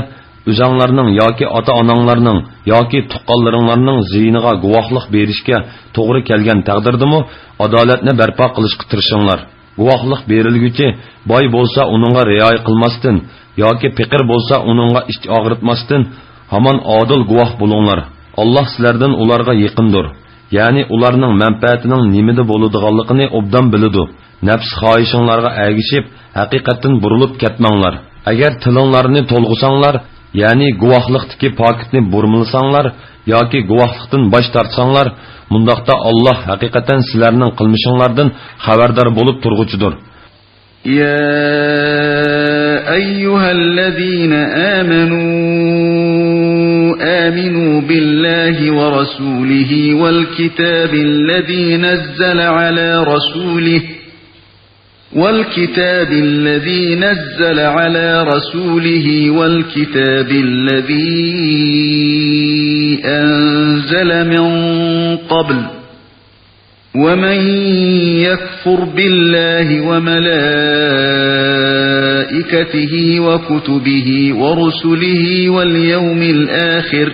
ئۆزەڭلارنىڭ ياكى ئاتا-ئاناڭلارنىڭ ياكى تۇغقانلىرىڭلارنىڭ زىيىنىغا گۇۋاھلىق بېرىشكە توغرا كەلگەن تەقدىردىمۇ، ئادالەتنى بەرپا قىلىشقا تىرىشىڭلار. گۇۋاھلىق بېرىلگۈچى باي بولسا ئۇنىڭغا رىئايە قىلماستىن ياكى پېقىر بولسا ئۇنىڭغا ئىچ ئاغرىتماستىن ھامان ئادىل گۇۋاھ بولۇڭلار. ئاللاھ سىلەردىن ئۇلارغا يېقىندۇر. يەنى ئۇلارنىڭ مەنپەئەتىنىڭ نېمىدە بولىدىغانلىقىنى ئوبدان بىلىدۇ. نەپس خاھىشىڭلارغا ئەگىشىپ، ھەقىقەتتىن بۇرۇلۇپ كەتمەڭلار. ئەگەر تىلىڭلارنى تولغىساڭلار، يەنى گۇۋاھلىقتىكى پاكىتنى بۇرمىلىساڭلار ياكى گۇۋاھلىقتىن باش تارتساڭلار، مۇنداقتا ئاللاھ ھەقىقەتەن سىلەرنىڭ قىلمىشىڭلاردىن خەۋەردار بولۇپ تۇرغۇچىدۇر. يا أيها الذين آمنوا آمنوا بالله ورسوله والكتاب الذي نزل على رسوله، والكتاب الذي نزل على رسوله والكتاب الذي أنزل من قبل، ومن يكفر بالله وملائكته وكتبه ورسله واليوم الآخر،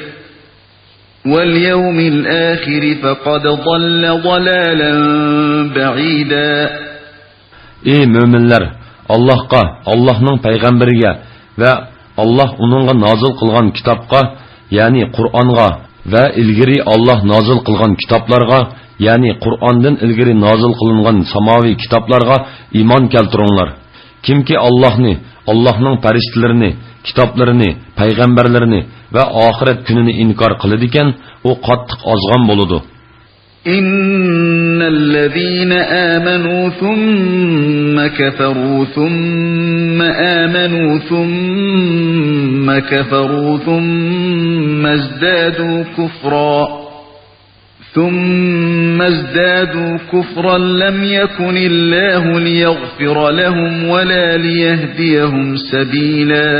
واليوم الآخر فقد ضل ضلالا بعيدا. ئى مۆمىنلەر! ئاللاھقا، ئاللاھنىڭ پەيغەمبىرىگە ۋە ئاللاھ ئۇنىڭغا نازىل قىلغان كىتابقا، يەنى قۇرئانغا ۋە ئىلگىرى ئاللاھ نازىل قىلغان كىتابلارغا، يەنى قۇرئاندىن ئىلگىرى نازىل قىلىنغان ساماۋىي كىتابلارغا ئىمان كەلتۈرۈڭلار. كىمكى ئاللاھنى، ئاللاھنىڭ پەرىشتىلىرىنى، كىتابلىرىنى، پەيغەمبەرلىرىنى ۋە ئاخىرەت كۈنىنى ئىنكار قىلىدىكەن، ئۇ قاتتىق ئازغان بولىدۇ. إن الذين آمنوا ثم كفروا ثم آمنوا ثم كفروا ثم ازدادوا كفرا، ثم ازدادوا كفرا لم يكن الله ليغفر لهم ولا ليهديهم سبيلا.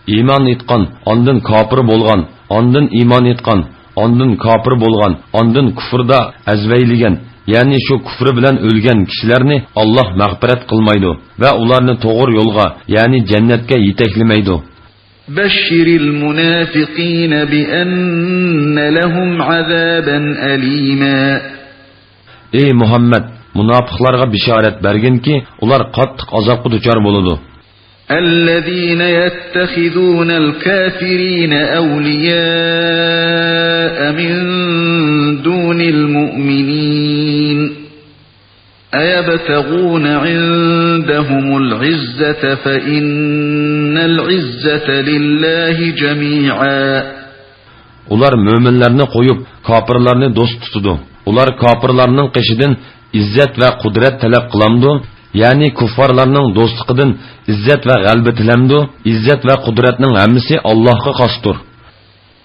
ئىمان ئېيتقان، ئاندىن كاپىر بولغان، ئاندىن ئىمان ئېيتقان، ئاندىن كاپىر بولغان، ئاندىن كۇفردا ئەزۋەيلىگەن، يەنى شۇ كۇفرى بىلەن ئۆلگەن كىشىلەرنى ئاللاھ مەغپىرەت قىلمايدۇ ۋە ئۇلارنى توغرا يولغا، يەنى جەننەتكە يېتەكلىمەيدۇ. بشر المنافقين بأن لهم عذابا أليما. ئەي مۇھەممەد، مۇناپىقلارغا بېشارەت بەرگىنكى، ئۇلار قاتتىق ئازابقا دۇچار بولىدۇ. الذين يتخذون الكافرين أولياء من دون المؤمنين أيبتغون عندهم العزة فإن العزة لله جميعا. ئۇلار مۆمىنلەرنى قويۇپ، كاپىرلارنى دوست تۇتىدۇ. ئۇلار كاپىرلارنىڭ قېشىدىن ئىززەت ۋە قۇدرەت تەلەپ قىلامدۇ؟ يەنى كۇففارلارنىڭ دوستلۇقىدىن ئىززەت ۋە غەلىبە تىلەمدۇ؟ ئىززەت ۋە قۇدرەتنىڭ ھەممىسى ئاللاھقا خاستۇر.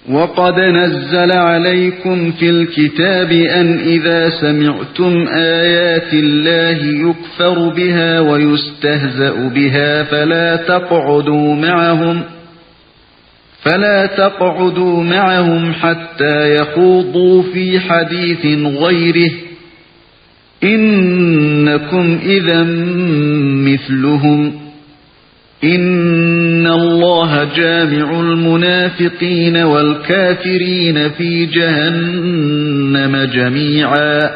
وقد نزل عليكم في الكتاب أن إذا سمعتم آيات الله يكفر بها ويستهزأ بها فلا تقعدوا معهم، فلا تقعدوا معهم حتى يخوضوا في حديث غيره، إنكم إذا مثلهم، إن الله جامع المنافقين والكافرين في جهنم جميعا.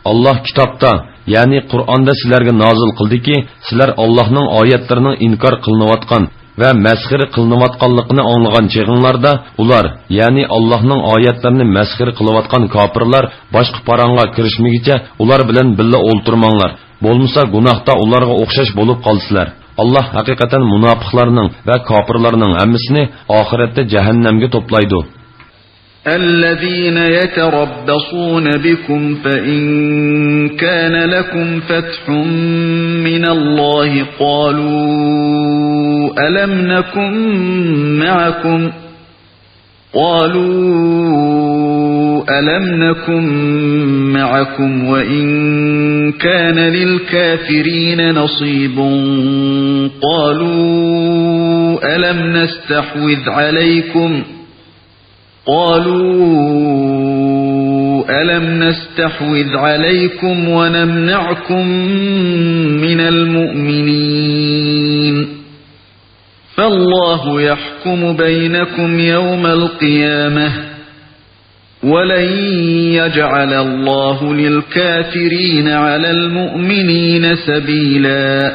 ئاللاھ كىتابتا، يەنى قۇرئاندا سىلەرگە نازىل قىلدىكى، سىلەر ئاللاھنىڭ ئايەتلىرىنىڭ ئىنكار قىلىنىۋاتقان، ۋە مەسخىرە قىلىنىۋاتقانلىقىنى ئاڭلىغان چېغىڭلاردا، ئۇلار، يەنى ئاللاھنىڭ ئايەتلىرىنى مەسخىرە قىلىۋاتقان كاپىرلار باشقا پاراڭغا كىرىشمىگىچە ئۇلار بىلەن بىللە ئولتۇرماڭلار. بولمىسا گۇناھتا ئۇلارغا ئوخشاش بولۇپ قالىسىلەر. ئاللاھ ھەقىقەتەن مۇناپىقلارنىڭ ۋە كاپىرلارنىڭ ھەممىسىنى ئاخىرەتتە جەھەننەمگە توپلايدۇ. الذين يتربصون بكم فإن كان لكم فتح من الله قالوا ألم نكن معكم، قالوا ألم نكن معكم وإن كان للكافرين نصيب، قالوا ألم نستحوذ عليكم، قالوا ألم نستحوذ عليكم ونمنعكم من المؤمنين، فالله يحكم بينكم يوم القيامة، ولن يجعل الله للكافرين على المؤمنين سبيلا.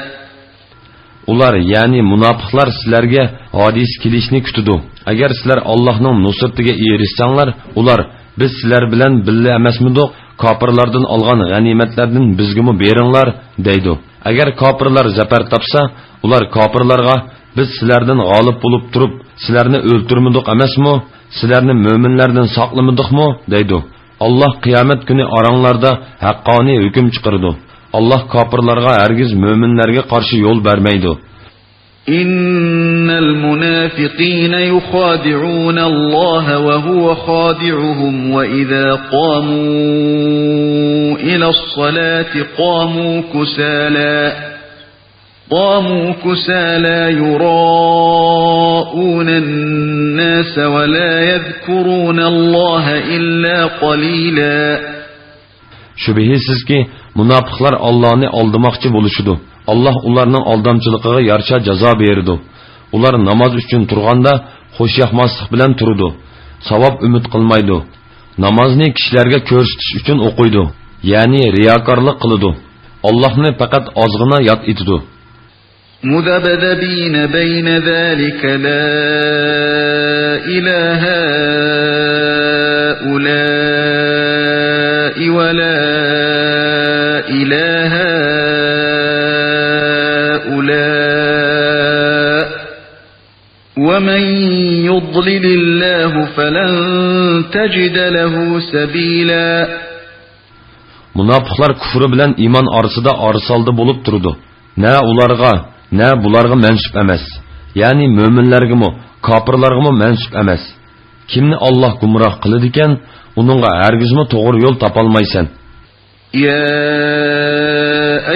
ئۇلار، يەنى مۇناپىقلار سىلەرگە ھادىسە كېلىشىنى كۈتىدۇ. ئەگەر سىلەر ئاللاھنىڭ نۇسرىتىگە ئېرىشسەڭلار، ئۇلار، بىز سىلەر بىلەن بىللە ئەمەسمىدۇق؟ كاپىرلاردىن ئالغان غەنىيمەتلەردىن بىزگىمۇ بېرىڭلار، دەيدۇ. ئەگەر كاپىرلار زەپەر تاپسا، ئۇلار كاپىرلارغا، بىز سىلەردىن غالىب بولۇپ تۇرۇپ، سىلەرنى ئۆلتۈرمىدۇق ئەمەسمۇ؟ سىلەرنى مۆمىنلەردىن ساقلىمىدۇقمۇ؟ دەيدۇ. ئاللاھ قىيامەت كۈنى ئاراڭلاردا ھەققانىي ھۆكۈم چىقىرىدۇ. ئاللاھ كاپىرلارغا ھەرگىز مۆمىنلەرگە قارشى يول بەرمەيدۇ. إن المنافقين يخادعون الله وهو خادعهم وإذا قاموا إلى الصلاة قاموا كسالى، قاموا كسالى يراءون الناس ولا يذكرون الله إلا قليلا. شۈبھىسىزكى، مۇناپىقلار ئاللانى ئالدىماقچى بولۇشىدۇ. ئاللا ئۇلارنىڭ ئالدامچىلىقىغا يارىشا جازا بېرىدۇ. ئۇلار ناماز ئۈچۈن تۇرغاندا خۇشياقماسلىق بىلەن تۇرىدۇ. ساۋاب ئۈمىد قىلمايدۇ. نامازنى كىشىلەرگە كۆرسىتىش ئۈچۈن ئوقۇيدۇ، يەنى رىياكارلىق قىلىدۇ. ئاللاھنى پەقەت ئازغىنا ياد ئېتىدۇ. مذبذبين بين ذلك لا إلى هؤلاء ولا إلى هؤلاء ومن يضلل الله فلن تجد له سبيلا. مۇناپىقلار كۇفرى بىلەن ئىمان ئارىسىدا ئارىسالدى بولۇپ تۇرىدۇ. نە ئۇلارغا، نە بۇلارغا مەنسۇپ ئەمەس. يەنى مۆمىنلەرگىمۇ، كاپىرلارغىمۇ مەنسۇپ ئەمەس. كىمنى ئاللاھ گۇمراھ قىلىدىكەن، ئۇنىڭغا ھەرگىزمۇ توغرا يول تاپالمايسەن. يا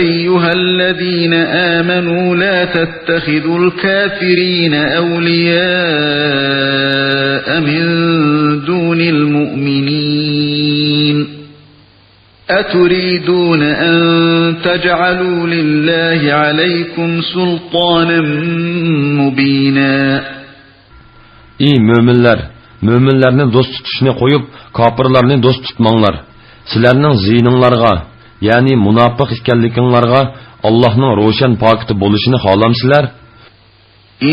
أيها الذين آمنوا لا تتخذوا الكافرين أولياء من دون المؤمنين أتريدون أن تجعلوا لله عليكم سلطانا مبينا. ئى مۆمىنلەر! مۆمىنلەرنى دوست تۇتۇشنى قويۇپ، كاپىرلارنى دوست تۇتماڭلار. سىلەرنىڭ زىيىنىڭلارغا، يەنى مۇناپىق ئىكەنلىكىڭلارغا ئاللاھنىڭ روشەن پاكىتى بولۇشىنى خالامسىلەر؟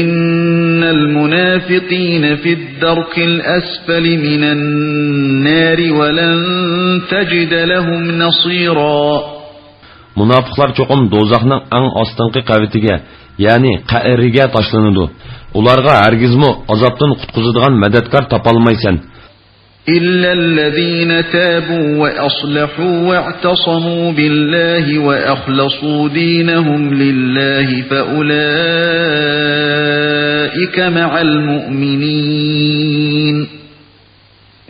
إن المنافقين في الدرك الأسفل من النار ولن تجد لهم نصيرا. مۇناپىقلار چوقۇم دوزاخنىڭ ئەڭ ئاستىنقى قەۋىتىگە، يەنى قەئرىگە تاشلىنىدۇ. ئۇلارغا ھەرگىزمۇ ئازابتىن قۇتقۇزىدىغان مەدەتكار تاپالمايسەن. إلا الذين تابوا وأصلحوا واعتصموا بالله وأخلصوا دينهم لله فأولئك مع المؤمنين.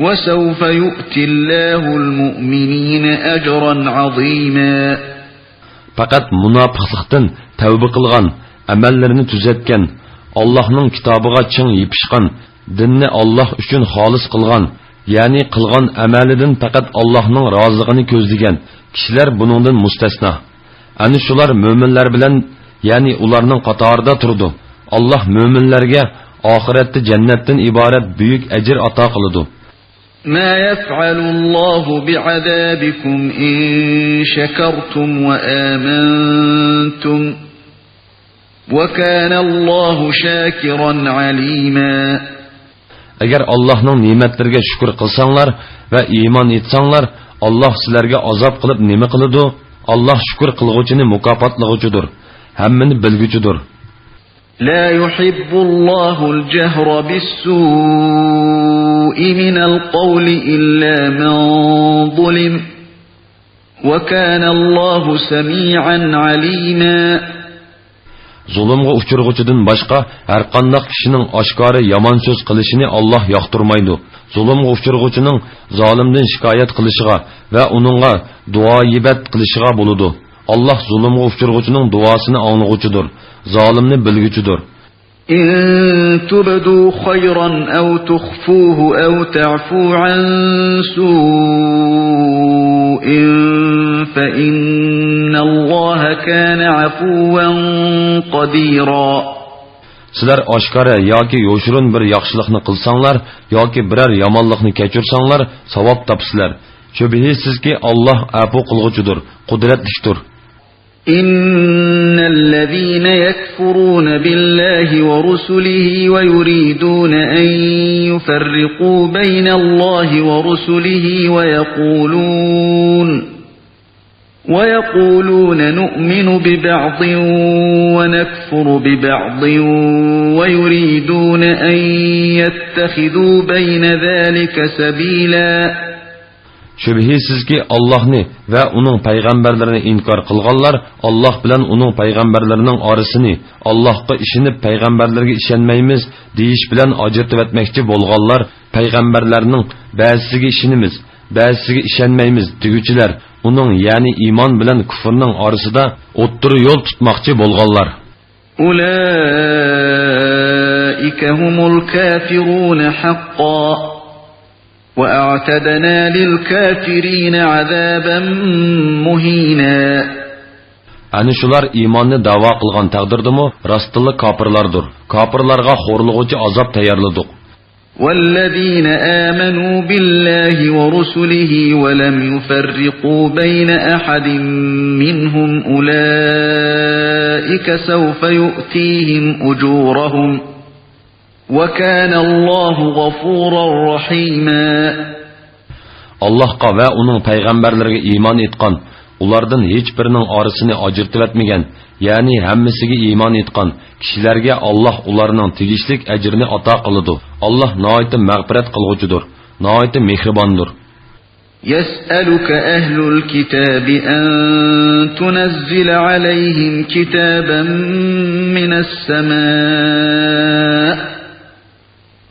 وسوف يؤتي الله المؤمنين أجرا عظيما. پەقەت مۇناپىقلىقتىن تەۋبە قىلغان، ئەمەللىرىنى تۈزەتكەن، ئاللاھنىڭ كىتابىغا چىڭ يېپىشقان، دىننى ئاللاھ ئۈچۈن خالىس قىلغان، يەنى قىلغان ئەمەلىدىن پەقەت ئاللاھنىڭ رازىلىقىنى كۆزلىگەن كىشىلەر بۇنىڭدىن مۇستەسنا. ئەنە شۇلار مۆمىنلەر بىلەن، يەنى ئۇلارنىڭ قاتارىدا تۇرىدۇ. ئاللاھ مۆمىنلەرگە ئاخىرەتتە جەننەتتىن ئىبارەت بۈيۈك ئەجىر ئاتا قىلىدۇ. ما يفعل الله بعذابكم إن شكرتم وآمنتم وَكَانَ اللَّهُ شَاكِرًا عَلِيمًا. ئەگەر ئاللاھنىڭ نېمەتلىرىگە شۈكۈر قىلساڭلار ۋە ئىمان ئېيتساڭلار، ئاللاھ سىلەرگە ئازاب قىلىپ نېمە قىلىدۇ؟ ئاللاھ شۈكۈر قىلغۇچىنى مۇكاپاتلىغۇچىدۇر، ھەممىنى بىلگۈچىدۇر. لَا يُحِبُّ اللَّهُ الْجَهْرَ بِالسُّوءِ مِنَ الْقَوْلِ إِلَّا مَنْ ظُلِمَ، وَكَانَ اللَّهُ سَمِيعًا عَلِيمًا. زۇلۇمغا ئۇچرىغۇچىدىن باشقا ھەرقانداق كىشىنىڭ ئاشكارا يامان سۆز قىلىشىنى ئاللاھ ياقتۇرمايدۇ. زۇلۇمغا ئۇچرىغۇچىنىڭ زالىمدىن شىكايەت قىلىشىغا ۋە ئۇنىڭغا دۇئا-يىبەت قىلىشىغا بولىدۇ. ئاللاھ زۇلۇمغا ئۇچرىغۇچىنىڭ دۇئاسىنى ئاڭلىغۇچىدۇر، زالىمنى بىلگۈچىدۇر. إِن تُبْدُوا خَيْرًا أَوْ تُخْفُوهُ أَوْ تَعْفُوا عَنْ سُوءٍ فَإِنَّ اللَّهَ كَانَ عَفُوًّا قَدِيرًا. سىلەر ئاشكارا ياكى يوشۇرۇن بىر ياخشىلىقنى قىلساڭلار ياكى بىرەر يامانلىقنى كەچۈرسەڭلار، ساۋاب تاپىسىلەر. شۈبھىسىزكى، ئاللاھ ئەپۇ قىلغۇچىدۇر، قۇدرەتلىكتۇر. إِنَّ الَّذِينَ يَكْفُرُونَ بِاللَّهِ وَرُسُلِهِ وَيُرِيدُونَ أَن يُفَرِّقُوا بَيْنَ اللَّهِ وَرُسُلِهِ وَيَقُولُونَ، وَيَقُولُونَ نُؤْمِنُ بِبَعْضٍ وَنَكْفُرُ بِبَعْضٍ وَيُرِيدُونَ أَن يَتَّخِذُوا بَيْنَ ذَلِكَ سَبِيلًا. شۈبھىسىزكى، ئاللاھنى ۋە ئۇنىڭ پەيغەمبەرلىرىنى ئىنكار قىلغانلار، ئاللاھ بىلەن ئۇنىڭ پەيغەمبەرلىرىنىڭ ئارىسىنى، ئاللاھقا ئىشىنىپ پەيغەمبەرلەرگە ئىشەنمەيمىز دېيىش بىلەن ئاجرىتىۋەتمەكچى بولغانلار، پەيغەمبەرلەرنىڭ بەزىسىگە ئىشىنىمىز، بەزىسىگە ئىشەنمەيمىز دېگۈچىلەر، ئۇنىڭ، يەنى ئىمان بىلەن كۇفرنىڭ ئارىسىدا ئوتتۇرا يول تۇتماقچى بولغانلار. أُولَٰئِكَ هُمُ الْكَافِرُونَ حَقًّا، وَأَعْتَدْنَا لِلْكَافِرِينَ عَذَابًا مُهِينًا. ئەنە شۇلار ئىماننى دەۋا قىلغان تەقدىردىمۇ راستتىنلا كاپىرلاردۇر. كاپىرلارغا خورلىغۇچى ئازاب تەييارلىدۇق. وَالَّذِينَ آمَنُوا بِاللَّهِ وَرُسُلِهِ وَلَمْ يُفَرِّقُوا بَيْنَ أَحَدٍ مِّنْهُمْ أُولَٰئِكَ سَوْفَ يُؤْتِيهِمْ أُجُورَهُمْ، وَكَانَ اللَّهُ غَفُورًا رَّحِيمًا. ئاللاھقا ۋە ئۇنىڭ پەيغەمبەرلىرىگە ئىمان ئېيتقان، ئۇلاردىن ھېچبىرىنىڭ ئارىسىنى ئاجرىتىۋەتمىگەن، يەنى ھەممىسىگە ئىمان ئېيتقان كىشىلەرگە ئاللاھ ئۇلارنىڭ تېگىشلىك ئەجرىنى ئاتا قىلىدۇ. ئاللاھ ناھايىتى مەغپىرەت قىلغۇچىدۇر، ناھايىتى مېھرىباندۇر. يَسْأَلُكَ أَهْلُ الْكِتَابِ أَن تُنَزِّلَ عَلَيْهِمْ كِتَابًا مِّنَ السَّمَاءِ،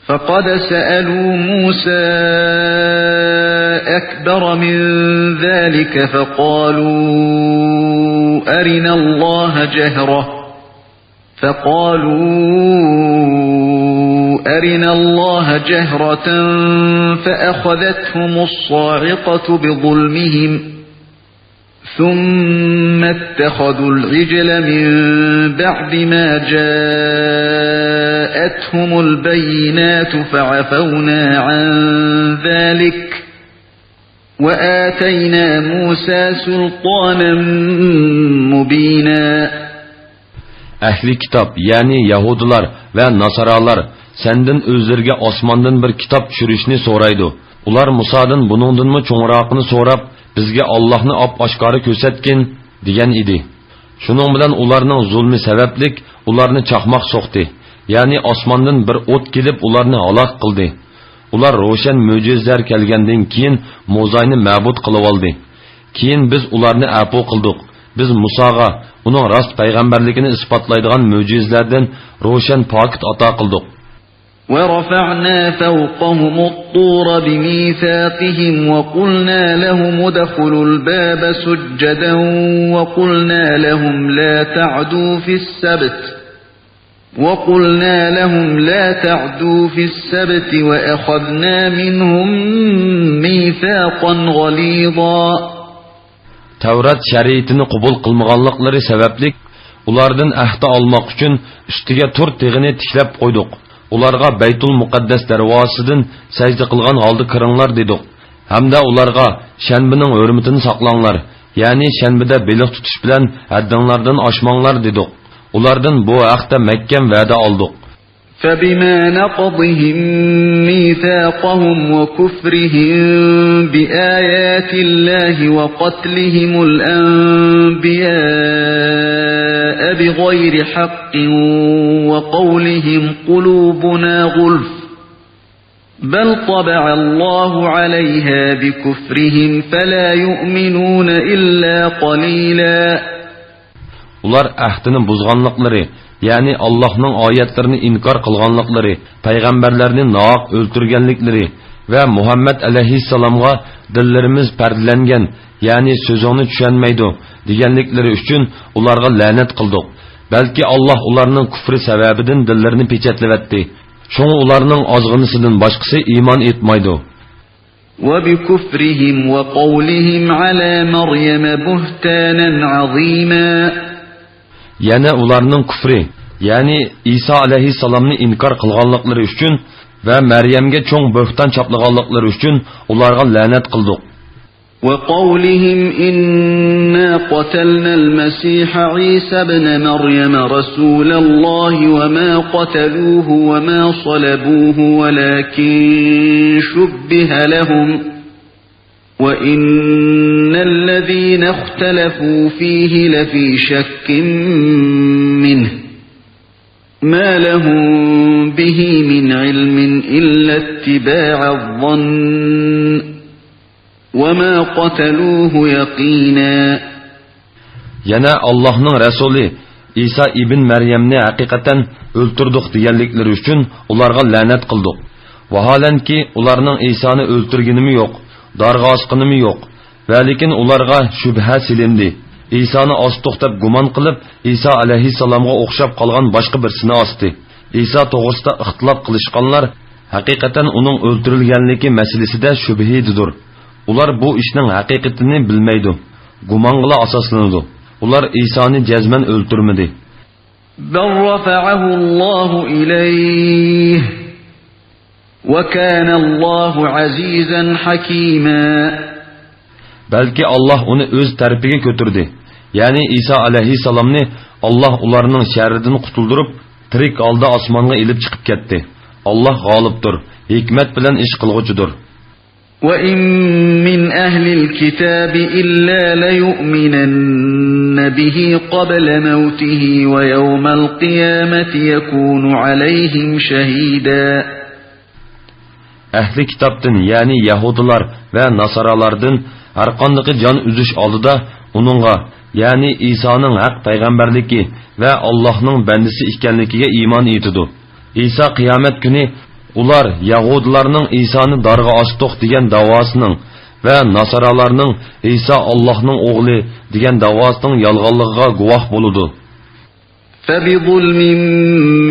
فَقَدْ سَأَلُوا مُوسَىٰ أَكْبَرَ مِن ذَٰلِكَ فَقَالُوا أَرِنَا اللَّهَ جَهْرَةً، فَقَالُوا أَرِنَا اللَّهَ جَهْرَةً فَأَخَذَتْهُمُ الصَّاعِقَةُ بِظُلْمِهِمْ، ثُمَّ اتَّخَذُوا الْعِجْلَ مِن بَعْدِ مَا جَاءَتْهُمُ الْبَيِّنَاتُ فَعَفَوْنَا عَن ذَٰلِكَ، وَآتَيْنَا مُوسَىٰ سُلْطَانًا مُّبِينًا. ئەھلى كىتاب، يەنى يەھۇدىيلار ۋە ناسارالار سەندىن ئۆزلىرىگە ئاسماندىن بىر كىتاب چۈشۈرۈشنى سورايدۇ. ئۇلار مۇسادىن بۇنىڭدىنمۇ چوڭراقىنى سوراپ، بىزگە ئاللاھنى ئاپئاشكارا كۆرسەتكىن، دېگەن ئىدى. شۇنىڭ بىلەن ئۇلارنىڭ زۇلمى سەۋەبلىك ئۇلارنى چاقماق سوقتى، يەنى ئاسماندىن بىر ئوت كېلىپ ئۇلارنى ھالاك قىلدى. ئۇلار روشەن مۆجىزىلەر كەلگەندىن كېيىن موزاينى مەبۇد قىلىۋالدى. كېيىن بىز ئۇلارنى ئەپۇ قىلدۇق. بىز مۇساغا ئۇنىڭ راست پەيغەمبەرلىكىنى ئىسپاتلايدىغان مۆجىزىلەردىن روشەن پاكىت ئاتا قىلدۇق. وَرَفَعْنَا فَوْقَهُمُ الطُّورَ بِمِيثَاقِهِمْ وَقُلْنَا لَهُمُ ادْخُلُوا الْبَابَ سُجَّدًا وَقُلْنَا لَهُمْ لَا تَعْدُوا فِي السَّبْتِ، وَقُلْنَا لَهُمْ لَا تَعْدُوا فِي السَّبْتِ وَأَخَذْنَا مِنْهُمْ مِيثَاقًا غَلِيظًا. تەۋرات شەرىئىتىنى قوبۇل قىلمىغانلىقلىرى سەۋەبلىك، ئۇلاردىن ئەھدى ئالماق ئۈچۈن ئۈستىگە تۇر تېغىنى تىكلەپ قويدۇق. ئۇلارغا بەيتۇل مۇقەددەس دەرۋازىسىدىن سەجدە قىلغان ھالدا كىرىڭلار دېدۇق. ھەمدە ئۇلارغا شەنبىنىڭ ھۆرمىتىنى ساقلاڭلار، يەنى شەنبىدە بېلىق تۇتۇش بىلەن ھەددىڭلاردىن ئاشماڭلار دېدۇق. ئۇلاردىن بۇ ھەقتە مەھكەم ۋەدە ئالدۇق. فبما نقضهم ميثاقهم وكفرهم بآيات الله وقتلهم الأنبياء بغير حق وقولهم قلوبنا غلف بل طبع الله عليها بكفرهم فلا يؤمنون إلا قليلا. ئۇلار ئەھدىنى بۇزغانلىقلىرى، يەنى ئاللاھنىڭ ئايەتلىرىنى ئىنكار قىلغانلىقلىرى، پەيغەمبەرلەرنى ناھەق ئۆلتۈرگەنلىكلىرى ۋە مۇھەممەد ئەلەيھىسسالامغا دىللىرىمىز پەردىلەنگەن، يەنى سۆزۈڭنى چۈشەنمەيدۇ، دېگەنلىكلىرى ئۈچۈن ئۇلارغا لەنەت قىلدۇق. بەلكى ئاللاھ ئۇلارنىڭ كۇفرى سەۋەبىدىن دىللىرىنى پېچەتلىۋەتتى. شۇڭا ئۇلارنىڭ ئازغىنىسىدىن باشقىسى ئىمان ئېيتمايدۇ. وبكفرهم وقولهم على مريم بهتانا عظيما. يەنە ئۇلارنىڭ كۇفرى، يەنى ئىسا ئەلەيھىسسالامنى ئىنكار قىلغانلىقلىرى ئۈچۈن ۋە مەريەمگە چوڭ بۆھتان چاپلىغانلىقلىرى ئۈچۈن ئۇلارغا لەنەت قىلدۇق. وقولهم إنا قتلنا المسيح عيسى ابن مريم رسول الله وما قتلوه وما صلبوه ولكن شبه لهم وإن الذين اختلفوا فيه لفي شك منه ما لهم به من علم إلا اتباع الظن وما قتلوه يقينا. يەنە ئاللاھنىڭ رەسۇلى ئىسا ئىبن مەريەمنى ھەقىقەتەن ئۆلتۈردۇق دېگەنلىكلىرى ئۈچۈن ئۇلارغا لەنەت قىلدۇق. ۋاھالەنكى، ئۇلارنىڭ ئىسانى ئۆلتۈرگىنىمۇ يوق، دارغا ئاسقىنىمۇ يوق. ۋەلىكىن ئۇلارغا شۈبھە سېلىندى. ئىسانى ئاستۇق دەپ گۇمان قىلىپ، ئىسا ئەلەيھىسسالامغا ئوخشاپ قالغان باشقا بىرسىنى ئاستى. ئىسا توغرىسىدا ئىختىلاپ قىلىشقانلار ھەقىقەتەن ئۇنىڭ ئۆلتۈرۈلگەنلىكى مەسىلىسىدە شۈبھىدىدۇر. ئۇلار بۇ ئىشنىڭ ھەقىقىتىنى بىلمەيدۇ، گۇمانغىلا ئاساسلىنىدۇ. ئۇلار ئىسانى جەزمەن ئۆلتۈرمىدى. بل رفعه الله إليه وكان الله عزيزا حكيما. بەلكى ئاللاھ ئۇنى ئۆز تەرىپىگە كۆتۈردى. يەنى ئىسا ئەلەيھىسسالامنى ئاللاھ ئۇلارنىڭ شەررىدىن قۇتۇلدۇرۇپ، تىرىك ھالدا ئاسمانغا ئېلىپ چىقىپ كەتتى. ئاللاھ غالىبتۇر، ھېكمەت بىلەن ئىش قىلغۇچىدۇر. وإن من أهل الكتاب إلا ليؤمنن به قبل موته ويوم القيامة يكون عليهم شهيدا. ئەھلى كىتابتىن، يەنى يەھۇدىيلار ۋە ناسارالاردىن ھەرقاندىقى جان ئۈزۈش ئالدىدا ئۇنىڭغا، يەنى ئىسانىڭ ھەق پەيغەمبەرلىكى ۋە ئاللاھنىڭ بەندىسى ئىكەنلىكىگە ئىمان ئېيتىدۇ. ئىسا قىيامەت كۈنى ئۇلار يەھۇدىيلارنىڭ ئىسانى دارغا ئاستۇق دېگەن داۋاسىنىڭ ۋە ناسارالارنىڭ ئىسا ئاللاھنىڭ ئوغلى دېگەن داۋاسىنىڭ يالغانلىقىغا گۇۋاھ بولىدۇ. فبظلم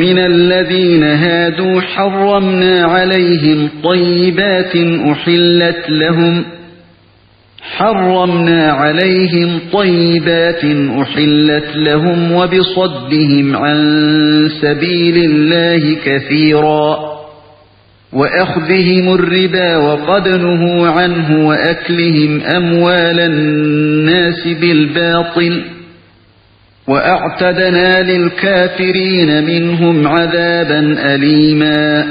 من الذين هادوا حرمنا عليهم طيبات أحلت لهم حرمنا عليهم طيبات أحلت لهم وبصدهم عن سبيل الله كثيرا وأخذهم الربا وقد نهوا عنه وأكلهم أموال الناس بالباطل وأعتدنا للكافرين منهم عذابا أليما.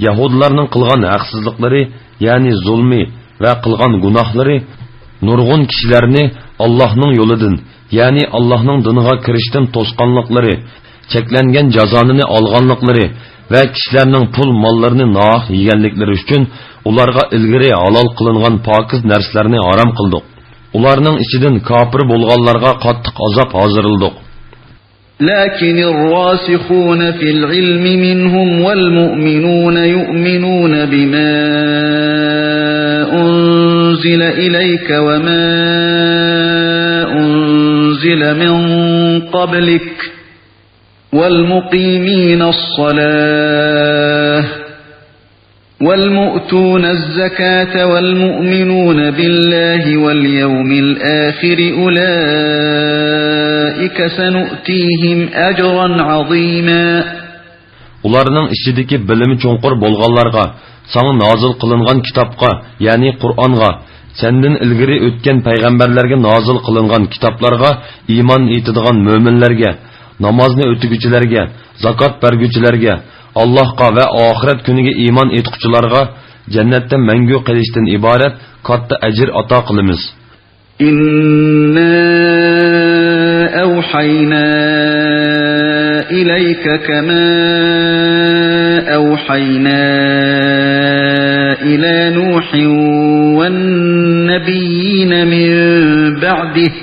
يەھۇدىيلارنىڭ قىلغان ھەقسىزلىقلىرى، يەنى زۇلمى ۋە قىلغان گۇناھلىرى نۇرغۇن كىشىلەرنى ئاللاھنىڭ يولىدىن، يەنى ئاللاھنىڭ دىنىغا كىرىشتىن توسقانلىقلىرى، چەكلەنگەن جازانى ئالغانلىقلىرى ۋە كىشىلەرنىڭ پۇل ماللىرىنى ناھەق يېگەنلىكلىرى ئۈچۈن ئۇلارغا ئىلگىرى ھالال قىلىنغان پاكىز نەرسىلەرنى ھارام قىلدۇق. ئۇلارنىڭ ئىچىدىن كاپىر بولغانلارغا قاتتىق ئازاب ھازىرلىدۇق. لكن الراسخون في العلم منهم والمؤمنون يؤمنون بما أنزل إليك وما أنزل من قبلك والمقيمين الصلاة والمؤتون الزكاة والمؤمنون بالله واليوم الآخر أولئك سنؤتيهم أجرا عظيما. ئۇلارنىڭ ئىچىدىكى بىلىمى چوڭقۇر بولغانلارغا، ساڭا نازىل قىلىنغان كىتابقا، يەنى قۇرئانغا، سەندىن ئىلگىرى ئۆتكەن پەيغەمبەرلەرگە نازىل قىلىنغان كىتابلارغا ئىمان ئېيتىدىغان مۆمىنلەرگە، نامازنى ئۆتىگۈچىلەرگە، زاكات بەرگۈچىلەرگە، ئاللاھقا ۋە ئاخىرەت كۈنىگە ئىمان ئېيتقۇچىلارغا جەننەتتە مەڭگۈ قېلىشتىن ئىبارەت كاتتا ئەجىر ئاتا قىلىمىز. إنا أوحينا إليك كما أوحينا إلى نوح والنبيين من بعده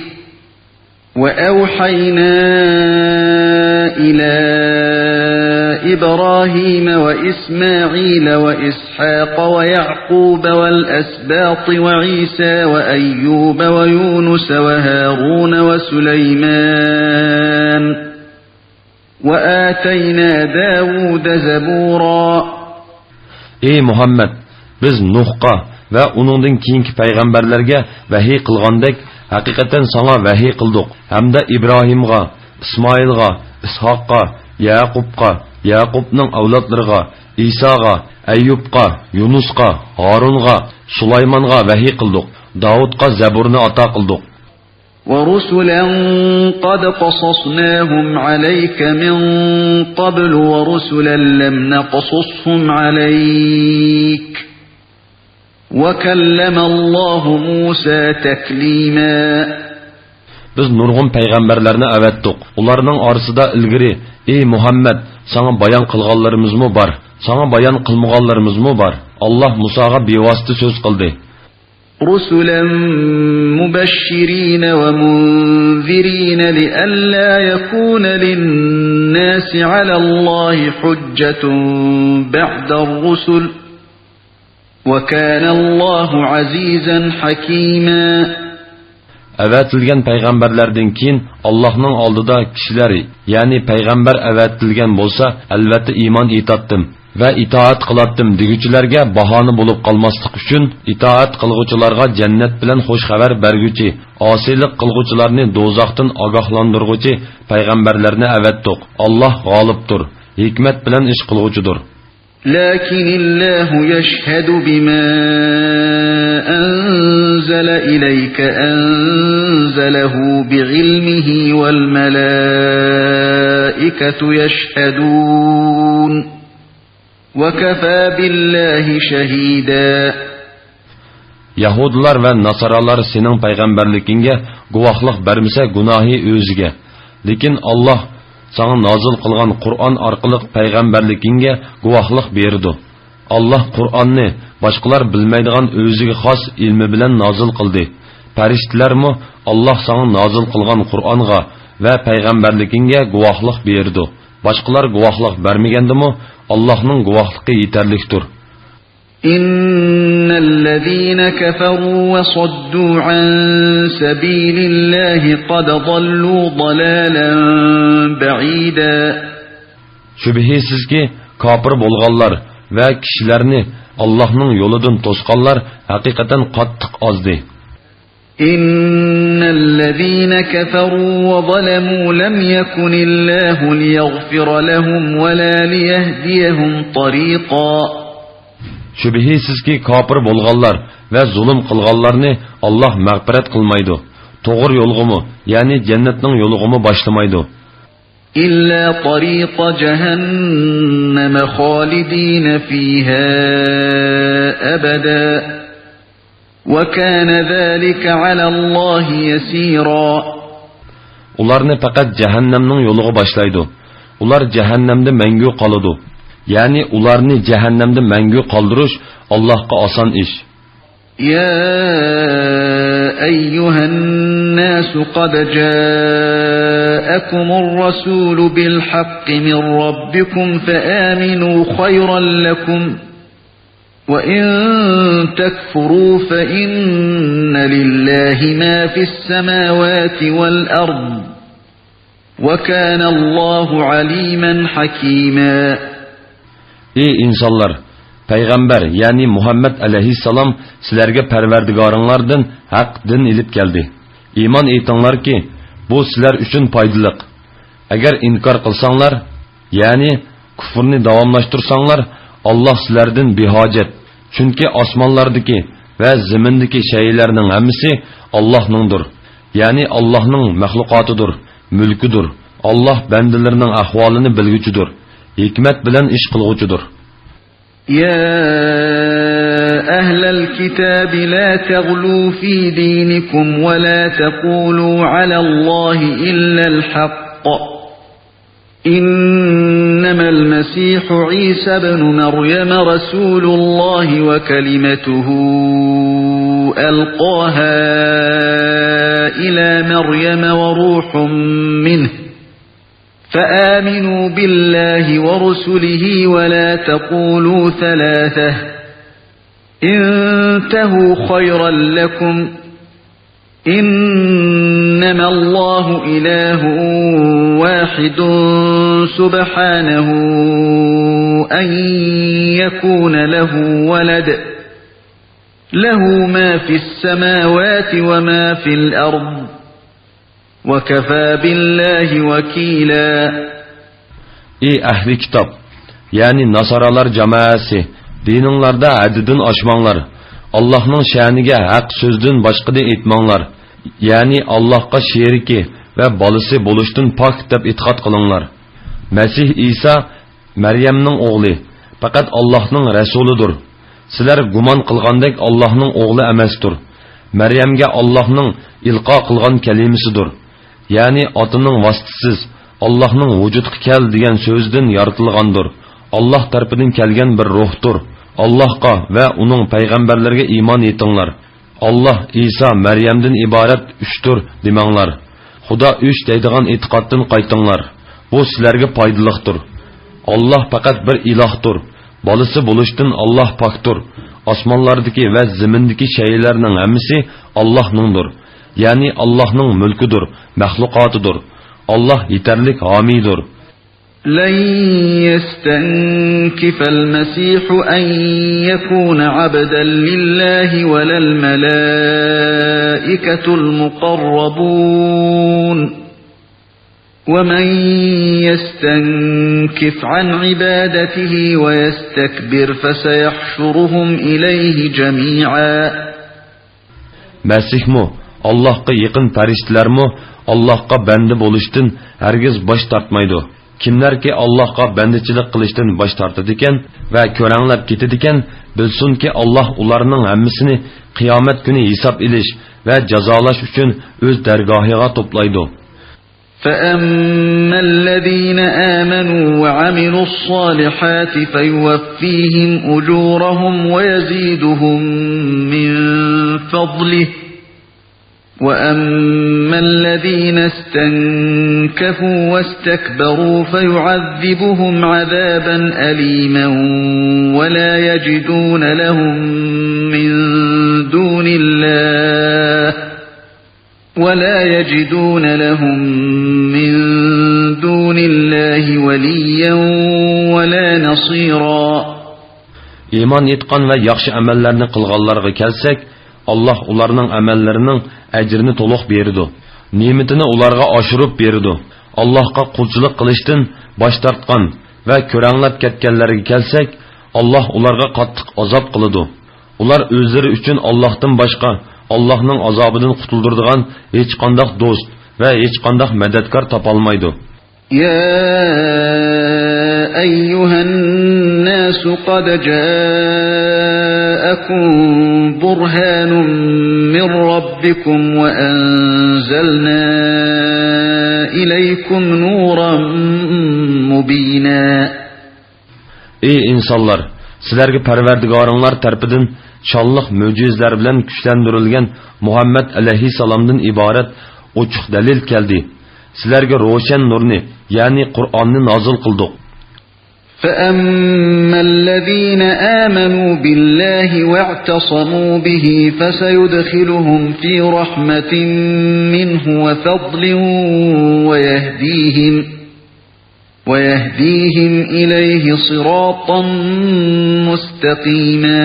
وأوحينا إلى إبراهيم وإسماعيل وإسحاق ويعقوب والأسباط وعيسى وأيوب ويونس وهارون وسليمان وآتينا داود زبورا. ئەي مۇھەممەد، بىز نۇھقا ۋە ئۇنىڭدىن كېيىنكى پەيغەمبەرلەرگە ۋەھىي قىلغاندەك، ھەقىقەتەن ساڭا ۋەھىي قىلدۇق، ھەمدە ئىبراھىمغا، ئىسمائىلغا، ئىسھاققا، يەقۇبقا، يەقۇبنىڭ ئەۋلادلىرىغا، ئىساغا، ئەييۇبقا، يۇنۇسقا، ھارۇنغا، سۇلايمانغا ۋەھىي قىلدۇق، داۋۇتقا زەبۇرنى ئاتا قىلدۇق. ورسلا قد قصصناهم عليك من قبل ورسلا لم نقصصهم عليك وكلم الله موسى تكليما. بىز نۇرغۇن پەيغەمبەرلەرنى ئەۋەتتۇق. ئۇلارنىڭ ئارىسىدا ئىلگىرى، ئەي مۇھەممەد، ساڭا بايان قىلغانلىرىمىزمۇ بار، ساڭا بايان قىلمىغانلىرىمىزمۇ بار. ئاللاھ مۇساغا بىۋاسىتە سۆز قىلدى. رسلا مبشرين ومنذرين لئلا يكون للناس على الله حجة بعد الرسل وكان الله عزيزا حكيما. ئەۋەتىلگەن پەيغەمبەرلەردىن كېيىن ئاللاھنىڭ ئالدىدا كىشىلەر، يەنى پەيغەمبەر ئەۋەتىلگەن بولسا، ئەلۋەتتە ئىمان ئېيتاتتىم ۋە ئىتائەت قىلاتتىم دېگۈچىلەرگە باھانە بولۇپ قالماسلىق ئۈچۈن، ئىتائەت قىلغۇچىلارغا جەننەت بىلەن خۇش خەۋەر بەرگۈچى، ئاسىيلىق قىلغۇچىلارنى دوزاختىن ئاگاھلاندۇرغۇچى پەيغەمبەرلەرنى ئەۋەتتۇق. ئاللاھ غالىبتۇر، ھېكمەت بىلەن ئىش قىلغۇچىدۇر. لكن الله يشهد بما أنزل إليك أنزله بعلمه والملائكة يشهدون وكفى بالله شهيدا. يەھۇدىيلار ۋە ناسارالار سېنىڭ پەيغەمبەرلىكىڭگە گۇۋاھلىق بەرمىسە، گۇناھى ئۆزىگە. لېكىن ئاللاھ ساڭا نازىل قىلغان قۇرئان ئارقىلىق پەيغەمبەرلىكىڭگە گۇۋاھلىق بېرىدۇ. ئاللاھ قۇرئاننى باشقىلار بىلمەيدىغان ئۆزىگە خاس ئىلمى بىلەن نازىل قىلدى. پەرىشتىلەرمۇ ئاللاھ ساڭا نازىل قىلغان قۇرئانغا ۋە پەيغەمبەرلىكىڭگە گۇۋاھلىق بېرىدۇ. باشقىلار گۇۋاھلىق بەرمىگەندىمۇ، ئاللاھنىڭ گۇۋاھلىقى يېتەرلىكتۇر. إن الذين كفروا وصدوا عن سبيل الله قد ضلوا ضلالا بعيدا. شۈبھىسىزكى، كاپىر بولغانلار ۋە كىشىلەرنى ئاللاھنىڭ يولىدىن توسقانلار ھەقىقەتەن قاتتىق ئازدى. إن الذين كفروا وظلموا لم يكن الله ليغفر لهم ولا ليهديهم طريقا. شۈبھىسىزكى، كاپىر بولغانلار ۋە زۇلۇم قىلغانلارنى ئاللاھ مەغپىرەت قىلمايدۇ. توغرا يولغىمۇ، يەنى جەننەتنىڭ يولىغىمۇ باشلىمايدۇ. إلا طريق جهنم خالدين فيها أبدا وكان ذلك على الله يسيرا. ئۇلارنى پەقەت جەھەننەمنىڭ يولىغا باشلايدۇ. ئۇلار جەھەننەمدە مەڭگۈ قالىدۇ. يەنى ئۇلارنى جەھەننەمدە مەڭگۈ قالدۇرۇش ئاللاھقا ئاسان ئىش. يا أيها الناس قد جاءكم الرسول بالحق من ربكم فآمنوا خيرا لكم وإن تكفروا فإن لله ما في السماوات والأرض وكان الله عليما حكيما. ئى ئىنسانلار! پەيغەمبەر، يەنى مۇھەممەد ئەلەيھىسسالام سىلەرگە پەرۋەردىگارىڭلاردىن ھەق دىن ئېلىپ كەلدى. ئىمان ئېيتىڭلاركى، بۇ سىلەر ئۈچۈن پايدىلىق. ئەگەر ئىنكار قىلساڭلار، يەنى كۇفرنى داۋاملاشتۇرساڭلار، ئاللاھ سىلەردىن بىھاجەت. چۈنكى ئاسمانلاردىكى ۋە زېمىندىكى شەيئىلەرنىڭ ھەممىسى ئاللاھنىڭدۇر. يەنى ئاللاھنىڭ مەخلۇقاتىدۇر، مۈلكىدۇر. ئاللاھ بەندىلىرىنىڭ ئەھۋالىنى بىلگۈچىدۇر، ھېكمەت بىلەن ئىش قىلغۇچىدۇر. يا أهل الكتاب لا تغلوا في دينكم ولا تقولوا على الله إلا الحق، إنما المسيح عيسى ابن مريم رسول الله وكلمته ألقاها إلى مريم وروح منه، فآمنوا بالله ورسله ولا تقولوا ثلاثة، انتهوا خيرا لكم، إنما الله إله واحد، سبحانه أن يكون له ولد، له ما في السماوات وما في الأرض، وكفى بالله وكيلا. ئى ئەھلى كىتاب، يەنى ناسارالار جامائەسى، دىنىڭلاردا ھەددىدىن ئاشماڭلار. ئاللاھنىڭ شەنىگە ھەق سۆزدىن باشقىنى ئېيتماڭلار. يەنى ئاللاھقا شېرىكى ۋە بالىسى بولۇشتىن پاك دەپ ئېتىقاد قىلىڭلار. مەسىھ ئىسا مەريەمنىڭ ئوغلى، پەقەت ئاللاھنىڭ رەسۇلىدۇر. سىلەر گۇمان قىلغاندەك ئاللاھنىڭ ئوغلى ئەمەستۇر. مەريەمگە ئاللاھنىڭ ئىلقا قىلغان كەلىمىسىدۇر. يەنى ئاتىنىڭ ۋاسىتىسىز، ئاللاھنىڭ ۋۇجۇدقا كەل دېگەن سۆزىدىن يارىتىلغاندۇر. ئاللاھ تەرىپىدىن كەلگەن بىر روھتۇر. ئاللاھقا ۋە ئۇنىڭ پەيغەمبەرلىرىگە ئىمان ئېيتىڭلار. ئاللاھ، ئىسا، مەريەمدىن ئىبارەت ئۈچتۇر دېمەڭلار. خۇدا ئۈچ دەيدىغان ئېتىقادتىن قايتىڭلار. بۇ سىلەرگە پايدىلىقتۇر. ئاللاھ پەقەت بىر ئىلاھتۇر. بالىسى بولۇشتىن ئاللاھ پاكتۇر. ئاسمانلاردىكى ۋە زېمىندىكى شەيئىلەرنىڭ ھەممىسى ئاللاھنىڭدۇر. يەنى ئاللاھنىڭ مۈلكىدۇر، مەخلۇقاتىدۇر. ئاللاھ يېتەرلىك ھامىيدۇر. لن يستنكف المسيح أن يكون عبدا لله ولا الملائكة المقربون، ومن يستنكف عن عبادته ويستكبر فسيحشرهم إليه جميعا. مەسىھمۇ، ئاللاھقا يېقىن پەرىشتىلەرمۇ ئاللاھقا بەندە بولۇشتىن ھەرگىز باش تارتمايدۇ. كىملەركى ئاللاھقا بەندىچىلىك قىلىشتىن باش تارتىدىكەن ۋە كۆرەڭلەپ كېتىدىكەن، بىلسۇنكى، ئاللاھ ئۇلارنىڭ ھەممىسىنى قىيامەت كۈنى ھېساب ئېلىش ۋە جازالاش ئۈچۈن ئۆز دەرگاھىغا توپلايدۇ. فأما الذين آمنوا وعملوا الصالحات فيوفيهم أجورهم ويزيدهم من فضله، وأما الذين استنكفوا واستكبروا فيعذبهم عذابا أليما ولا يجدون لهم من دون الله ولا يجدون لهم من دون الله وليا ولا نصيرا. ئىمان ئېيتقان ۋە ياخشى ئەمەللەرنى قىلغانلارغا كەلسەك، ئاللاھ ئۇلارنىڭ ئەمەللىرىنىڭ ئەجرىنى تولۇق بېرىدۇ، نېمىتىنى ئۇلارغا ئاشۇرۇپ بېرىدۇ. ئاللاھقا قۇلچىلىق قىلىشتىن باش تارتقان ۋە كۆرەڭلەپ كەتكەنلەرگە كەلسەك، ئاللاھ ئۇلارغا قاتتىق ئازاب قىلىدۇ. ئۇلار ئۆزلىرى ئۈچۈن ئاللاھتىن باشقا، ئاللاھنىڭ ئازابىدىن قۇتۇلدۇرىدىغان ھېچقانداق دوست ۋە ھېچقانداق مەدەتكار تاپالمايدۇ. يا أيها الناس قد جاءكم برهان من ربكم وأنزلنا إليكم نورا مبينا. ئى ئىنسانلار! سىلەرگە پەرۋەردىگارىڭلار تەرىپىدىن شانلىق مۆجىزىلەر بىلەن كۈچلەندۈرۈلگەن مۇھەممەد ئەلەيھىسسالامدىن ئىبارەت ئوچۇق دەلىل كەلدى. سىلەرگە روشەن نۇرنى، يەنى قۇرئاننى نازىل قىلدۇق. فأما الذين آمنوا بالله واعتصموا به فسيدخلهم في رحمة منه وفضل ويهديهم ويهديهم إليه صراطا مستقيما.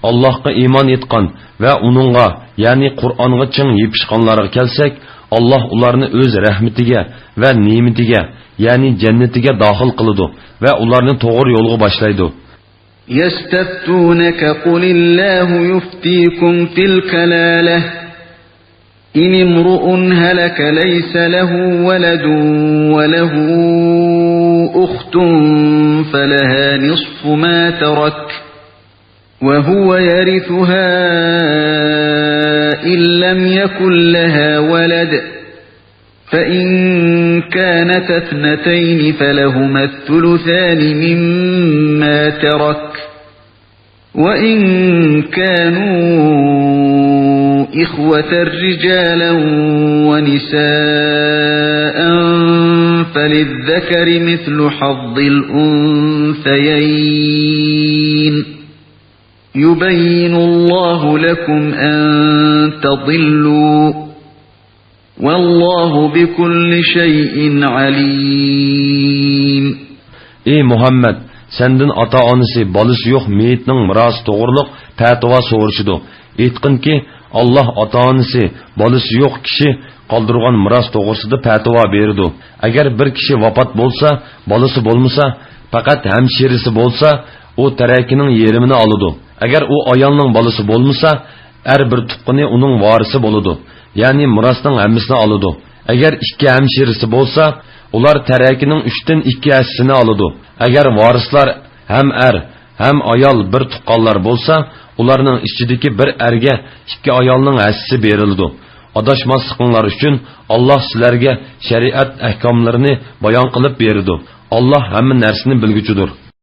ئاللاھقا ئىمان ئېيتقان ۋە ئۇنىڭغا، يەنى قۇرئانغا چىڭ يېپىشقانلارغا كەلسەك، ئاللاھ ئۇلارنى ئۆز رەھمىتىگە ۋە نېمىتىگە، يەنى جەننىتىگە داخىل قىلىدۇ ۋە ئۇلارنى توغرا يولغا باشلايدۇ. يستفتونك قل الله يفتيكم في الكلالة، إن امرؤ هلك ليس له ولد وله أخت فلها نصف ما ترك وهو يرثها إن لم يكن لها ولد، فإن كانتا اثنتين فلهما الثلثان مما ترك، وإن كانوا إخوة رجالا ونساء فللذكر مثل حظ الأنثيين، يبين الله لكم أن تضلوا، والله بكل شيء عليم. ئى مۇھەممەد، سەندىن ئاتا-ئانىسى، بالىسى يوق مېيىتنىڭ مىراسى توغرۇلۇق پەتىۋا سورىشىدۇ. ئېيتقىنكى، ئاللاھ ئاتا-ئانىسى، بالىسى يوق كىشى قالدۇرغان مىراس توغرىسىدا پەتىۋا بېرىدۇ. ئەگەر بىر كىشى ۋاپات بولسا، بالىسى بولمىسا، پەقەت ھەمشىرىسى بولسا، ئۇ تەرىكىنىڭ يېرىمىنى ئالىدۇ. ئەگەر ئۇ ئايالنىڭ بالىسى بولمىسا، ئەر بىر تۇغقىنى ئۇنىڭ ۋارىسى بولىدۇ، يەنى مىراسنىڭ ھەممىسىنى ئالىدۇ. ئەگەر ئىككى ھەمشىرىسى بولسا، ئۇلار تەرىكىنىڭ ئۈچتىن ئىككى ھەسسىسىنى ئالىدۇ. ئەگەر ۋارىسلار ھەم ئەر، ھەم ئايال بىر تۇغقانلار بولسا، ئۇلارنىڭ ئىچىدىكى بىر ئەرگە ئىككى ئايالنىڭ ھەسسىسى بېرىلىدۇ. ئاداشماسلىقىڭلار ئۈچۈن ئاللاھ سىلەرگە شەرىئەت ئەھكاملىرىنى بايان قىلىپ بېرىدۇ. ئاللاھ ھەممە نەرسىنى بىلگۈچىدۇر.